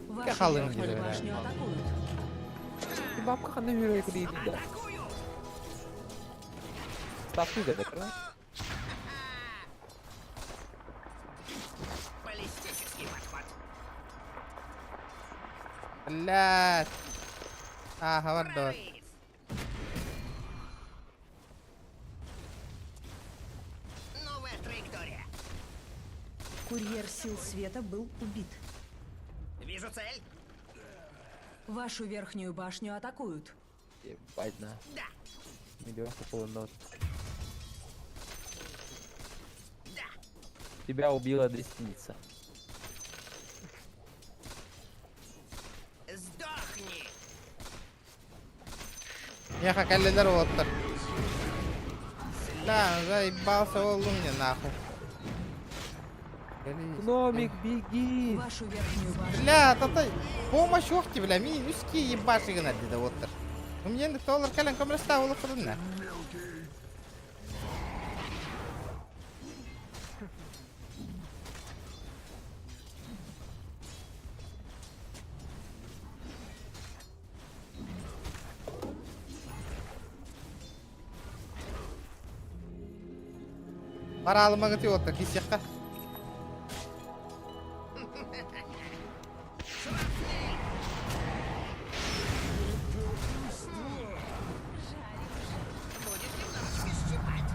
Вашу Халын верхнюю иди, бля. башню атакуют. Бабка ханна хүрэ киди да. Ставки да бекра. Баллистический подход. Блядь. А, вардот. Новая траектория. Курьер сил света был убит. Вижу цель. Вашу верхнюю башню атакуют. Ебать на. Да. Миллион купол Тебя убила десница. Сдохни. Меха каллелер оттар. Да, заебался ол мне нахуй. Гномик, беги! Вашу верхнюю башню. Бля, тата, помощь охти, бля, ми үски ебаши гына диде оттар. У меня доллар кален комреста улы кырдын. Баралыма гыты оттар кисекка. Будет немножечко щипать.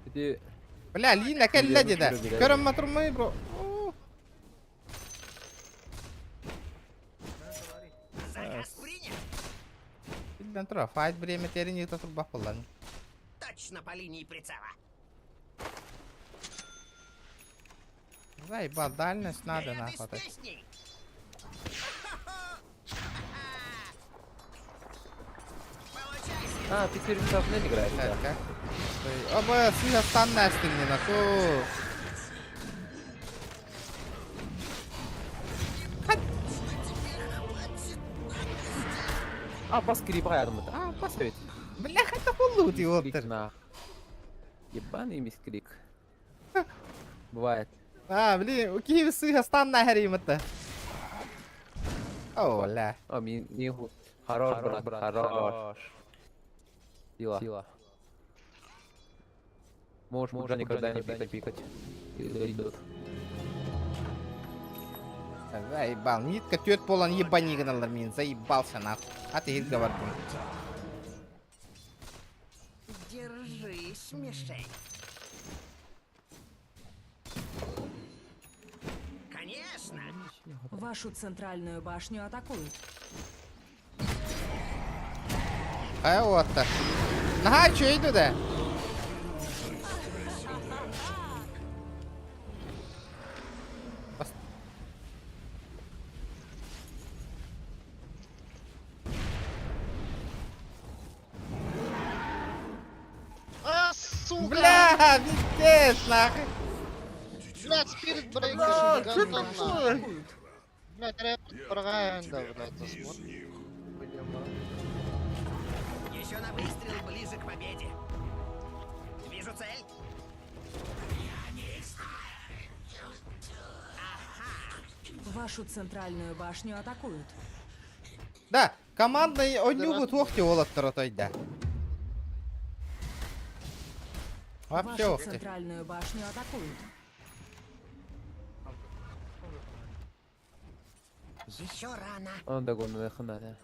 Ити Бля, Лина кэллэ диде. Көрөм матурмай бро. Заказ принят. Билден тура, файт время терин юта турбах боллан. Точно по линии прицела. Заебал, дальность надо Наряды с нахуй. песней. А, ты теперь в не играешь, да? Оба, сыһа стан нэстиҥ наку. А, бас кири багаядым. А, бас ведь. Бляха, это полут ёптер. На. Ебаный мискрик. Бывает. А, блин, киһи сыһа стан нэһэримэтэ. О, ля. А, ми не Хорош, брат, хорош. Сила. Сила. Можешь уже никогда не пикать, пикать. Идут. Заебал. Нитка тет полон ебани гналар мин. Заебался нахуй. А ты говорю. Держись, мишень. Конечно! Вашу центральную башню атакуют. А вот так. Наһаа үчүгэй да. А, сука! Бля, пиздец, нахуй. Блядь, Спирит Бля, Брейкер, что гандон такое? нахуй. Блядь, рэп прогаем, да, блядь, засмотр. Еще на выстрел ближе к победе. Вижу цель. Вашу центральную башню атакуют. Да, командный онньугу туох уолаттар отойда. Вообще Вашу охте. центральную башню атакуют. Еще рано. Он догон надо.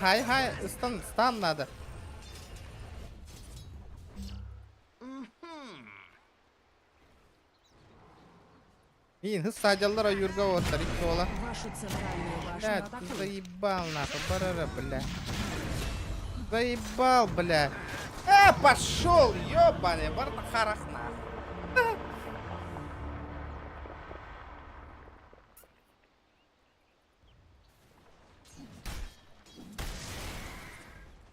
Хай хай, стан, стан надо. Мин хыс садяллар ойуурга уоттар икки уола. Вашу центральную башню Бля, ты атакуют. заебал нахуй, барара, бля. Заебал, бля. Пошел, ёбаный, барна харах нахуй.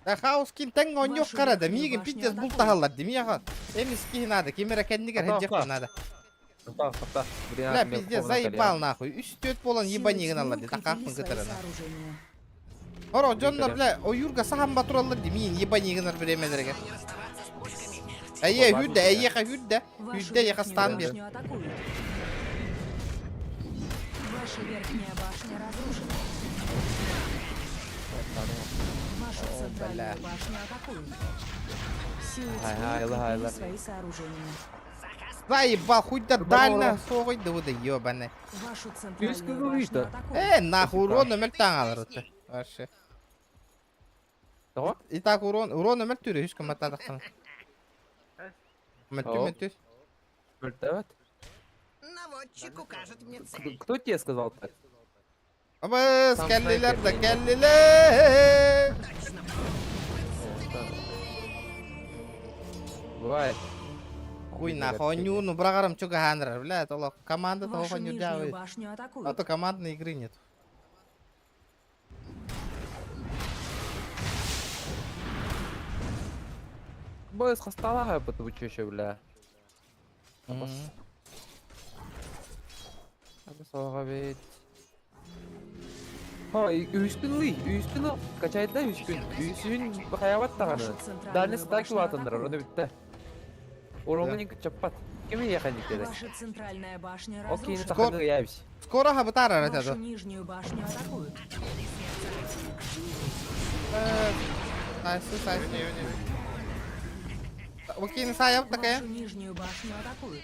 Да хаус кин тэҥ оонньуох Вашу хара да верхнюю миигин башню пиздец атакуют. бултаһаллар дии миэхэ эмис киһи надо ким эрэ кэннигэр Тоқта. сылдьыахпын надо. Тоқта, тоқта. Бля, пиздец, заебал нахуй. Үс түөрт буолан Силы ебани тьмы гыналлар дии укрепили такаахпын свои кытарына. сооружения. Хоро дьоннор бля ойуурга саһан батураллар дии миин ебани гынар бириэмэлэригэр. Эйэ хүрдэ, эйиэхэ хүрдэ. Вашу Хүрдэ эйиэхэ верхнюю стан биэр. башню атакуют. Ваша верхняя башня разрушена. Вашу центральную бля. башню атакуют. Силы Ай, тьмы ай, ай, укрепили ай. свои сооружения. Заебал, хуй да дально суоҕуй да да ебаный. Вашу центральную говоришь, башню да? атакуют. Э, нахуй урон мөлтөөн аҕалар Вообще. Тоҕо? И так урон, урон мөлтүүр үс көмөттаатахтан. Мөлтүү О. мөлтүүр. Вертолет? Наводчик укажет мне цель. Кто тебе сказал так? Абыс, Там кэллилэр да снайпер кэллилэр. Бывает. Хуй нахуй, онньууну быраҕарым чугаһаанырар, блядь, олох команда того Вашу нижнюю онньуурдаабыт. башню А атакуют. то командной игры нет. Бойс хасталаха потому что еще, бля. М. Абас ведь. Ха, үспін ли, үспін качает да үспін. Үспін хаяват тағаны. Вашу центральную Дальний стак башню атандыр, атакуют. оны бітті. Уроңын чаппат. Ким ехать керек? Ваша центральная башня Окей, разрушена. таханы явись. Скоро хабытар Вашу это. нижнюю башню атакуют. Сайсы, сайсы. Окей, сайап такая. Вашу нижнюю башню атакуют.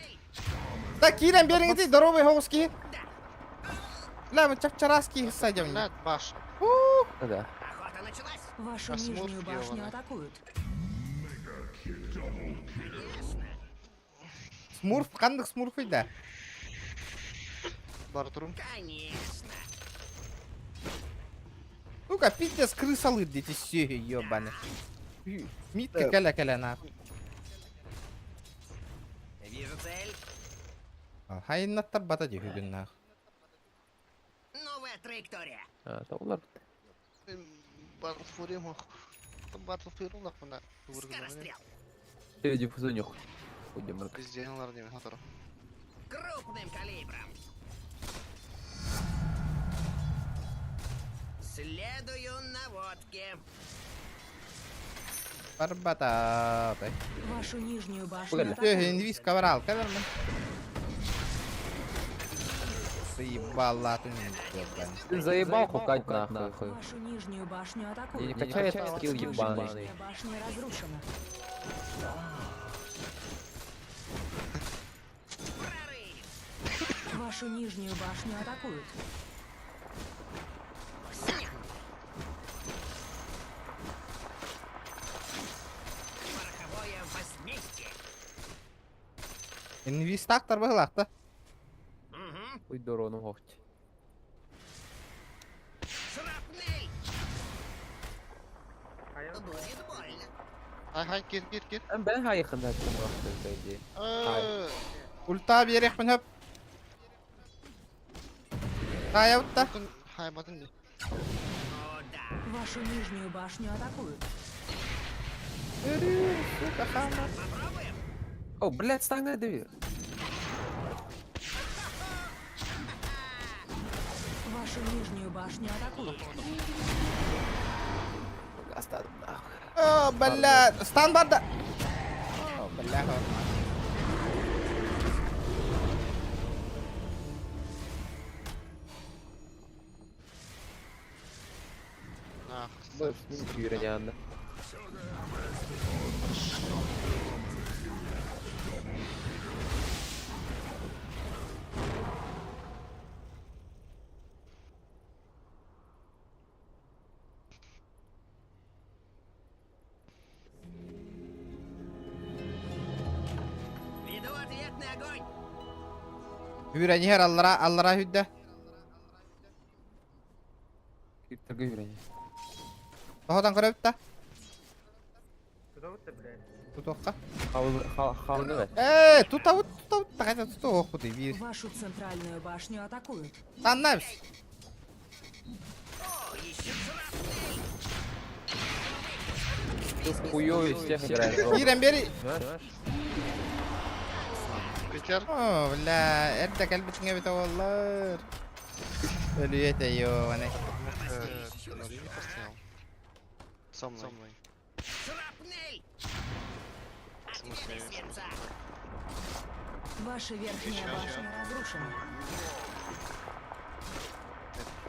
Да, кирен бериңити, здоровый хоуски. Бля, мы чапчараски садим. Блядь, башня. Да. Охота началась. Вашу А нижнюю смурф башню ёбаный. атакуют. Смурф, қандық смурф да. Бартрум. Конечно. Ну-ка, пиздец, крыса лыт, дети все, ебаный. Митка кәлә кәлә на. Вижу цель. Хайыннаттарбата дии бүгүннээх. Новая траектория. Тоҕулар. Battlefield Battlefield улахпына. Скорострел. Диффузунюх. Уйдемырк. Везде диэн хатору. Крупным калибром. Следую наводке. Барбата. Вашу нижнюю башню Түө, атакуют. инвиз каварал, кавермен. Заебала ты Ты заебал хукать нахуй. Вашу нижнюю башню Не атакуют. качает скилл Ваша ебаный. нижняя башня разрушена. Прорыв. Вашу нижнюю башню атакуют. Снял. Пороховое возмездие. Инвиз тактар быһылаахта. Угу. Уй дорону хохт. Шрапнель. Будет больно. Хай хай кир кир кир. Ben хайхын да по идее. Ульта биэриэхпин хөп. Таайабытта. Хай батын ди. О, да. Вашу нижнюю башню атакуют. Өрүү, сука, хама. Попробуем? О, блядь, стаңа дви. Вашу нижнюю башню атакуют. Астадым нахуй. О, бля, стан барда. О, бля. Нах. Б, күйрен Веду ответный огонь. Хүрэн иһэр аллара, аллара хүддэ. Киптер күйрен. Тоһотон көрөбүт Тутуохха. Хавны бер. Э, тутабыт, тутабыт, тахайта тутуохпут биир. Вашу центральную башню атакуют. Таннабс. О, еще шрапнель. Ты хуёвый из всех играешь. Киирэн бери. Знаешь? Петер. О, бля, эрдэ кэлбитиҥэ эбитэ буоллар. Өлүө этэ ёбаный. Постоял. Со мной. Шрапнель. В смысле? Отведай свинца. Ваша верхняя башня разрушена.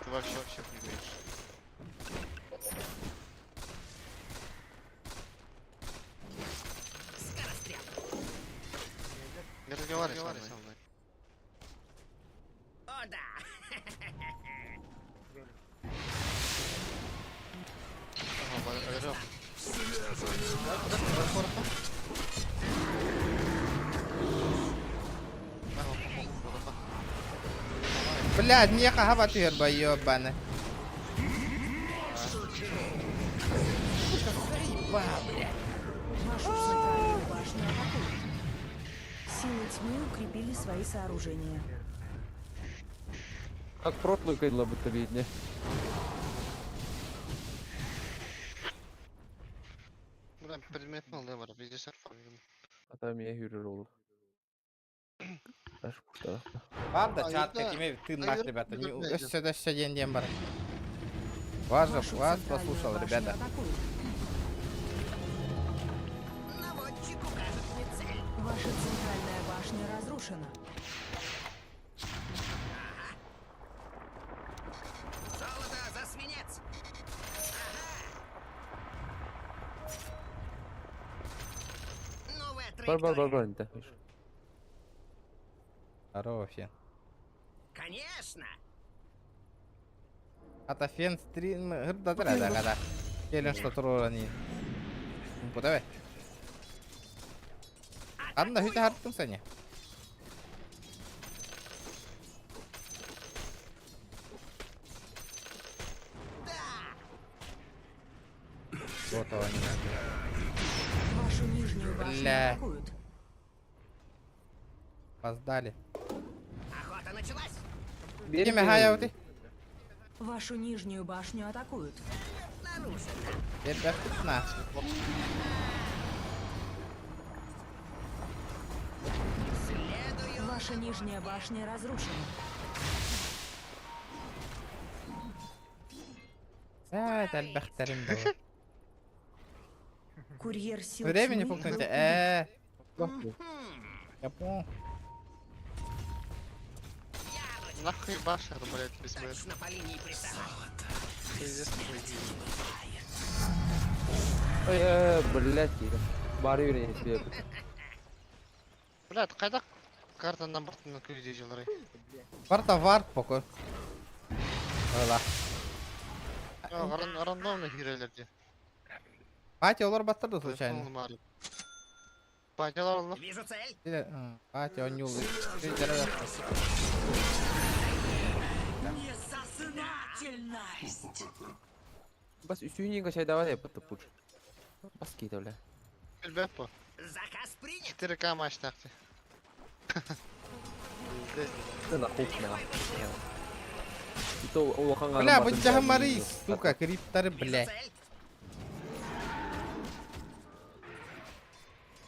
Ты вообще вообще не умеешь. Скорострел. Не разговаривай со мной. О, да. Ага, орел. Блядь, мне хаба түһэр ба ёбаный. Вашу центральную башню атакуют. Силы тьмы укрепили свои сооружения. Как протлый кайдла будто видно. Бля, предмет мал бар, везде серф. А там я хүрер ол. Аш курта. Правда, А, чат это- какими ты нах, наверное, ребята, не найдёт. өссө өссө диэн диэн бар. Вас же, Вашу вас центральную послушал, башню ребята. атакуют. Наводчик укажет мне цель. Ваша центральная башня разрушена. Золото за свинец. Ага. Новая Бар бар бар траектория. бар инте. Здорово, Фен. Конечно. Ата Фен стрим гырдатыр да када. Келен что турурани. Куда Анна хүтэ хартың сәне. Вот они. Вашу нижнюю башню Бля. атакуют. Опоздали. началась. Ким хаябыты? Вашу нижнюю башню атакуют. Биэрбэппит на. Ваша нижняя башня разрушена. Ээ, элбэхтэрин да. Курьер сил Времени тьмы был пункте. убит. Ээ. Я понял. Нахуй башер, блядь, без мэр. Точно по линии прицела. Пиздец, нахуй. Ой, э, блядь, бары үйренесіп берді. Блядь, қайда картадан бұртын көйде жылырай. Барта варп пока. Ола. Рандомно хирелерде. Батя олар баттырды случайно. Батялар олар. Вижу цель. Батя он юлы. Несознательность! Бас үсүйінен качай давай я пуч. Бас кейді, бля. Білбеп по. Заказ принят. 4К матч тақты. Пиздец. Это нахуй на. И то улахан Бля, будь жахмары, сука, крипторы, бля. Вижу цель.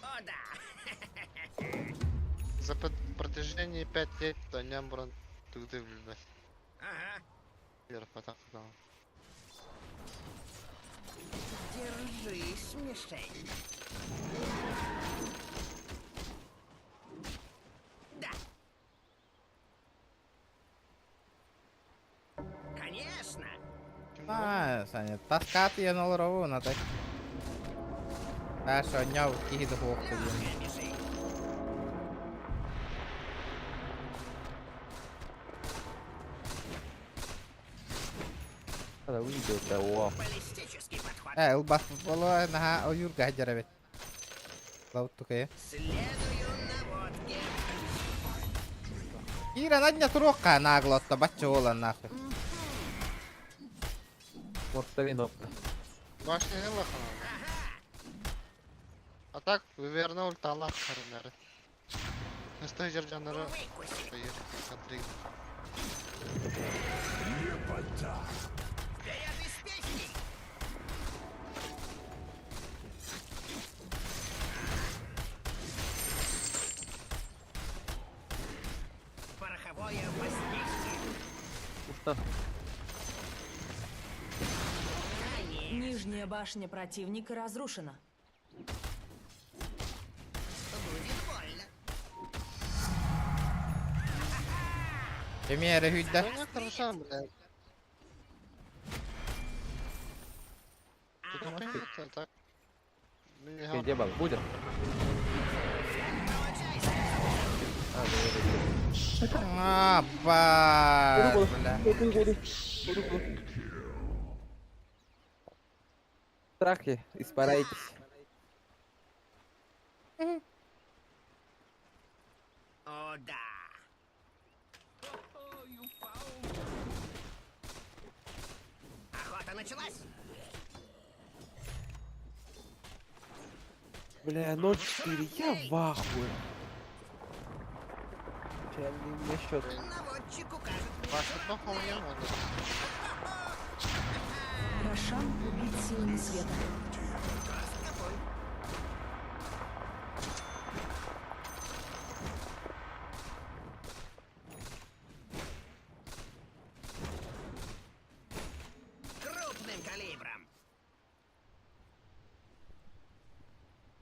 О, да. За протяжении 5 лет то бұрын түгді білмес. Ага. Вера потақ Держись, мишень. Да. Конечно. А, Саня, таскаты я на лорову на так. Хорошо, няу, киды хлопцы. Легкая мишень. Надо выйдет, да, о. Баллистический подход. Э, ылбас бола, наха, о юрга жарабет. Лауттукая. Следую наводке. Кира надня турока наглотта, бача ола нахуй. Морталин опта. Башня не лахана. А так, вывернул талак харнары. Настой жержанары. Выкуси. Смотри. Вперед из песней. Пороховое воздействие. Уста. Нижняя башня противника разрушена. Будет больно. Эмиэрэ хүйдэ. Ну, хорошо, блядь. Тут это так. Где был? Будет? А, ба, бля. Страхи, испарайтесь. О, да. Охота началась. Бля, 0-4, я в ахуе. Печальный у меня счет. Наводчик укажет мне. Башня плохо у него. Рошан убит силами света. Крупным калибром.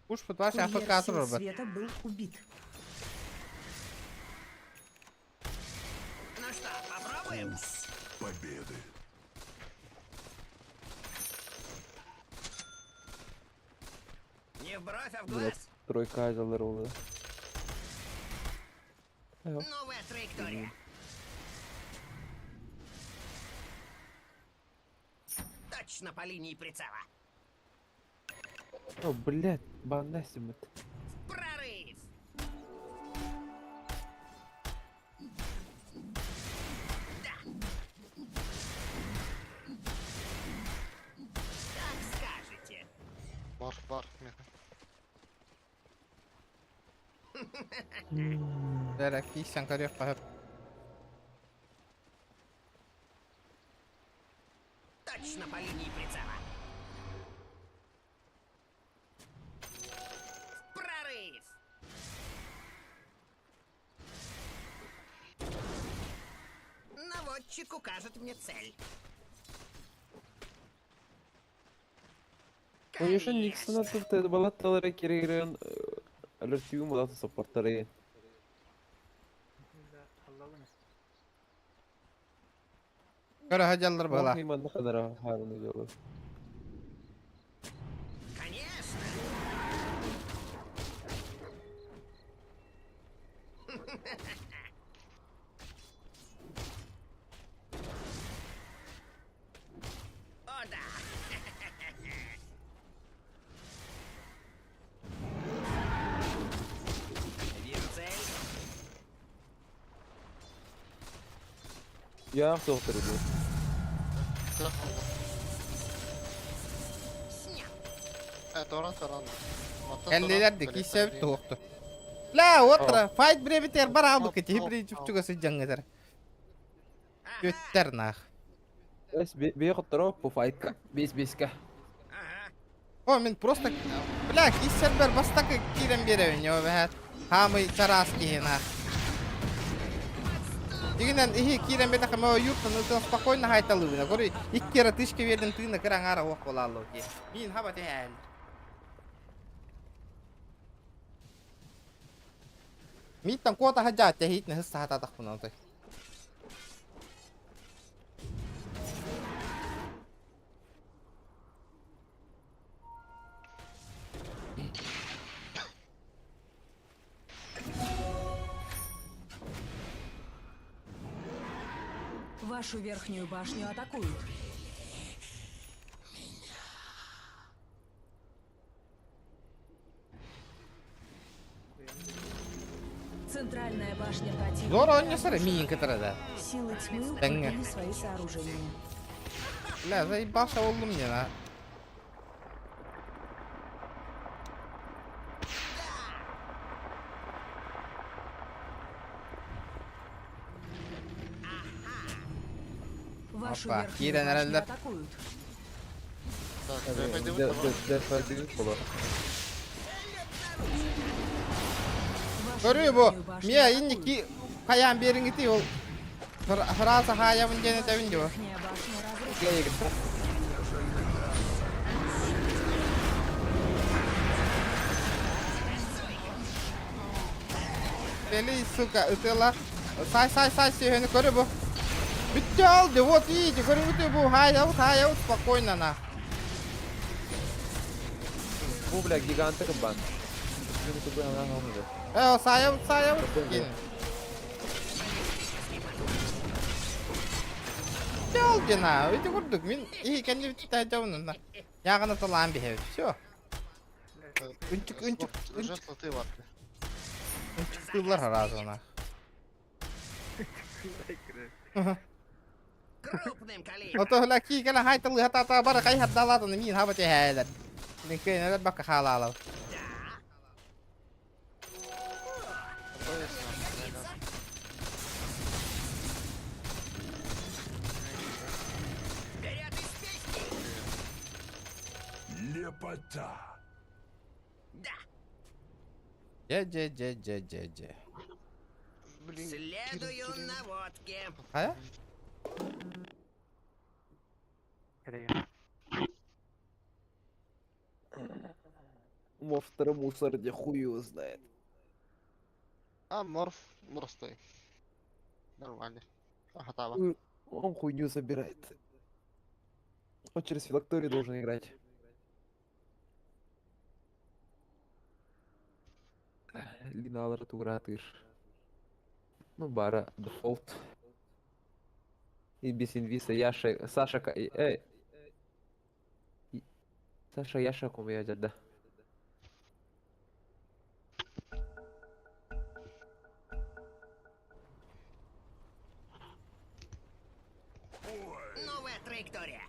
Уж пытался Курьер АФК сил турбат. света был убит. Ну что, попробуем? Победы. Не в бровь, а в Блядь, глаз. тройка залырула. Новая траектория. Точно по линии прицела. О, блядь, банасимет. Прорыв! Да. Как скажете. Бар, бар, меха. Дәрі кисен көрек қойып. Датчик укажет мне цель. Конечно, Никсона тут балатталары кирегирен алертүүм балаты саппорттары. Көрө хадьаллар быһыла. Манна хадара хаарыны дьолу. Конечно. О, да. Вижу цель. Я соқтыр ди. Э, торан торан. Кэллилэр да киссэбит туохту. Ла, отра, файт бребитер бар албык ити хибри чупчуга сыдьаҥҥытар. Күттэр нах. Эс бе хотторо по файтка. Бес беске. О, мин просто, бля, киссэрбэр бастакы киирэн биэрэбин, ёо бэһэт. Хаамый чараас киһи нах. Дигинэн иһи киирэн бэтэхэ мө юртан ытын спокойно хайталыыбына. Көрүй, икки эрэ тышка биэрдим тыына кыра аҥаара уох буолааллоо дии. Мин хаба түһээн. Мииттэн куота сылдьаат тэһиитин ыһыс саатаатахпына отой. Вашу верхнюю башню атакуют. Центральная башня противника. Зор оонньосор миин кытара да. Силы тьмы Тэҥҥэ. укрепили свои сооружения. Бля, заебался боллум мне на. Вашу Опа, верхнюю киирэн башню эрэллэр. атакуют. Көрүү бу, миэ инники хайаан биэриҥити ол фраза хаайабын диэн этэбин дии. Бели, сука, ытыла. Сай, сай, сай, сүһүнү көрү бу. Бүттü алды, вот видите, көрүңүтү бу, хай аут, хай аут, спокойно на. Бу бля гиганты кабан. Э, сай аут, сай аут. Бүттü алды на, өтө курдук, мин и кэнни бүттü дьабын Яғына талаан биһэбит, все. Үнчүк, үнчүк, Уже слоты бар. үнчүк тыллар харазына. Крупным калибром. Ото хла ки кala хай тылы хата та бара кай хаддалаатын мин хаба тэһээлер. Мин кэнэлер бакка хаалаалал. Вперед из песни! Лепота. Да. Дьэ дьэ дьэ дьэ дьэ дьэ. Следую наводке. Хайа? Мовтера мусор, где хуй его знает. А, морф, морстой. Нормально. Ага, Он хуйню забирает. Он через филакторию должен играть. Линалар туратыш. Ну, бара, дефолт. И без инвиса Яша, Саша, эй. Саша Яша ком да. Новая траектория.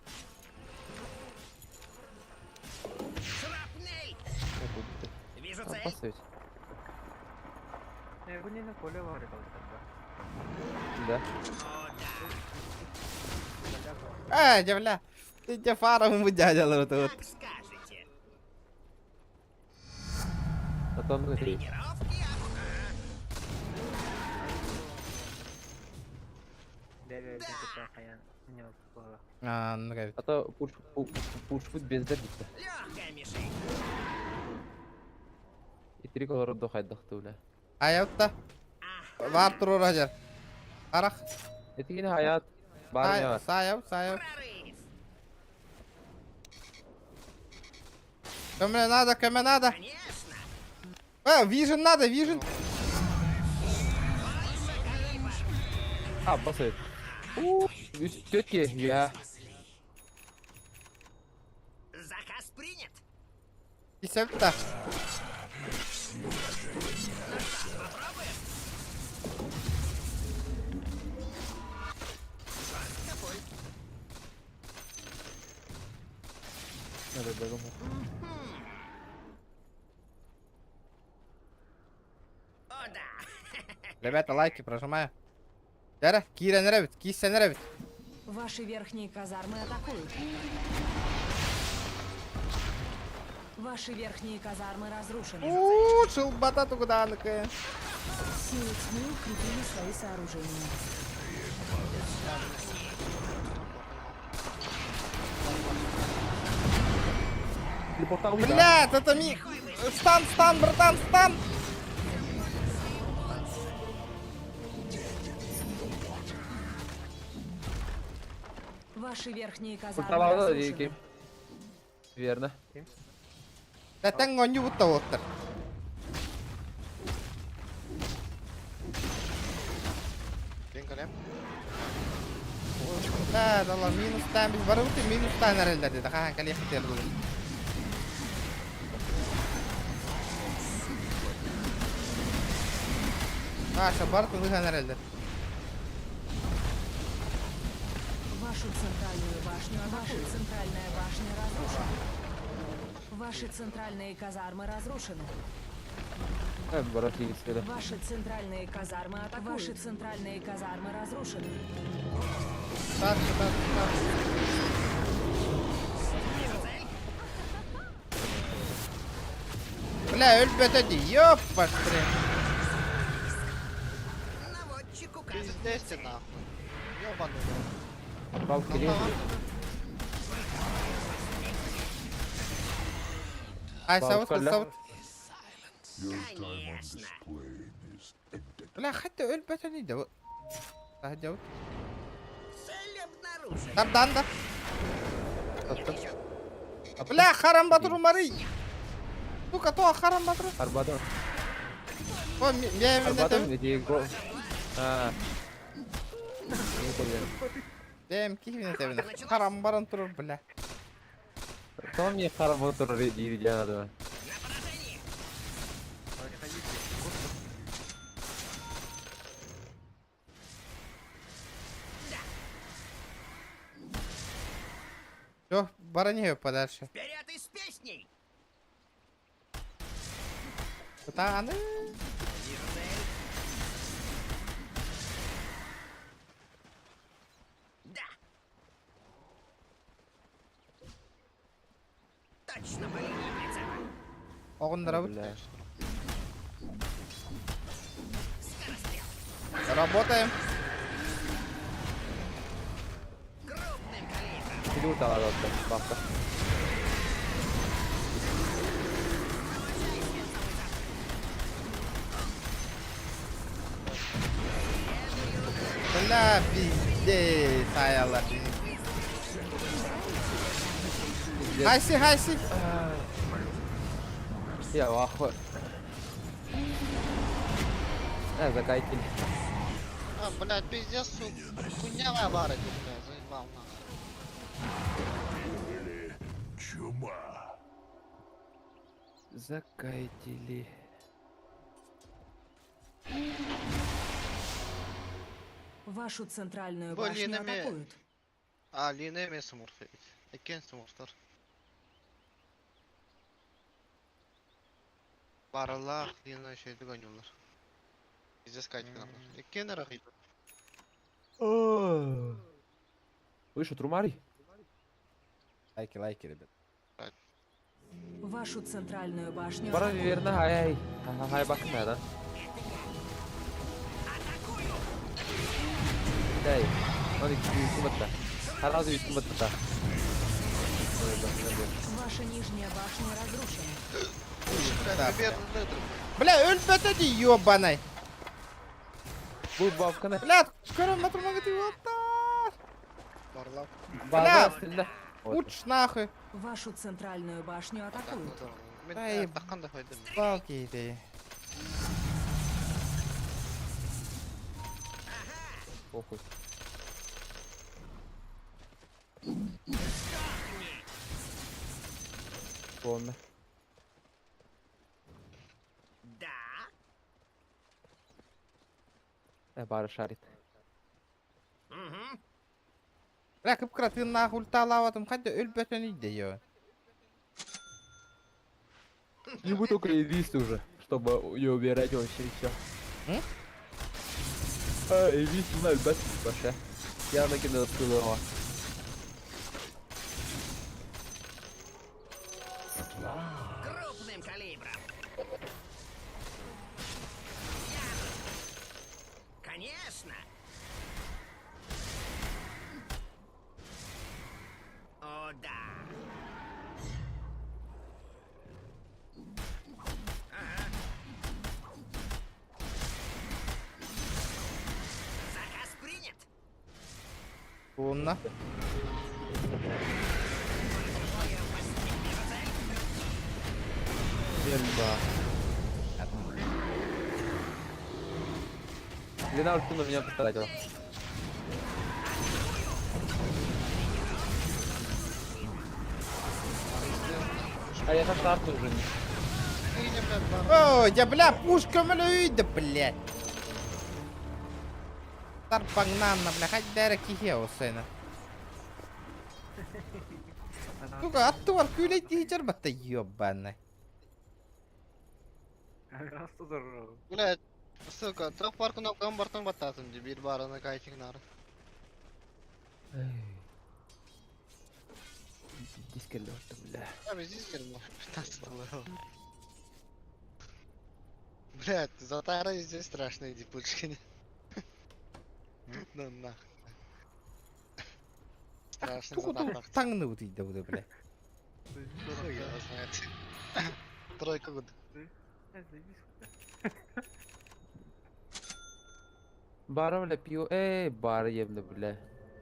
Шрапнель! Вижу цель. Поставить. Да. Э, дьэ бля. Ты дьэ фарам дядялар вот. Как скажете. А там ну Тренировки. Бэйэ-бэйэбитин кытта хайаан ньооппуһа. А, ну эбит. А то пушпут бездер битте. Легкая мишень. Итирик олордо хайдах бля. Айаутта. Бар турура жер. Арах. Этигини хаят бар не бар. Саяв, саяв. Прорыв. Көмө надо, көмө надо. Конечно. А, вижен надо, вижен. А, басайт. Тетки, я. Заказ принят. Исепта. Надо додому. О, да. Ребята, лайки прожимаю. Дәрі, кирен ребит, киссен ребит. Ваши верхние казармы атакуют. Ваши верхние казармы разрушены. Ууу, шылбата тугуданыкы. Силы тьмы укрепили свои сооружения. Блядь, это ми... Стан, стан, братан, стан! Ваши верхние казармы Культалауда разрушены. дики. Верно. Тәтәң оню бутта оттыр. Мен кэлем. Да, дала минус тан biz барып минус тан әрелдер dedi. Хахан кале хитер бүгін. Аша бар тылыхан әрелдер. Вашу центральную башню Ваша центральная башня разрушена. Ваши центральные казармы разрушены. Барат лигистере. Ваши центральные казармы атакуют. Ваши центральные казармы разрушены. Так, так, так. Бля, өлбөтө ди. Ёппаштыры. Наводчик указан. Пиздец ты нахуй. Ёбаный. в рот. Палки лезли. Ай, сабыт, Балкалля. сабыт. Конечно. Бля, хатта өлбөтө ди. Тахжабыт. Цель обнаружена. Тардан да. Бля, харам батыру мары. Сука, то харам батыру. Арбадон. О, мен Арбадон эти го. А. Не понял. Бэм кихвин тебин. Харам баран турur, бля. Там мне харам отур дири надо. На поражение. Все, барани подальше. Вперед и с песней. Кутаны. Вижу цель. Да. Точно по линии прицела. Огындыра Бля. Скорострел. Работаем. Крупным калибром. Или уталады бақта. Бля, пиздец, аяла. Хайси, хайси. Я в ахуе. А, закайтили. А, блядь, пиздец, сука. Хуйня моя бара, блядь, заебал нахуй. Закайтили. Вашу центральную Блин, башню атакуют. А, Лина эмес смурф эбит. Экен смурфтар. Баралах, Лина şeydi oynuyorlar. Пиздец кайтып Экен арахит. Вы что, Трумари? Лайки, лайки, ребят. Вашу центральную башню Бара атакуют. верно, хай хай. Хай бакна, да? Дай. Он икки батта. Сразу икки батта. Ваша нижняя башня разрушена. Бля, өлбөтө дии, ёбаный. Бу бабканы. Бля, көрөн матырмагы ты Барлап. Бля, уч нахуй. Вашу центральную башню атакуют. Ай, палки ты. Похуй. Полно. Да. Бары шарит. Угу. Бля, кып-кыра тыыннаах ульталаабатым хайда өлбөтөн үйдө ё. Ему только инвист уже, чтобы не умирать вообще и все. М? А, инвист, не знаю, бэт вообще. Я накинул его. Крупным калибром. Конечно. О, да. Ага. Заказ принят. Уонна. Верба. Лена ульту на меня потратила. А я на карту уже не. О, я, бля, пушка үйдө, блядь. Тарпаңнанна, бля, хайда эрэ киһи осайна. Сука, аттыбар күүлэйдии батта ёбаный. Блядь, сука, трох паркын окан бартан баттасым ди бир барына кайтинг нары. Дискелли орту, бля. Я без дискер 15 левел. Блядь, Затара здесь страшные дипучки. Ну нахуй. Страшный Тугу Затар. таҥны утуйда бу, бля. Хуй его знает. Тройка гуд. Бара, бля, пиво. Эй, бар ебно, бля.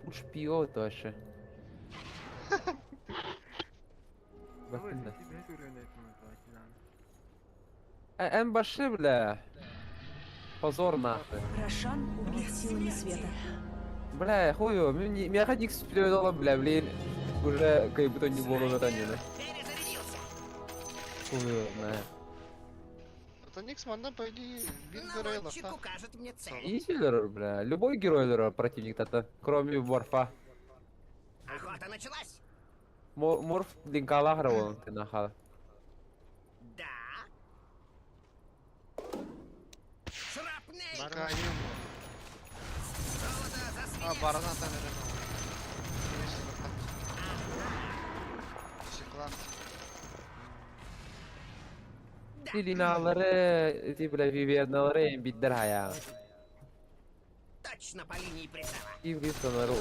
Уж пиво тоже. Бакында. Эн баши, бля. Позор нахуй. Рошан убит силами света. Бля, хуй, меня ходик с бля, блин. Уже как будто не было на танина. Хуй, бля. Это Никс манда по идее бин герой Наводчик укажет мне цель. Изилер, бля. Любой герой противник то кроме Морфа. Охота началась. Морф линкала вон ты нахал. Да. Шрапнель. А, барана там Секла. Линалары, ти, бля, вивианалары биддер хая. Точно по линии прицела. И в нару.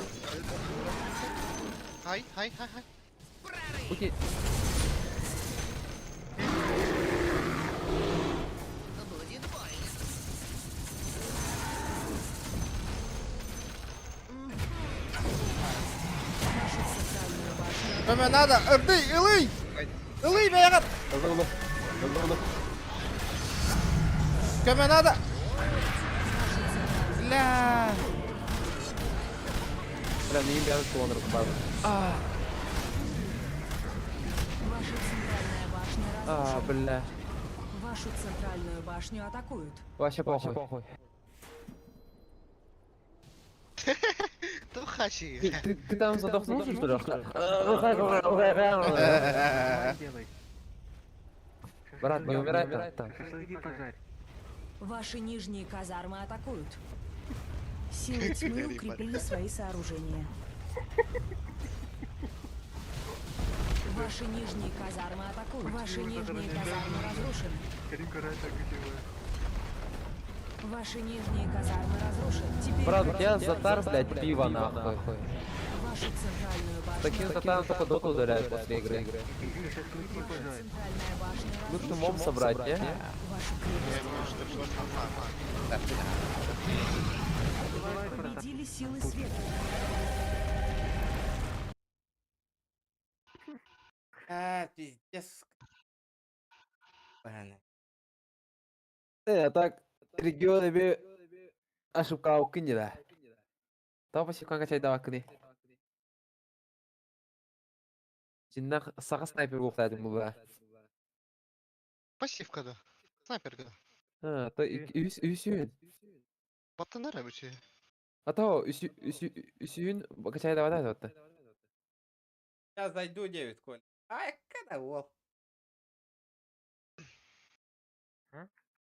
Хай, хай, хай, хай. Окей. Будет больно. Вашу центральную башню Көмө надо, ырдый, ылый! Ылый бэйэҕит! Көмө надо! Бля! Бля, не бяз клонер база. А, Ваша центральная башня а, разрушена. бля. Вашу центральную башню атакуют. Вообще похуй. Ты хачи. Ты там задохнулся, что ли? Брат, не умирай там. Ваши нижние казармы атакуют. Силы тьмы укрепили свои сооружения. Ваши нижние казармы атакуют. Ваши нижние казармы разрушены. Ваши нижние казармы разрушены. Теперь Брат, у тебя затар, блядь, пиво нахуй. Вашу центральную башню Таким затаром только доту удаляют после игры. Центральная башня Лучше моб собрать, не? Вашу крепость победили силы света. А, пиздец. Ладно. А так, регионы би ошибка укини да. Тапа сикан качай давакыны. Чиннах саха снайпер буохтаатым бу баа. Пассивка да. Снайперка да. А, то үс үсүүн. Баттанара бүтү. А то үсүүн качай давата атта. Сейчас зайду 9, Коль. Ай, когда вол.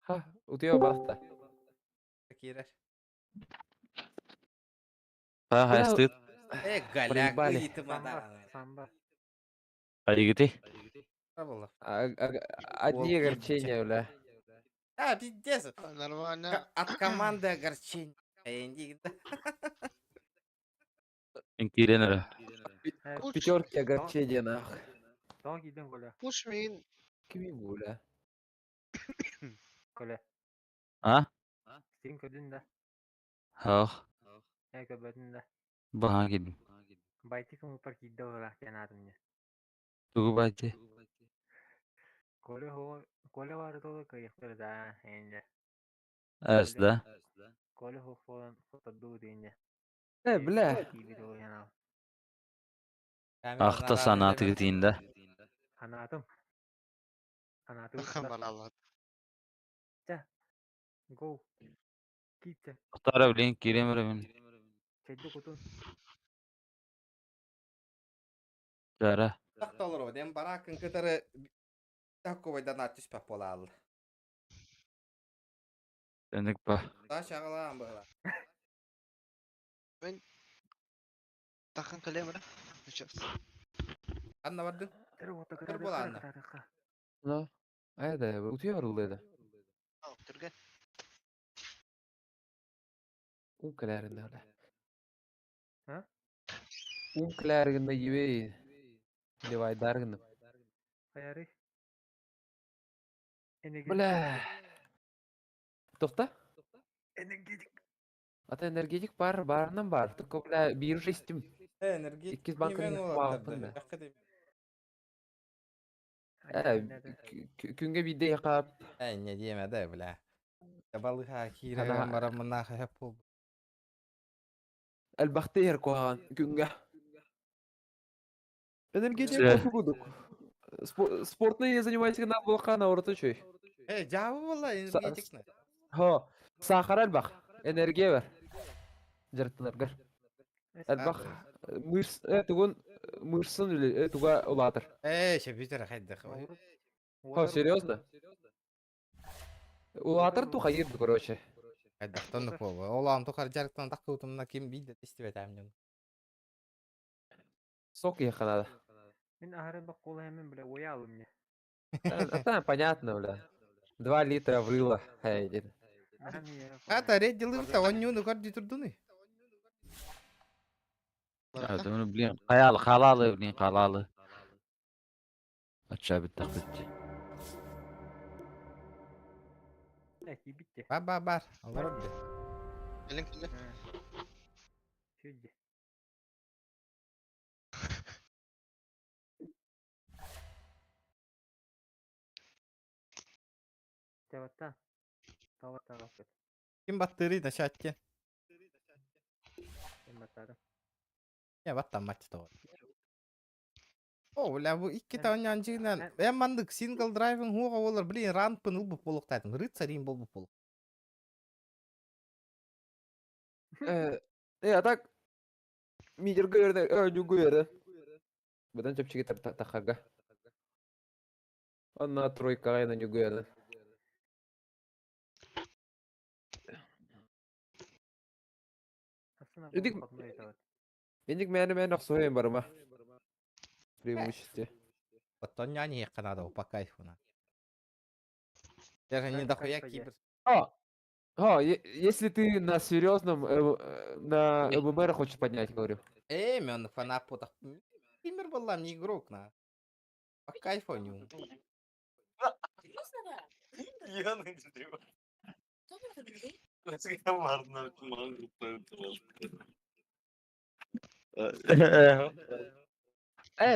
Ха, утуйа барта. Кирер. Ха, хайстыт. Голяк, Проебали. ыйытыма Самба. Айгыты. Одни огорчения, бля. А, пиздец. Нормально. От команды огорчения. Энди, да. Киренера. Пятерки огорчения, нахуй. Тоң кийдин Коля. Пуш мин. Кими бу, бля? Коля. А? Сен көрдүн да. Хох. Э көрбөтүн да. Баха кидим. Байты кым упар кийди олар жанатым не. Тугу байте. Коля хо Коля бар толы кыйыктыр да энде. Эс да. Коля хо фон фото дейинде. Бля. Кийбит ол жанал. Ахта санаты гитинде. Анатым. Анатым. Баралар. Go. Китте. Тара блин киремер мен. Чайды кутун. Тара. Тахталар дем баракын кытары такого донат түспәк була алды. Тендик ба. Та шагалаан была. Мен тахан калемра. Сейчас. Анна барды. Кыр була анна. Ну, айда, утуйа барылды. Түргә. Ум кэлээринде, бля. А? Ум кэлээринде ебей. Левайдаргын. Хаяры. Энергетик. Бля. Тохта? Энергетик. Ата энергетик бар, барынан бар. Только, бля, бир жестим. Энергетик. Иккис банканы бааппын да. Күнгө бидде якап. Э, не диеме да, бля. Балыха кире Ана- барамына хап бул. Элбахты куаган күнгө. Энергетик Все. кофе кудук. Спортный занимайся на булакана орто чөй. Э, жабы була энергетик. Хо, сахар элбах. Энергия бар. Жырттыларгар. Элбах мышц, тугун мышцын или туга улатыр. Э, шепитер хайдах. Хо, серьезно? Улатыр ту хайыр, короче. Хайдахтан пол. Олам тухар жарыктан таккытымна ким бидде тестибет амнын. Сок еханада. Мен ахыры бак кола hemen бля оялым не. Это понятно, бля. 2 литра врыло. Эй, дед. Ата реддилыбыта оннюну көрдү турдуну. Адамы блин хаялы халалы блин халалы. Ача бит тахтыт. Э, кийбитте. Бар бар бар. Алар бит. Элен киле. Сүдде. Табатта. Табатта калып Ким баттыры да шатке. Ким баттады? Я баттан матч то. О, бля, бу икки таоннан жигинен. Мен мандык сингл драйвинг хуга болар, блин, рампын ылбып болуктайтын. Рыцарин болбуп болук. А так мидер гөрдө, ню гөрдө. Бұдан чөпчүгө тахага. Онна тройка на ню гөрдө. Идик Индик мәне мәне охсоен барма. Преимуществе. Оттон не надо по кайфу на. Даже не дохуя кибер. О! А, если ты на серьезном, на ММР хочешь поднять, говорю. Ээ, мен фанат потах. Тимир была не игрок на. По кайфу не.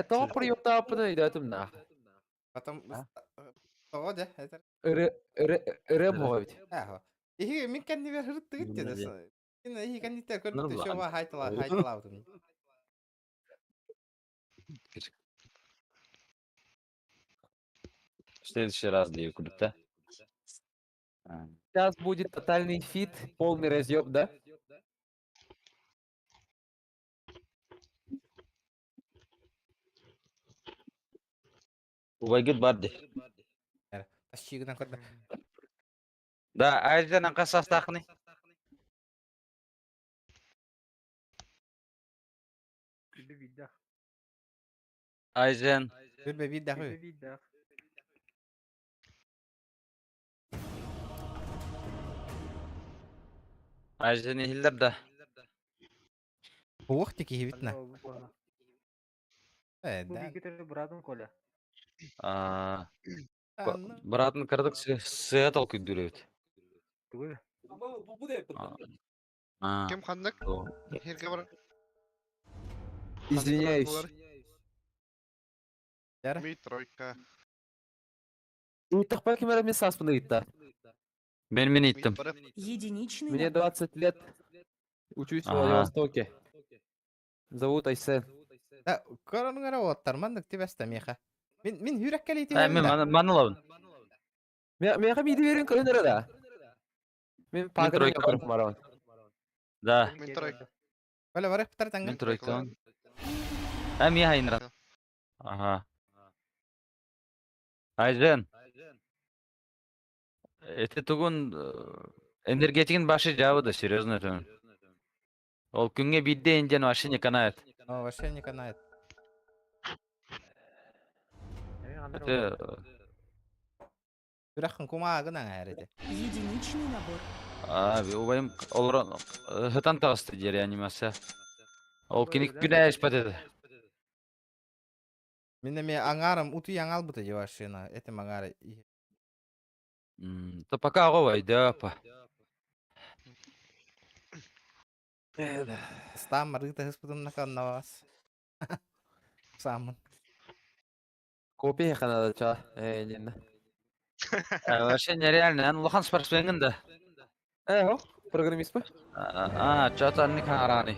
Тоҕо приемтааппын өйдөөтүм на. Потом тоҕо дьэ этэр. Ырыа буоҕа эбит. Аха. Иһи мин кэннибэр хырыттыгыт деді. Мин иһи кэнниттэр көрбүт еще хайтала хайталаабытым. В следующий раз дии курдук да? Сейчас будет тотальный фит, полный разъеб, да? Убайгыт бар дии. Тащигынан көрдө. Да, Айзен хас саастаахыный? Айзен. Үрбе биирдэх ү. Айзен иһиллэр да? Уох тикиһибит на. Э, да. Аа, быраатын кыратык сыа толкуйдуур эбит. Аа. Ким ханнык? Хирге бар. Извиняюсь. Ми тройка. Ыйытахпа ким эрэ мин сааспын ыйытта. Мен мин ыйыттым. Единичный Мне 20 лет. Учусь в Владивостоке. Зовут Айсен. Да, көрөн уоттар маннык тибэстэ миэхэ. Мин мин хүрэх Э, мен манылабын. Миэхэ бииди берин көрөн эрэ да. Мин пагын тройка. көрүп барабын. Да. Мин тройка. Бale барых битер таңгын. Мин тройкабын. Э, миэхэ айныран. Ага. Айзен. Эти тугун энергетигин башы жабы да, серьезно это. Ол күҥҥэ биирдэ индиан вообще не канает. О, вообще не канает. Это Хүрэх кумаагын аңаар эти. Единичный набор. а, убайым олорон хытан таҕысты диэ реанимация. Ол кини күнэ испат этэ. Мин эми аңарым утуй аңалбыты дебашина. Этим аңары. То пока оҕо да па. Стам рыта хыспытым наканнавас. Самын. Копия ханада ча. Э, нинна. Вообще нереально. Эн улахан спортсменгин да. Э, хо, программист па? А, чата анник харани.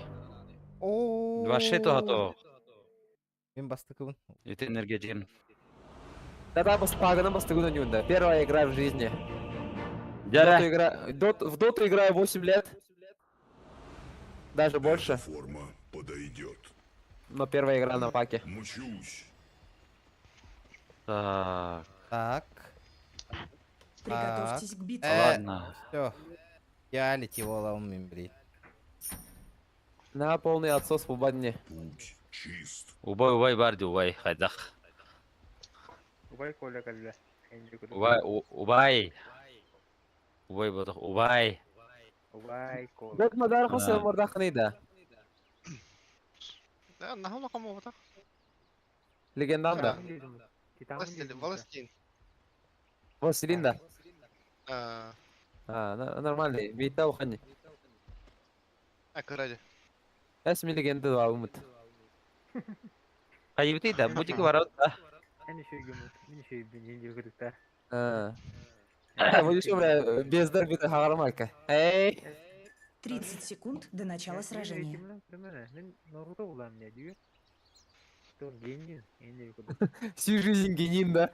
Вообще то хато. Мен бастыкыбын. Ити энергетигин. Да-да, бас пагынан бастыгын ойнуунда. Первая игра в жизни. Дьэ. Доту игра... Дот... В доту играю 8 лет. Даже больше. Форма подойдет. Но первая игра на паке. Мучусь. Так. Так. Приготовьтесь к битве. Ладно. Все. Я летела мембри. На полный отсос по бадне. Путь чист. Убай, убай бар дии, убай, хайдах. Убай Коля кэллэ. Убай, убай. Убай буолбатах, убай. Убай Коля. Дот мадар хосе мордахны да. Да, наһаа улахан буолбатах. Легендан да. Властелин, властелин. Василин да. А, А, нормальный. Вита ухани. а кыради. Эсми легенда два умут. Хайыбытый да, бутик барабыт да. Эн үшүйгүмүт. Мин үшүйбүн инди күдүктэр. А. Вот еще, бля, без дерби хагармайка. Эй! 30 секунд до начала сражения. Мен Наруто булам не дию. Генин инди күдүк. Всю жизнь генин, да?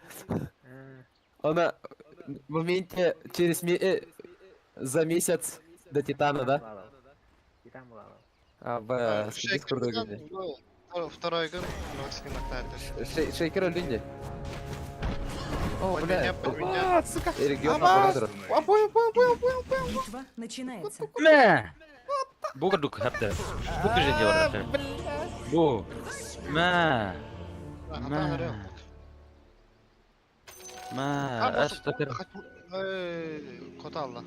Она в моменте через за месяц до Титана, да? Титан булам. А, в Шейкер второй гын, Шейкер Олинди. О, бля. А, сука. Регион А, понял, понял, понял, понял, понял. Битва начинается. Мэ! Бу курдук хапта. Бу күжэ барар. Бу. Мэ. Мэ. Мэ. Ас такыр. Кота алла.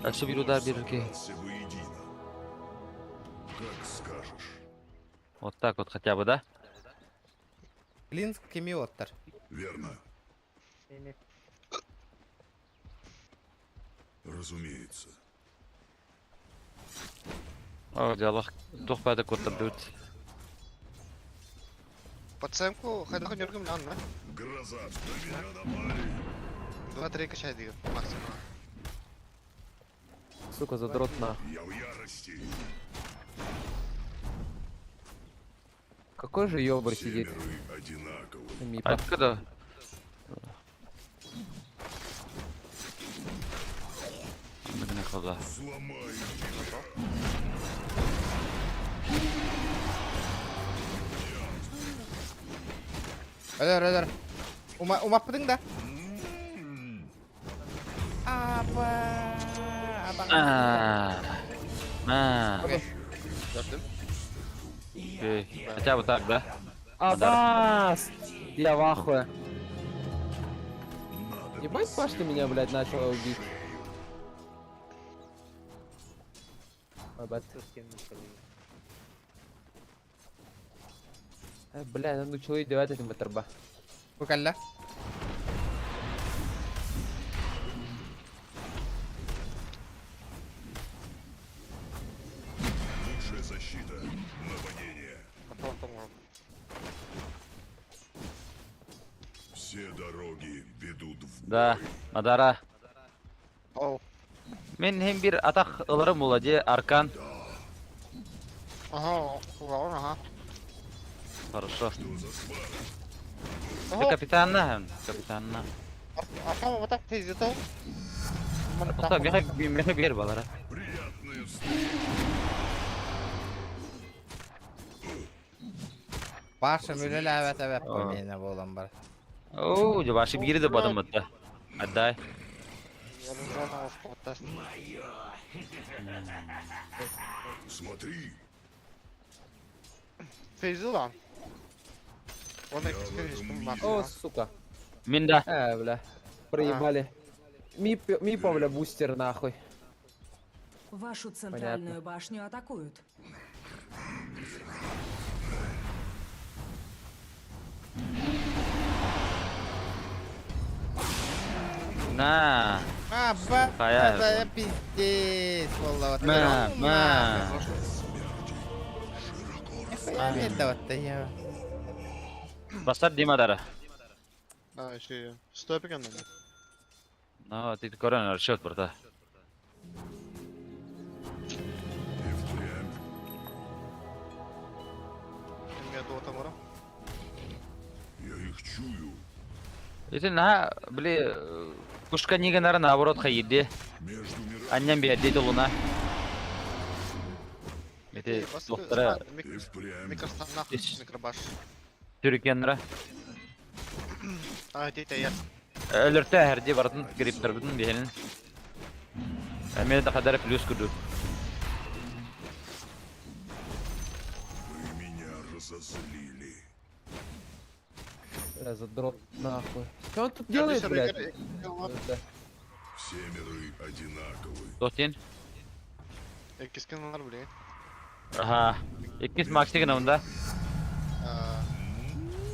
Өссө биир удар биэрэргэ. Как скажешь. Вот так вот хотя бы, да? Клинск кими оттар? Верно. Разумеется. О, дьалах туох баада куттардыбыт. Пацемку хайдах нөргүм лан Гроза, на меня напали. Два-три качай дигэн максимум. Сука, задрот нахуй. Я в ярости. Какой же ёбарь Все сидит? миры одинаковы. Мипа. Откуда? Сломаю тебя. Өлөр, өлөр. Ума, умаппытың да? Аба, аба. А. Gördüm. Окей. Хотя бы так, да? Абас! Я в ахуе. Ебать, Паш, ты меня, блядь, начала убить. Ебать. Бля, ну чего делать этим ТРБ? Бу кэллэ. Лучшая защита — нападение. Все дороги ведут в Да, Мадара. Оу. Мен hem bir атах ыларым була де Аркан. Ага, ага. Хорошо. Ты капитанна, капитанна. Аркама вот так teyze Тоқта, меха бер балара. Приятная встреча. Баша мүлеләбәт әбәп мені болам бар. Оу, башы бири де бадым бытта. Отдай. Смотри, Teyze lan. Ona Я в этом мире. О, сука. Мен да. Бля. Проебали. Мип, Мипа, бля, бустер, нахуй. Вашу центральную башню атакуют. На. Аба, Хая. это пиздец, волла. Мә, мә. Нихуя бер я. Басар дим Мадара. А, şey, stop again then. Ну, ты корона расчет, брата. и впрямь. Эмме дуота мора. Я их чую. Это на, бли, кушка нига нара наоборот хайди. Между мирами Аннан берди луна. Это доктора и впрямь. Микростанах, микробаш. Түркенра. А, тете я. Өлөртө хэрди бардын гриптер бүтүн бихенин. Мен да кадар плюс күдү. Вы меня разозлили. Бля, задрот, нахуй. Что он тут делает, блядь? Да. Все миры одинаковы. Дотин. Кискен var bile. Аха. Иккис максигин онда.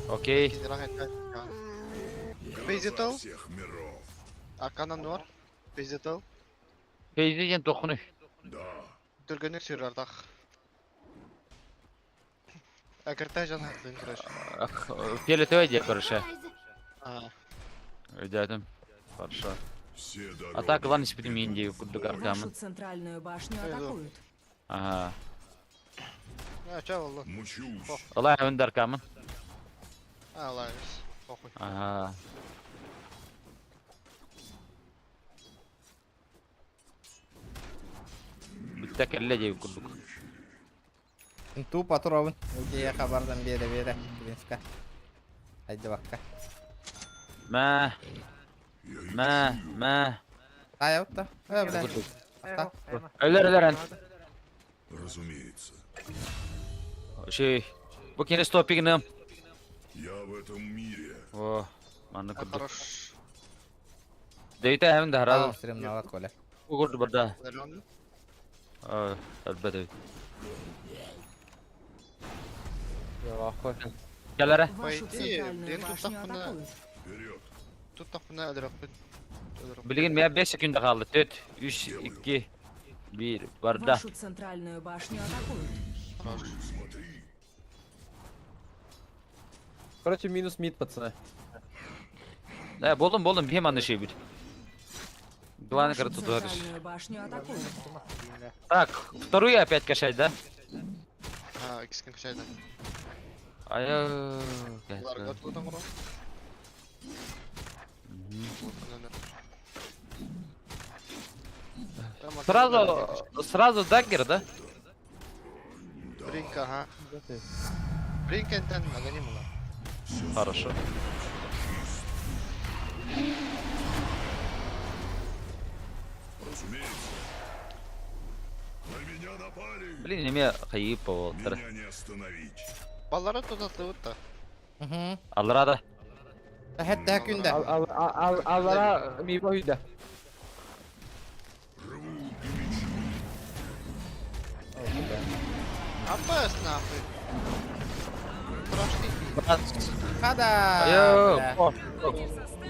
Окей. Гроза Бейзитал. всех миров. Арканан var. Бейзитал. Фейзиден тохну. Да, Түргөнүк сүйрардах. Акырта жан хатлын короче. Фиолетовый де, короче. А, Өйдәдім. Хорошо. все дороги. А так, главное, спидим Индию, куду Вашу каркамын. центральную башню Пойду. атакуют. Ага. а ча болду. Мучусь. Алай өндар камын. А, лайс. Похуй. Ага. Бүтті кәлле деп курдук. Тупо туровын. Укея хабардан бере бере. Клинска. Айды бакка. Мә, Я их мә, чую. мә. Ай, отта. Э, бля. Курдук. Атта. Өлөр, өлөр ән. Разумеется. Шей. Бу кене стопигным. Я в этом мире. О, манны курдук. Хорош. Дейте hem de Сразу herhalde. стримналар Коля. Угурду барда. Элбэт. Кэлэрэ. Вашу По идее, центральную блин, тут башню так на- атакуют. Туттахпына өлөрөхпүн. Билигин мия 5 секунда қалды. 4, 3, 2, 1. Барда. Вашу центральную башню атакуют. Короче, минус мид, пацаны. Э, болдум, болдум. Бем аны şey bir. Главное, Вашу когда тут ударишь. центральную башню атакуют. Так, вторую опять качать, да? А, икскен качайды. Ая. Уларга тутан куру. Сразу, сразу даггер, да? Бринка, ага. Бринка энтен нагонимала. Хорошо. Разумеется. На меня напали. Блин, неме хайып болдыр. Меня не остановить. Баллары тутатылыбыт да. Угу. Алрада. Хәтта күндә. Аллара мимо үйдә. Апас нахуй. Страшный. Хада. Йо.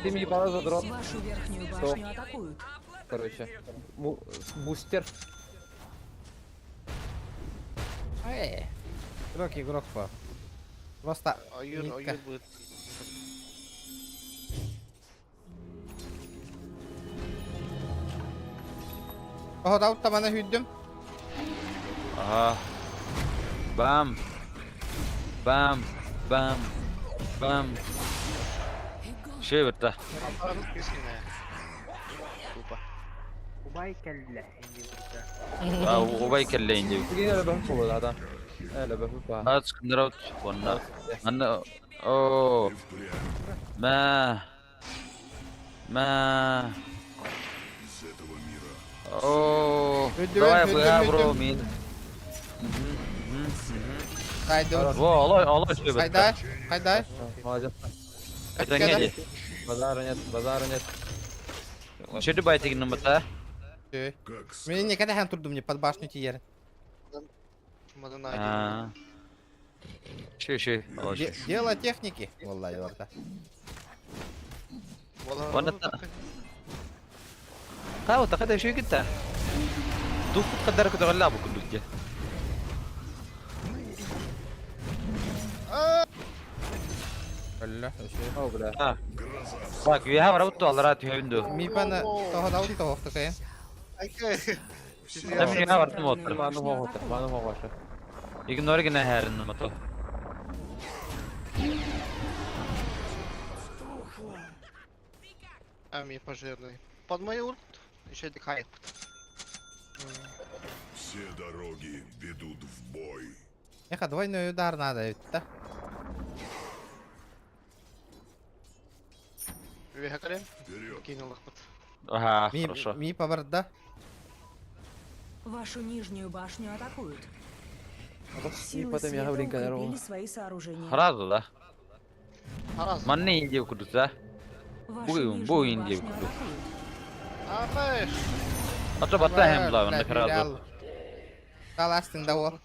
Ты мне ебала задрот. Вашу верхнюю башню атакуют. Короче. Бустер. Эй. Игрок, игрок по. Просто Аюр, нитка. аюр будет. Ого, да тамана хүддүм. Ага. Бам. Бам. Бам. Бам. Şey bitti. Аппарат кисине. Тупо. Убай кэллэ инди бутта. Убай келлейин дип. Билген әле бәхет булды, да. Әле бәхет бар. Аз күндер онна. Анна о. Ма. Ма. Из этого мира. О. Үдүм, Давай үдүм, бля, бро, үдүм. мин. Кайда? Во, алай, алай şey Кайда? bitti. Кайда? Молодец. Это не Базара нет, базара нет. Шеди байтигин нымыта. Как Мен никогда хан турдум не под башню тиер. Мадан А. Ши, ши. Алай. Дело техники. Валлай, орда. Онна Тау, тақада шүй кетті. Дух қадар күтіғалла бұ күндікке. Әллә, өшө. О, бля. Так, я барабыт алара түйінді. Мипаны тохо дау тохо токайын. Айка. Там я бардым отыр. Ману могут, ману могут. Игнор гына хәрин мато. А мне пожирный. Под мой ульт. Еще и хайп. Все дороги ведут в бой. Эха, двойной удар надо ведь, да? Вехакалем. Вперед. Кинул их под. Ага, Ми, хорошо. ми побарда. Вашу нижнюю башню атакуют. И Силы потом я света блин, укрепили свои сооружения. Сразу, да? Раз. Манны инде күдүсә. Вашу Буй, нижнюю буй инде башню күдү. атакуют. Апаш. Ата бата hem ла онда сразу. Таластың да ол.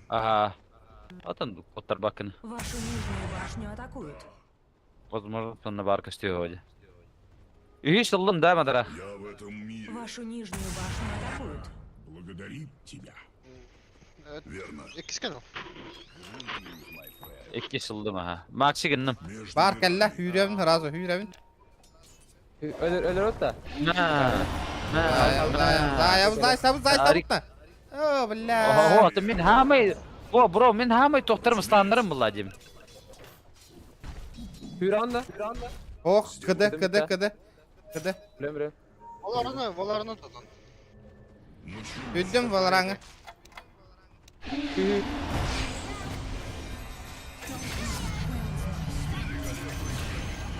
Ага. Атан оттар бакын. Вашу нижнюю башню атакуют. Возможно, сонна бар костюм вроде. Үш ыллым да мадара. Я в этом мире. Вашу нижнюю башню атакуют. Благодарит тебя. Верно. Икс кинул. Икки сылдым ага. Макси гынным. Между Бар кәллә, хүрәбин, сразу хүрәбин. Өлөр, өлөр отта. На. На. Зая, зая, зая, зая, Тарик. зая. О, бля. Ого, ата мен хамай. О, бро, мен хамай тоқтарым стандарым була дим. Хүранда. Ох, кд, кд, кд. Кд. Билем, билем. Воларны, воларны тутан. Үддім валараңы.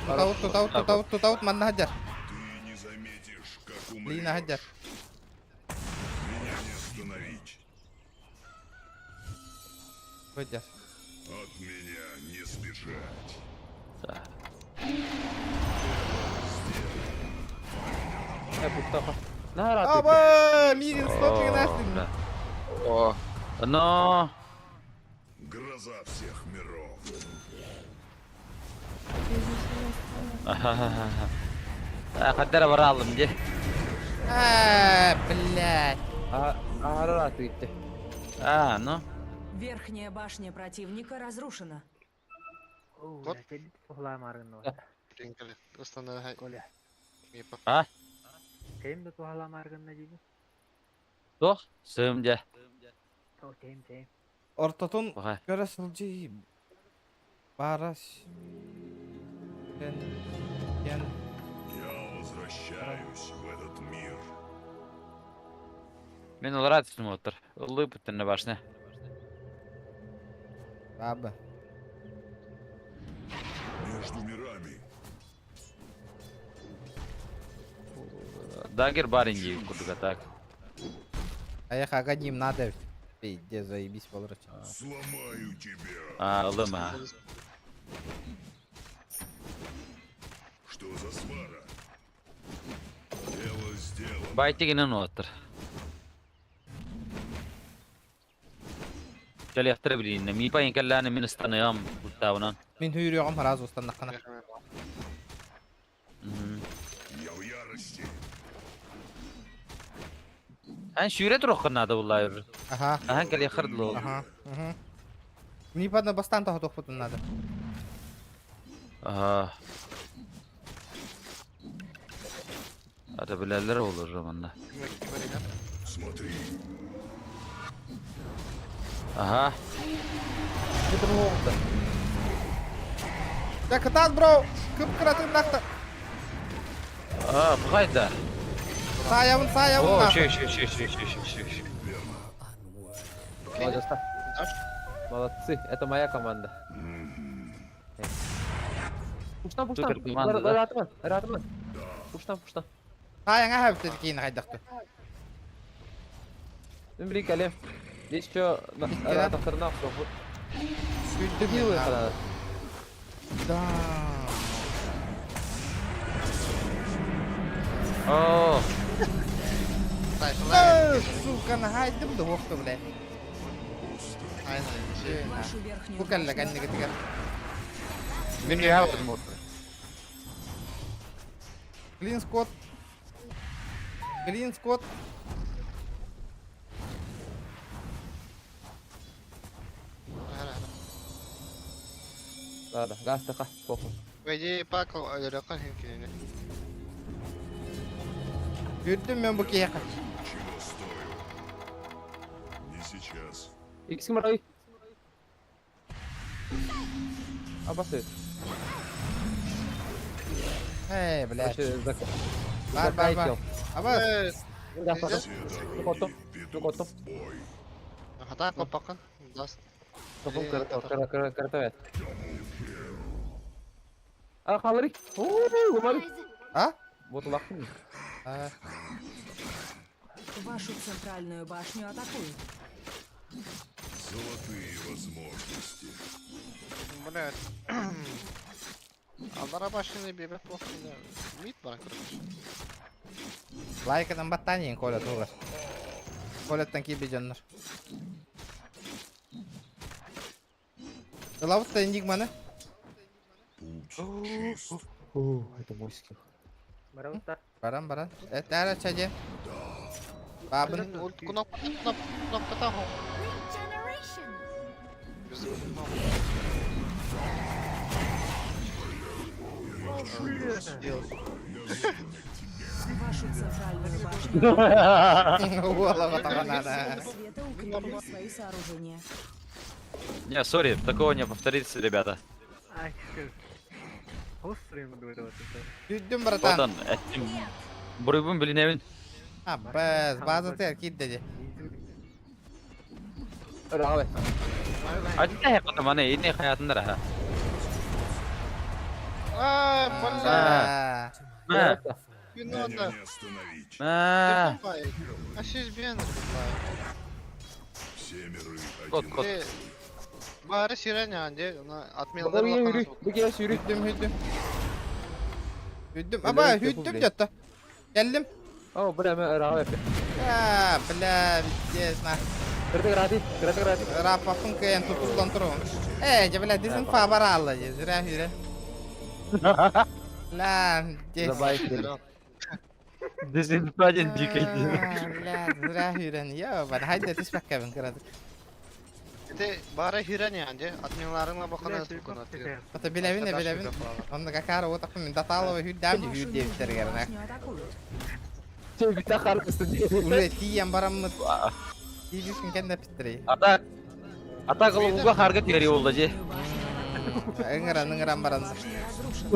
Тутаут, тутаут, тутаут, тутаут, манна хаджар. Ты не заметишь, как умрешь. Лина хаджар. Меня не остановить. Хаджар. От меня не сбежать. Да. Сделаю. Аба, миигин стоп гынастын. О, но. Гроза всех миров. Хаддара баралым де. А, блядь. Аһара тыытты. А, ну. Верхняя башня противника разрушена. Кот. А? Туох? Сым дьэ. Ортотун көрө сылдьыы бара Я возвращаюсь в этот мир. Мин олорат түстүм оттор. Ыллыы бүттүннэ башня. Баба. Между мирами. Дагер барин дии курдуга так. А я хагадим надо. Пиздец, заебись, полроча. Сломаю тебя. А, ылым а. Что за свара? Дело сделано. Байтигинен оттор. Кэлиэхтэрэ билииннэ. Миипа инкэллээн мин ыстаныам куттаабынан. Мин hүйрүөҕүм сразу устаннаххына. Я в ярости. Эн сүүрэ туруоххун наада буллаа Аха. Ахан кэлиэххэр дылы. Аха. Угу. Мне падна бастан того тохпутун надо. Аха. Ата билэллэр олорор манна. Смотри. Аха. Так, кытаат, бро! Кып-кыратын нахта. А, бухайда. Саябын, саябын О, нахуй. шö шö шö шö шö шö шö шö. Молодец. Молодцы, это моя команда. Пуштан, пуштан. Супер команда, да? Ратман, Ратман. Пуштан, пуштан. Саяңа хэвтет кейин хайдахты. Ну, блин, колем. Здесь еще Ратовторна все. Сүйдүм. Да. О, Э, Сука, нахайдым да охту, блядь. Вашу верхнюю Бу кэллэ башню кэннигэ тигэр. мин яа бардым оттор. Клин Скотт. Клин Скотт. Ладно, газ така, похуй. Yürüdüm мен бу киһиэхэ. Чего стою? Не сейчас. Икс ким рай? Абасы. Эй, блядь. Короче, зак... Бар, бар, бар. закайтил. Абас. Да, потом. Все дороги Потом. ведут Потом. в бой. Потом картавет. А, халри. О, умари. А? Вот лахни. А, Вашу центральную башню атакуют. Золотые возможности. Лайкадан баттанин Коля тугар. Коляттан киби дьоннор. Ылабыт Энигманы. Путь чист. О, это мой скилл. Баран баран. Этара чаде. Бабын. Вашу центральную башню Голову там надо. света укрепили свои сооружения. Не, сори, такого не повторится, ребята. Сүйдүм, Вот братан. он, этим буруйбун билинебин. А, бэс, база тер кит деди. Рале. Ати хаката мане, ини хаятындар ха. А, Мә, Меня не остановить. мә. Все миры Кот, кот. одинаковы. Hüddüm hüddüm. Hüddüm. Aba hüddüm yatta. Geldim. О, бля, мен ыраҕа эппит. А, бля, пиздец, на. Кырдык рати, кырдык рати. Раппаппын кыайан тутуллан турабын. Э, дьэ, бля, дизинфа бараалла дии, зря хүрэ. Бля, здесь. Забай кели. Дезинфа диэн дикэй дии. Бля, зря хүрэн. Йо, хайда түспэккэбин кыратык. Ити баара хүрэн яан же, админларыңла бакана сукуна тигер. Ата билэбин, билэбин. Онно какара отақпын мен Таталова хүрдэм дии хүр диэбиттэригэр. Башню атакуют. Че, бита харпысты. Уже тиийэн бараммыт. Тиийбиппин кэннэ питтэрий. Ата ата кылыгуга харга тиэри болла же. Ыҥыран ыҥыран баран. Башня разрушена.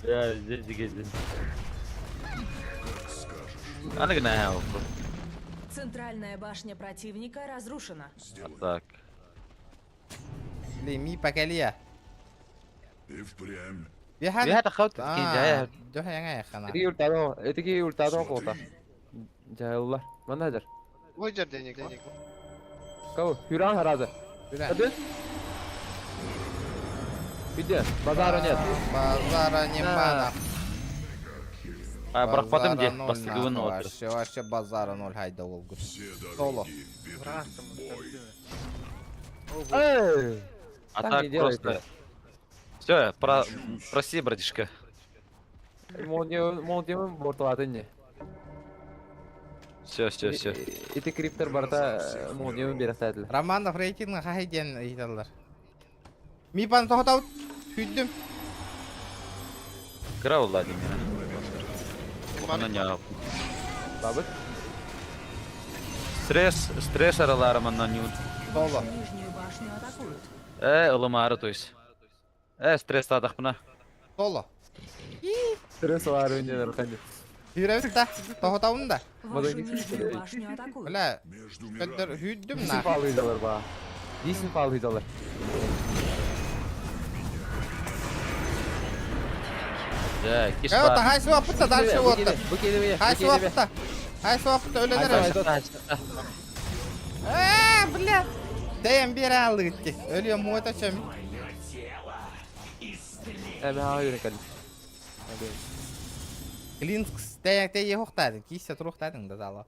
Я здесь здесь. Аны гына Центральная башня противника разрушена. Так. Ли ми пакалия. И впрямь. Биһан. Биһа тахаут кин Дьоһа яңа яхана. Этики уртадон, этики уртадон кота. Жайыллар. Мана жар. Ой жер денег. Кого? Хүран харазы. Hadi. Где? Базара нет. Базара нема. А бырахпатым Базара же ноль, бастыгыбын нахуй. отыр. Вообще, вообще базара ноль хайда ол. Соло. Эй! А Так так не делайте. просто. Все, про прости, братишка. Молдемин борталатын не. Все, все, все. Ити криптер барта молдемин бересәділ. Романов рейтинг хайден ыйталар. Ми пан тохотаут хүддүм. Кыра Владимир. Она не Бабыт. Стресс, стресс араларым анна не. Соло. Нижнюю башню атакуют. Э, ылымары то есть. Э, стресс тадах мына. Соло. Стресс бар өнер қанды. Хүрөбүт да. Тохотаун да. Вашу нижнюю башню атакуют. Бля, көттөр хүддүм Дисин на. палыйдалар ба. Дисин палыйдалар. Да, кис Э, бар. хай суаппыта дальше вот. Хай суаппыта. Хай суаппыта өлөнөр. Э, бля. Дэйм бир алды гитти. Өлüyorum муэта чөм. Эме ха yürek калды. Клинкс дэйм тэй хохтадын. Киссе турухтадын да зала.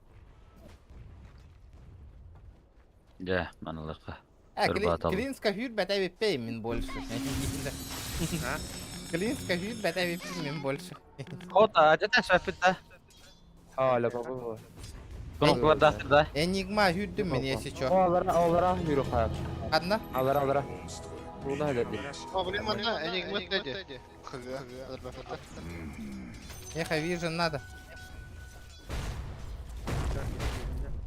Да, маналыкка. Э, Бір батал. Клинска хүр бәтә биппейм мин больше. Клинска хүр бәтә биппейм мин больше. Хота, жата шапыта. Ала бабы. Кнопкалар дастыр да. Энигма хүрдүм мен если чё. Алара алара yürek хая. Одна? Алара алара. Буна хәләди. Проблема на энигма деди. Хыга, албафата. Эхо вижен надо.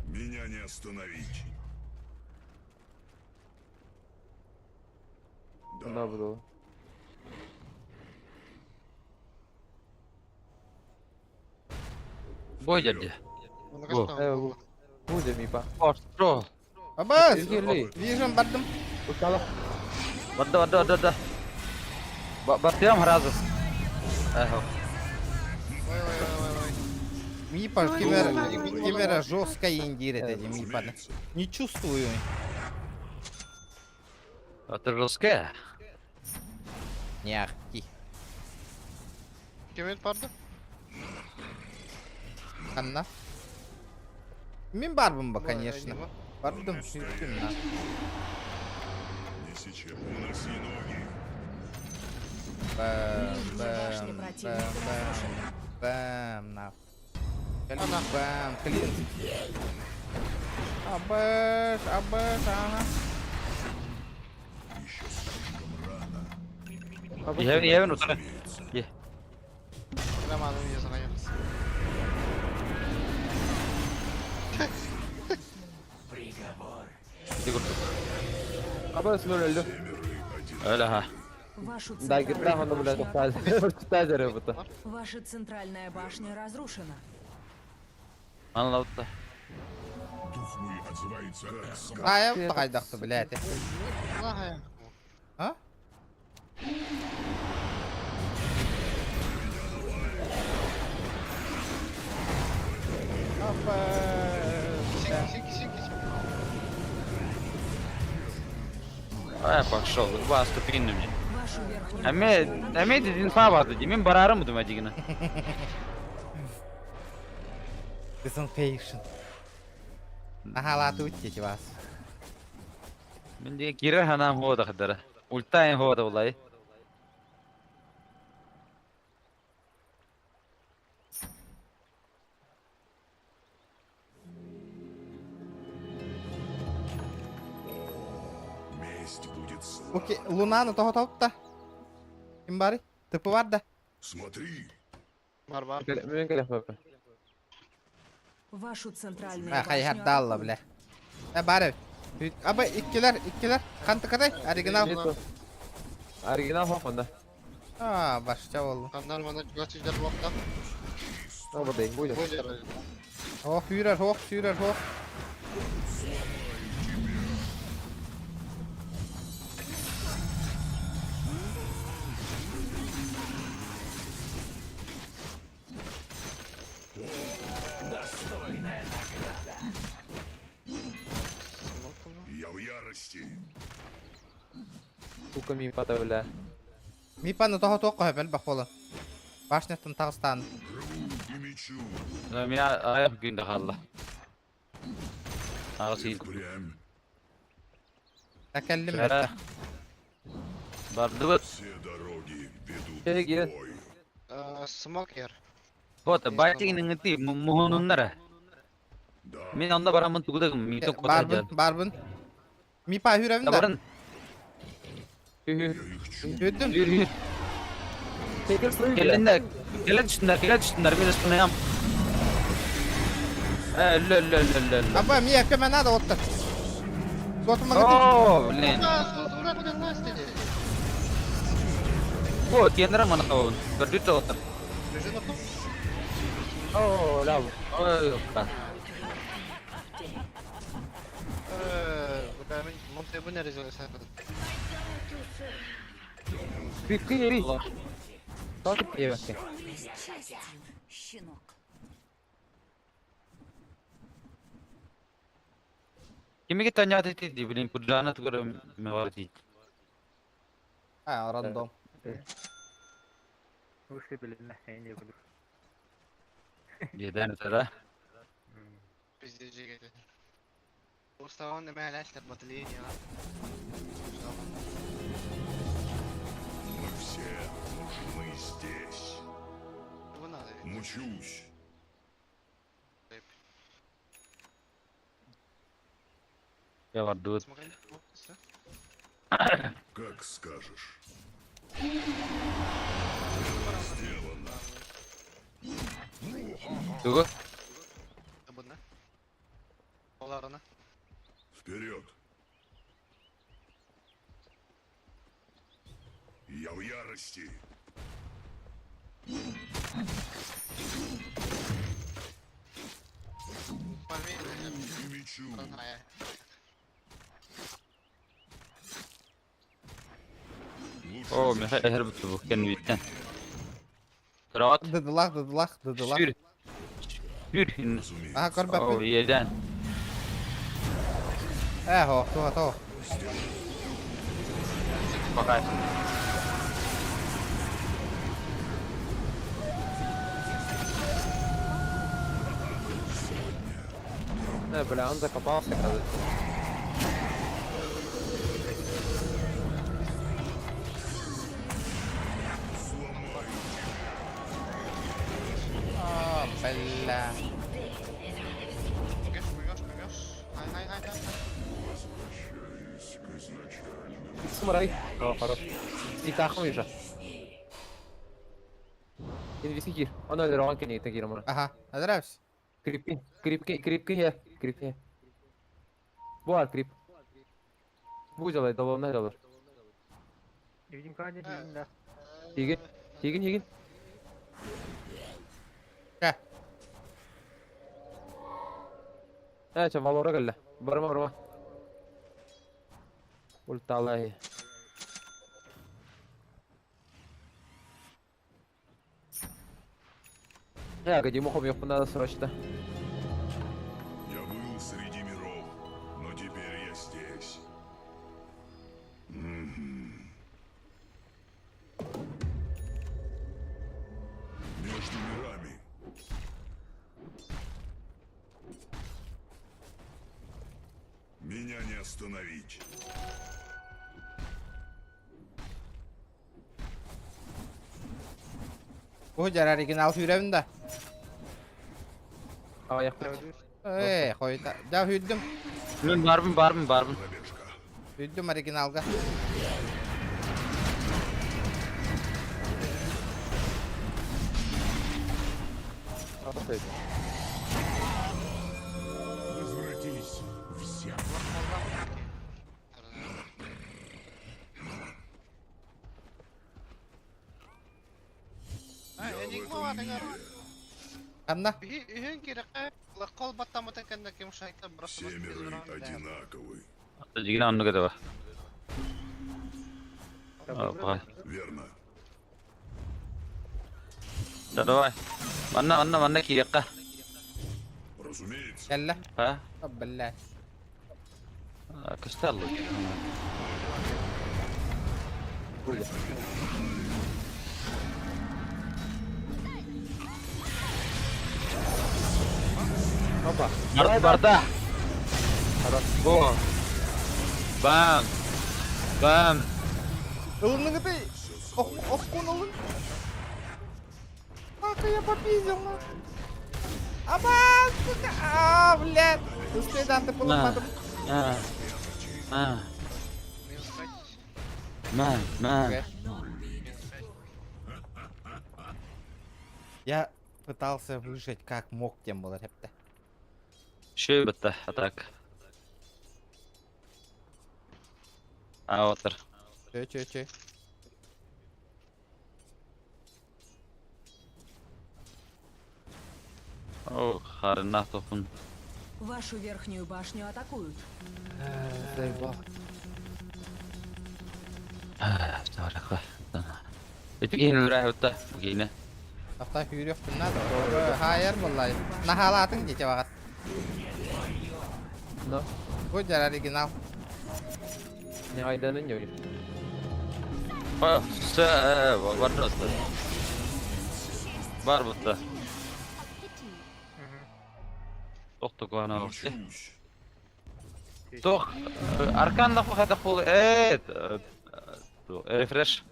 Меня не остановить. Бuna буду. Бой дерди. Бу. Э, бу. Бу деми па. Остро. Абас! Илгерли. Вижен бардым. Устала. Бадда, бадда, бадда, бадда. Баттыям харазы. Эхо. Мипа, кимера, кимера жестко индирит эти мипа. Не чувствую. Это жестко. Няхти. Кемет барды? Анна. Мин барбым ба, конечно. Бардым, сүрдүм на. Не сейчас. Уноси ноги. Бэм, Нижняя башня бэм, бэм, противника бэм, разрушена. бэм, на. Бэм, клин. Абэш, абэш, ага. Еще слишком рано. Евен утара. Е. Романом язана яхс. Абас öldü. Öyle ha. Вашу Да, гитара центральную она, блядь, башню туктал. Туктал Ваша центральная башня разрушена. Анлаутта. Дух мой отзывается эхом. А, я тагайдакты, блядь. А? Сики, сики, сики. А, пошел. Вас ступень мне. Вашу Вашу верхнюю Эмиэ башню эмиэ дидин саабаты дии. Мин бараарым удума дигина. Presentation. Наһаалаатыбыт диэки вас. Мин диэн киирэр ханаам хуода хадара. Ультайын хуода булай. Месть будет Окей, сладкой. Лунаны тоһотоп да. Ким бары? Тыпы бар да. Смотри, Бар бар. Мен кэлэх Вашу центральную А, башню хайһардаалла атакуют. бля. Э, бар эбит. Аба иккилер, иккилер. Хантыкатай, оригинал. Оригинал хоқонда. А, башча болду. Ханнар мана чугас сидер буокта. Обадай, будет. Бу жер. Ох, сүүрэр, ох, сүүрэр, ох. я в ярости. Сука мипата бля. Мипаны тоһотуох көһөпөл бах болан. Башняттан тағыстан. Рву и мечу. Мин аяқ күндө хаалла. Аҕыс Ты иин. впрямь. Әкәллим Бара. бетте. Бардыбыт. Все дороги ведут Э, в киирэн. бой. Смокер. Вот, байтигин ыңыты муһунуннара. Да, Мин онда барамын тугудагым, митон Барбын, котаджан. барбын. Мипа хүрәбин да. Барын. я их чую. Үттүм. Yürü yürü. Текер сылы. Келенде, келе түштүндөр, келе түштүндөр, мен ыспынаям. Э, өллө, өллө, өллө, өллө, өллө. Аба, ми әпкеме надо отты. Сотыма гытын. О, блин. О, тиэннер мана кабын. Көрдүт отыр. О, ля. Ой, опа. Крипки ери. Так ебаки. Щенок. Кимиге таняты ти, блин, пуджана тугара меварди. А, рандом. Вышли билиннэ, эйне билир. Деден тара. Пиздец жигете. Уставан неме әләсләр батылейн я. Мы все нужны здесь. Бу надо. Мучусь. Я бардыбыт. Смогли? Как скажешь. Сделано. Тугу. Бұны. Оларына. Вперед. Я в ярости. И мечу. О, Лучше меха эхер бу кен виттен. Траат. Дыдылах, дыдылах, дыдылах. Сүр. Сүр. Разумеется. Аха, О, көрбәппин. еден. Э, хо, туха, то. Бакай. Э, бля, он закопался, кажется. А, бля. Хай, хай, хай, хай. Возвращаюсь к изначальному. Самурай. О, хорош. И тахом уже. Инвестигир. Он өлөр кенеги тегир мына. Аха, адырабыз. Крипки, крипки, крипки я, крипки. Буар крип. Бу жалай, доломна жалар. Видим кадя, видим да. Тигин, тигин, тигин. Кэ. Э, ча валора келле. Барма, барма. Ульталай. Я, где мухом ёху надо срочно. Я был среди миров, но теперь я здесь. Мгм. остановить. Бу дьэр оригинал сүүрэбин да. Ээ, хойута. Дьэ сүүрдүм. Мен барбын, барбын, барбын. Сүүрдүм оригиналга. Возвратись в землю. Ханна? Все миры одинаковы. Дьигин оннук этэ ба. Верно. Да давай. Манна, манна, манна киириэххэ. Разумеется. Кэллэ. А? Биллэ. Кысталлы. Опа. Барда, барда. Бо. Бам. Бам. Ылыныгыты. Охкун ылын. Нахуй я попиздил, нахуй. Аба, сука. А, блядь. Успей, да, ты поломатом. А. А. Мэн, мэн. Я пытался выжить как мог тем было, ребята. Шөй бітті, а так. А, отыр. Че, че, че. О, харына топун. Вашу верхнюю башню атакуют. Заебал. Итигин үлрәһ үтті, бүгіне. Авто хүйрөх надо. Хайыр буллай. Нахалатын дете багат. Да. Бу жар оригинал. Не айданын yok. О, сэ, бар просто. Бар бұтты. Тоқты куана болсы. Тоқ, аркан нахуй хата пол, э, рефреш.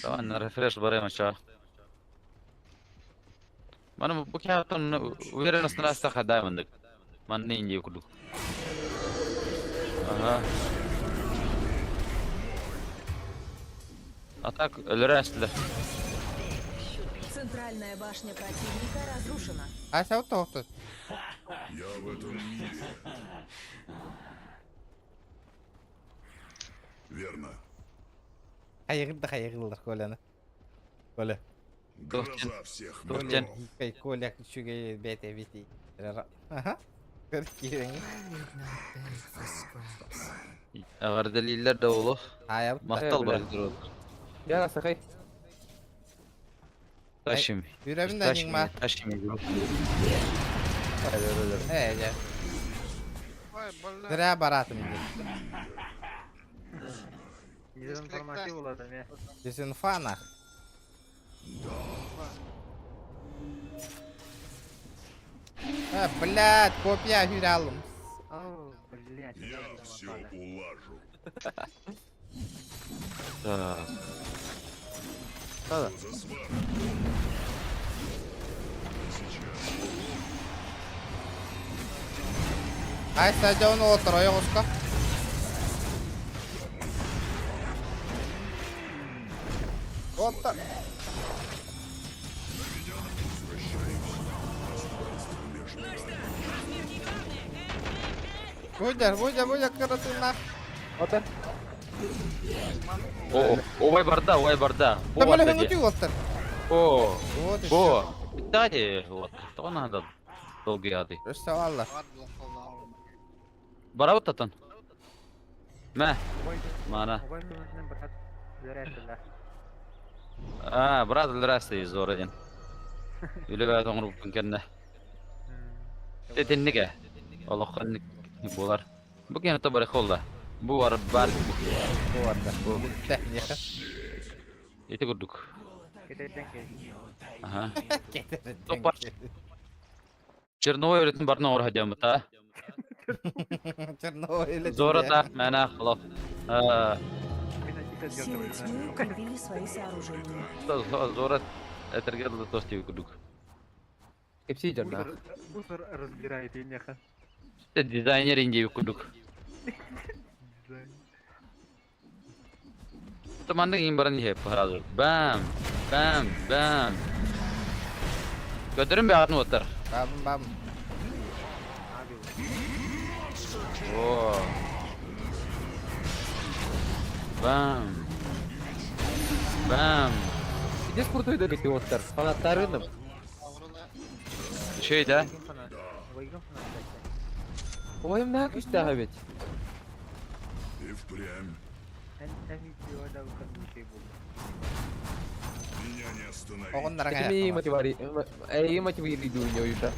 Давай на рефреш барем ча. Мана бу кятон уверенность на стаха даймонд. Ман не инди куду. Ага. А так өлөрәсле. Центральная башня противника разрушена. Ася вот тоқты. Я в этом мире. Верно. Хайырды хайырдылар Коляны. Коля. Гроза всех Тоқтен. миров. Кай Коля күчүгө бете бити. Ага. Кирен. Агар делилер да олу. Хайыр. Мактал бар. Я сахай. Ташим. Үрәбин да ниңма. Ташим. Э, я. Зря баратым инде. Дезинформация болады ме. Дезинфанах. А, блядь, копья хүралым. Ау, блядь. Я все улажу. Так. Что за свара? Сейчас. Ай, садён отыр, ойоғысқа. Отыр. Будя, будя, будя, каратына. Отыр. О, ой барда, ой барда. Бу Там барда әлі де. отыр. О, Вот еще. бу. Битади, вот. То надо долгий ады. Өстө алла. Бара оттан. Мә. Мана. Огонь көмөтүнөн брат өлөрәсилер. А, брат өлөрәсти зор один. Үле тоңруп кенне. Тетинниге. Олохонник булар. Бу кене то бар холла. Бу бар бар. Бу барда. Бу техника. Ити курдук. Кетерден кел. Ага. Кетерден Топар. кел. Черновой үлэтин барытын оҥоро сылдьаммыт аа. Черновой үлэтин Зора таах мээнэ олох Силы тьмы укрепили свои сооружения. Зора этэргэ дылы тос диэбит курдук. Кэпсии дьонноох. Мусор разбирает инеха. Дизайнер диэбит курдук. Маннык иин баран иһэ сразу. Бам! Бам! Бам! Көрдөрүм бэҕэтин уоттар. Бам бам. О. Бам! Бам! Здесь крутой дорогие уоттар. Фанаттарыным. Şey да? Ой, мына күстээх эбит. И впрямь. Меня не остановить. Оҕоннорон Этими мотивари... Эй, мотивири дуйня уйда.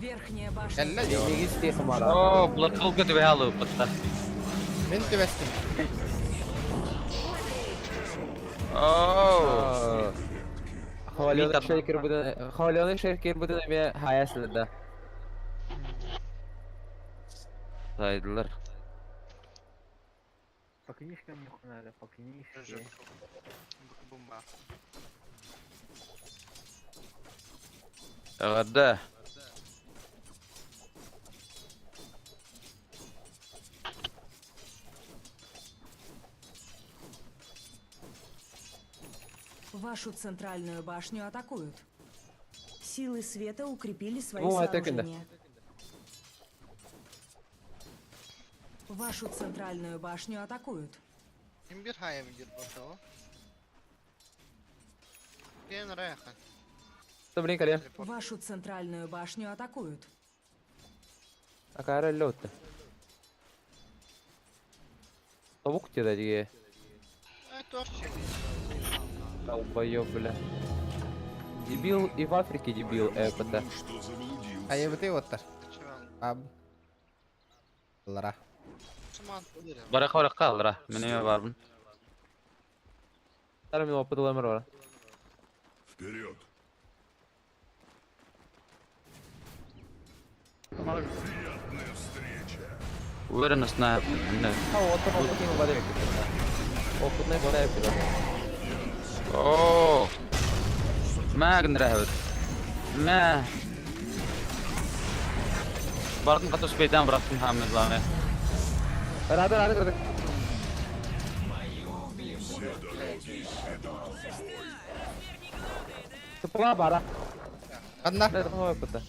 Верхняя башня. Кэллэ дии. Миги стехамара. О, блокалка түбэһэ алыппытта. Мин түбэстим. О! Хваленый шейкер будет... Хваленый шейкер будет эме хаясыда. Сайдылар. По книжкам не надо, по книжке. Бумба. Эҕэрдэ. Вашу центральную башню атакуют. Силы света укрепили свои О, атака, да. сооружения. Вашу центральную башню атакуют. Ким бир хайа бир бортоо. Кен райха. Блин, кале. Вашу центральную башню атакуют. Акара лётта. Табук тебе дии. Долбоёб, бля. Дебил и в Африке дебил, это. Айыбыты оттар. Аб. Лара. Бараха бараха алра. Мен эме барбын. Тара мен опыт ыламыр бар. Вперед! Приятная встреча! Уверенность на... А, опыт опытный вода Опытный вода О! Мә гынрәһәбит. Мә. Бардым катыс бейтен бырахтым хаммызланы. Рады, рады, рады. Тупла бара. Одна. Это опыта.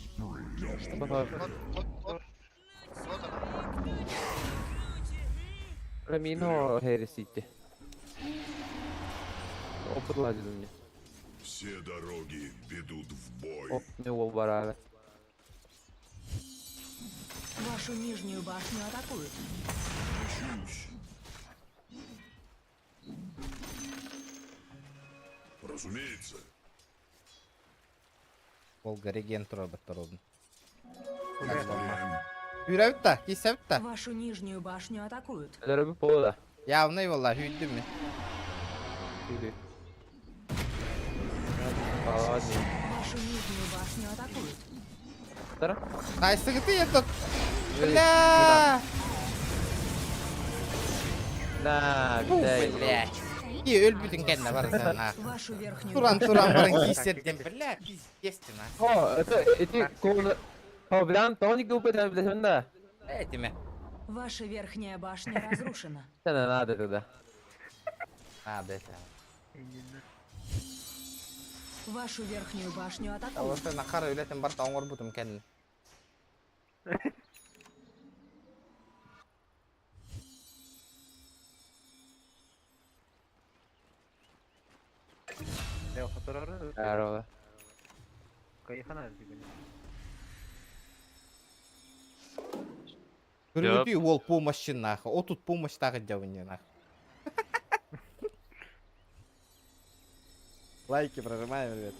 Рамино Хересити. Опыт ладит у меня. Все дороги ведут в бой. Оп, не барара. Вашу нижнюю башню атакуют. Мчусь. Разумеется. Волга реген тура баттародun. Үрәбит кисәбит та. Вашу нижнюю башню атакуют. Лөрөбү пола. Явный валла хүйдүм мен. Вашу нижнюю башню атакуют. Тара. Найсыгыты этот. Бля. На, Бля. И өлбүтүн кэннэ барсан. Вашу верхнюю Туран туран баран кисерден бля пиздец ты на. О, это эти клоуны. О, блян, тоник упадет, бля, да. Этими. Ваша верхняя башня разрушена. Это надо тогда. Надо это. Вашу верхнюю башню атакуют. Алысы нахар үлетен бар тоңор бутум кэннэ. Здорово. Көрүтүй ол помощи нахуй. О тут помощь тағы дәуіне нахуй. Лайки прожимаем, ребят.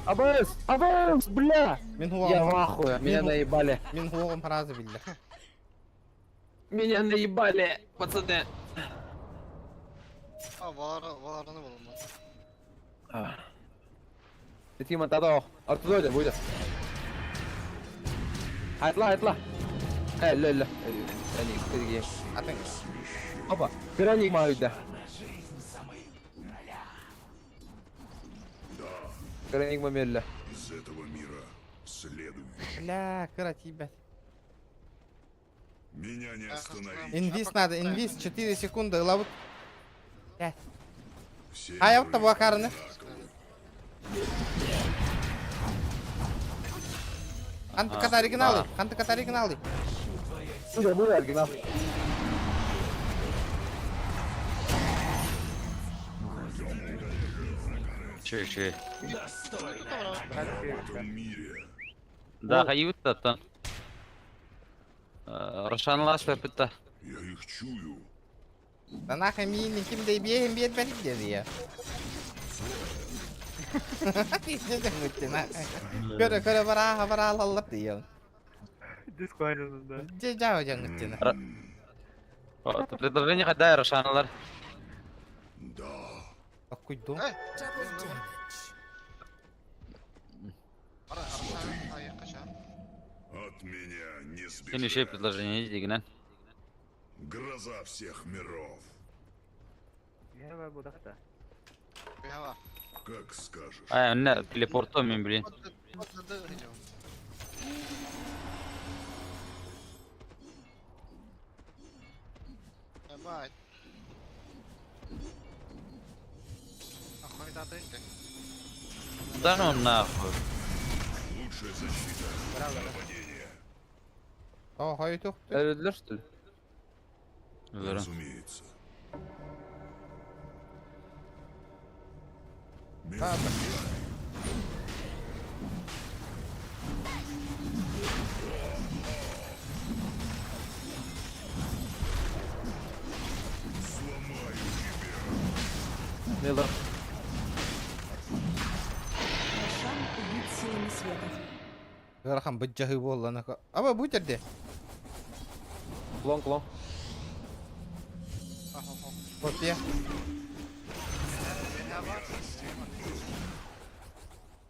АБС! АБС, бля! Мин Я в ахуе, меня наебали. Мин хуогом фразы билде. Меня наебали, пацаны. А, Валараны булдum. Ити мантада ох. Ортодо буде. Айтла, айтла. Э, ле, ле. Они, кырги. Атын. Опа, пираник маюда. Пираник мамелле. Из этого мира следующий. Бля, кыра тиийбэт. Меня не остановить. Инвиз надо, инвиз, 4 секунды, ылабыт. Бля. Все Хайа миры табакарны. одинаковы. Хантык оригиналы, хантык оригиналы. Буде, буде оригинал. Чүй, чүй. В этом мире Да, хайют таттан. Рошанлас бітті. я их чую. Да нахуй миин ким да биэһин биэрбэтик диэри я. Көрө көрө барааха бараалаллар диэн. Дискуайнында. Дьэ дьаа дьаҥыттына. Предложение қайда Рошаналар? Да. Оккуйдум. От меня не Сен еще сбежать. предложение дегенен. Гроза всех миров. Я будахта. Как скажешь. Ай, не, телепортом мен блин. Да ну нахуй. Лучшая защита. Нападение. О, хойутух. Өлдүлөр, что ли? Разумеется. Да, Между Сломаю тебя. Мило. Рошан убит силами света. Ыарахан быдьаһыы буолла. Аба бу терде. Клон, клон. Копия.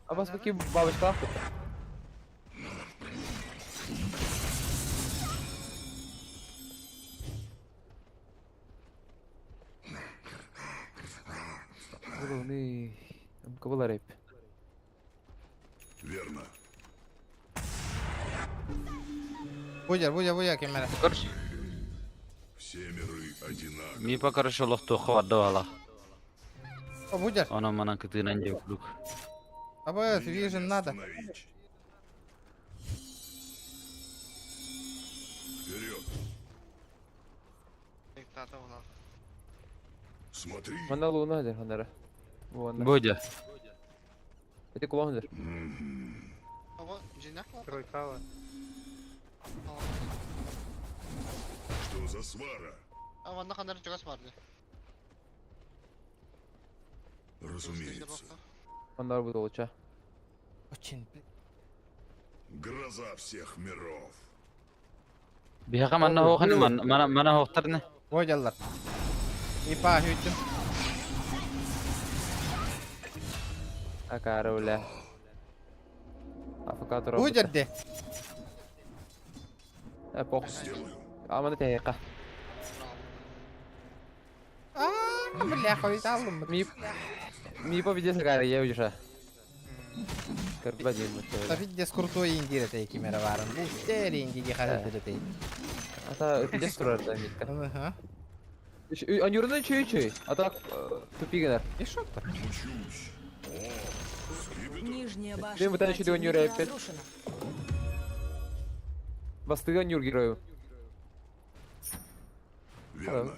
А вас какие бабочка? Кабала рэп. Верно. Будер, будер, будер кемера. Короче, Все миры одинаковы. ми пока короче лохту хваддала. О, будер. Она мана кытынан деп круг. Аба, Меня не вижен надо. остановить. Вперед. Смотри. Мана луна дер ханара. Вон. Бодя. Это клон дер. Тройкала. Что за свара? Разумеется. Мандар будет лучше. Очень. Гроза всех миров. Биһака манна хооханы мана мана хоохтарны. Бодяллар. Ипа хүйтүм. Акара бля. Афакатор. Будер де. Э, пох. Сделаю. Амана тейка. А, бля, хойуталлым. Ми ми победил Акара, я уже. Карбадин. Тафиддес крутой индира тей кемера барын. Бу стер индиги характеры тей. Ата где строят митка? Ага. Анюрна чуй чуй. А так тупигенер. И шо то? Мчусь. О, скипетр. Нижняя башня Блин, вот это еще противника Юрия опять. разрушена. Бастыга Нюр герою. Верно.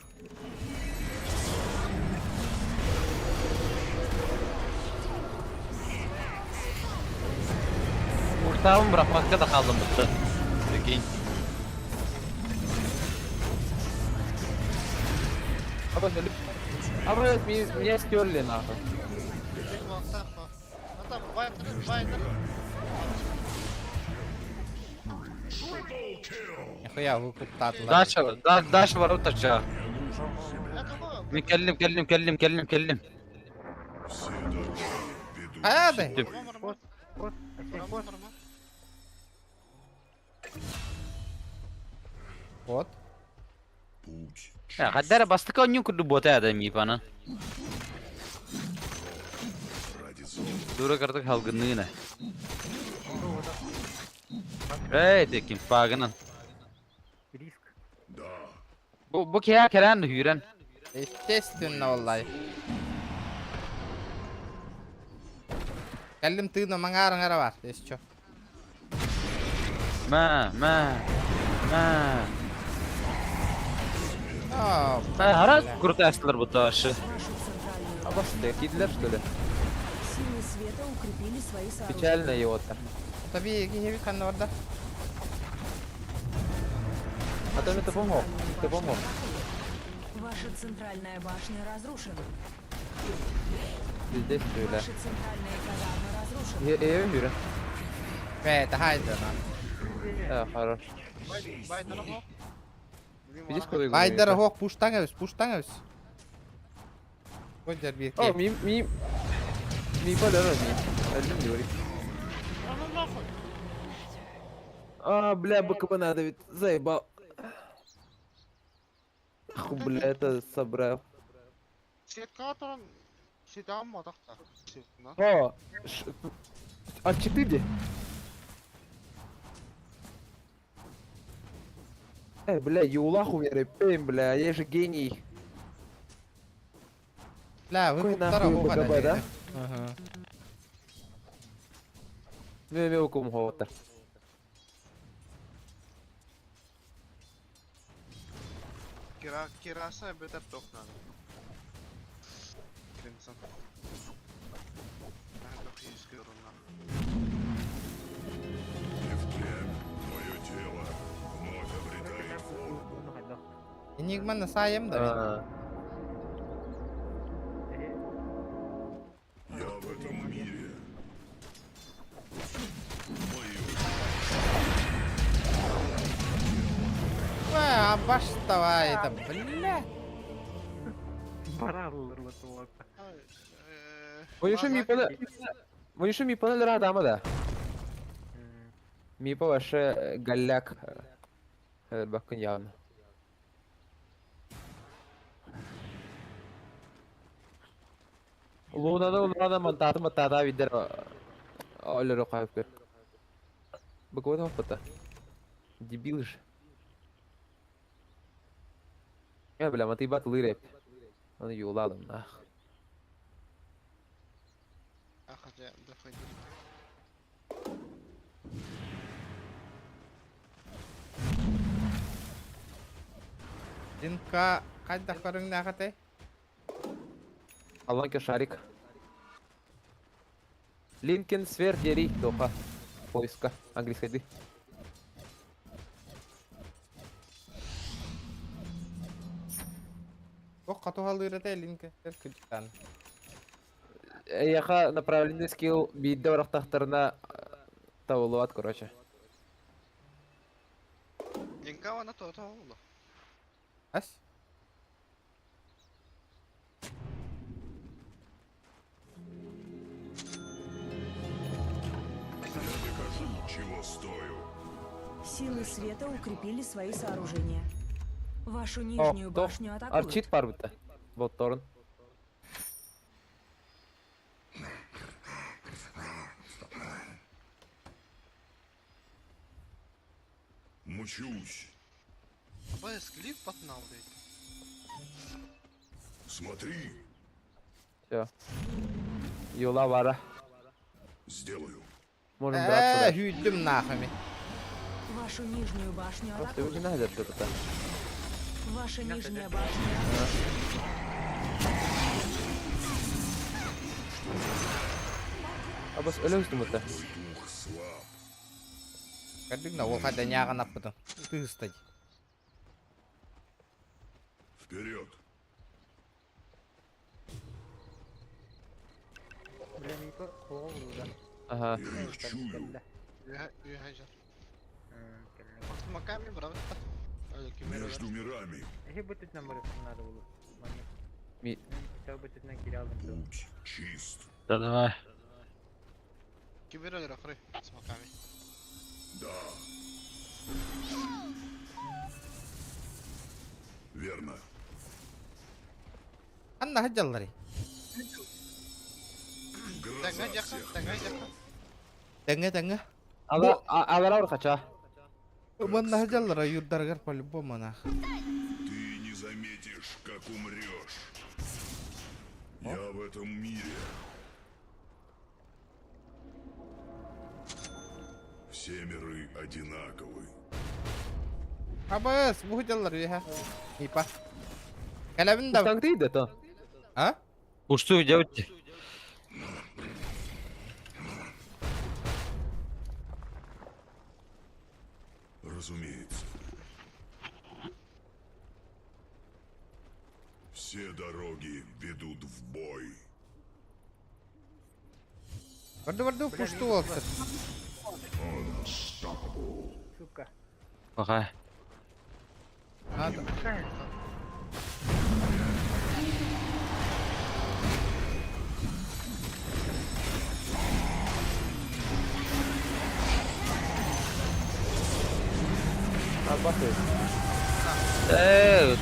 Уртабын бырахмакка да қалдым бітті. Прикинь. А А блядь, меня стерли нахуй. Нихуя выкуптатылар. Даша, да, Даша ворота жа. Мен келлим, келлим, келлим, келлим, келлим. Все дороги ведут Ады. Түп. Вот, Барама, барама. Вот. Путь Хаддара бастыка онньун курдук буота ада миипанан. ради золота. Дура картык халгынныына. Эй, текин пагынан. Риск. Да. Бу бу киһи кэлэн hүүрэн. Естественно, валлай. Кэллим тыына маңаарың ара бар, если чё. Мә, мә, мә. О, Ә, Харас куртастылар бу ташы. Вашу центральную А бас, кидлер, что ли? Силы света укрепили свои сооружения. Печально его то. Таби киһи ханна барда. А то это помог. Ты помог. Ваша центральная башня разрушена. Здесь бля. Ваши центральные казармы разрушены. Я я hүүрэн. Бэ, тахайда. А, хорош. Байдара хо. Видишь, куда Байдара хок пуштаң эбис, пуштаң эбис. Көдер бир О, ми ми ми падара ми. Öldüm diyor. Ну нахуй. А, бля, БКБ надо ведь. Заебал. Нахуй, бля, это собрал. Сетка туран сетам матахта. Сетна. О, а четыре? Бля, Юлаху я бля, я же гений. Бля, вы Какой куптара нахуй хоха БКБ, да? Ага. Мен мен окум хоотар. Кира кираса бетер тохна. Crimson. И впрямь твое тело вновь обретает форму. Энигманы сайым да. Я в этом мире. Мое Бля, а баш давай это, бля. Бараллар вот. Вонюшу мипаны... Вонюшу мипаны лера адама да. Мипа вообще голяк. Bakın явно. Лунада лунада мантаты матата видер. Олеро кайып көр. Бакы вот Дебил же. Я, бля, маты бат лыреп. Он юладым, нах. Хотя, доходи. Динка кайда көрүң нахате? Аланка шарик. Линкен сфер дери доха. Поиска. Английской ды. Ок катухалырата линка кыркыттан. Яха направленный скилл бидде барахтахтарына табылуат, короче. Линка она то то oldu. Ас? Я докажу, чего стою. Силы света укрепили свои сооружения. Вашу нижнюю О, то башню атакуют. Арчит бар битте. Вот торн. Мучусь. Абайс клип потнал ведь. Смотри. Все. Юла вара. Сделаю. Можем драться. Хүйдүм нахами. Вашу нижнюю башню Просто атакуют. не надо что-то. Ваша нижняя башня. Абас өлөстүм это. Дух слаб. Көрдүң да ол кайда няган аппытын. Тыстый. Вперед. Бля, мипа хоға да. Ага. Я их чую. Маками брат. Между мирами. Эхи бутут нам надо было. Ми. Хотя бы тут на кирялдым. Путь чист. Да давай. Кибер өлөр охры смоками. Да. Верно. Анна хаджаллары. Тэҥҥэ дьаха, тэҥҥэ дьаха. Тэҥҥэ тэҥҥэ. Ала алара урхача. Манна хаджаллара юрдаргар по-любому нах. Ты не заметишь, как умрешь. Я в этом мире. Все миры одинаковы. Абыс, бу хаджаллар үһэ. Ипа. Кэлэбин да. Устаҥтый да то. А? Устуу дьэбит. Разумеется. Все дороги ведут в бой. Барду барду пушту уолсар. Сука. Пока. Надо. Албаты. Ээ,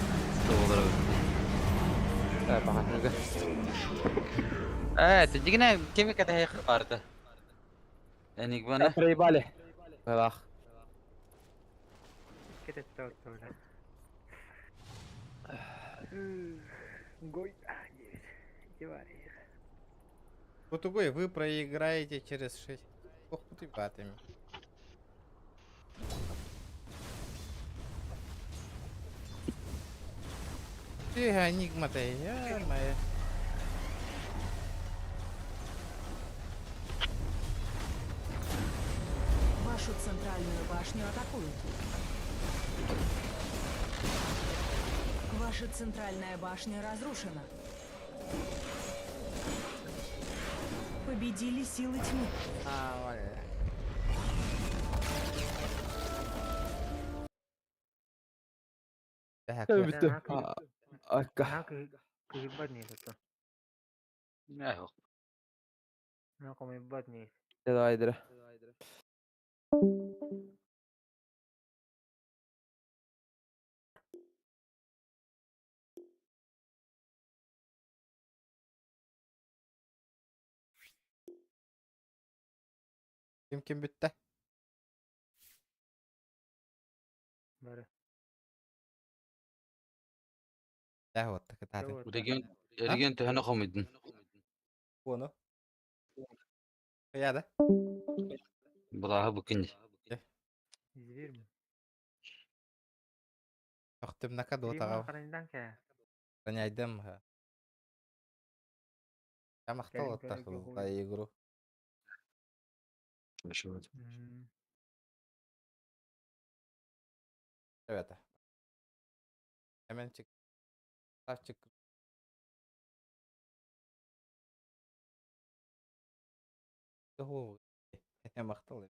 тоҕолоро. Э, баҕатыга. Ээ, тигинэ кими кэтэһэ баарда. Энигманы. Проебали. Балах. Бутугой, вы проиграете через 6. Ох, ты батами. Ты энигма-то, я моя. Вашу центральную башню атакуют. Ваша центральная башня разрушена. Победили силы тьмы. А, валя. Так, Бүтү. Акка. Ээ, Давай, дра. Ким ким бүтті? Да, вот так это. Реген реген төһөнө хомуйдун. Оны. Я да? Булаһы бу күн. Охтым накаду тағау. Таняйдым. Я мақтал оттақ игру. Ребята. Эменчик. Ставчик. Мақтал.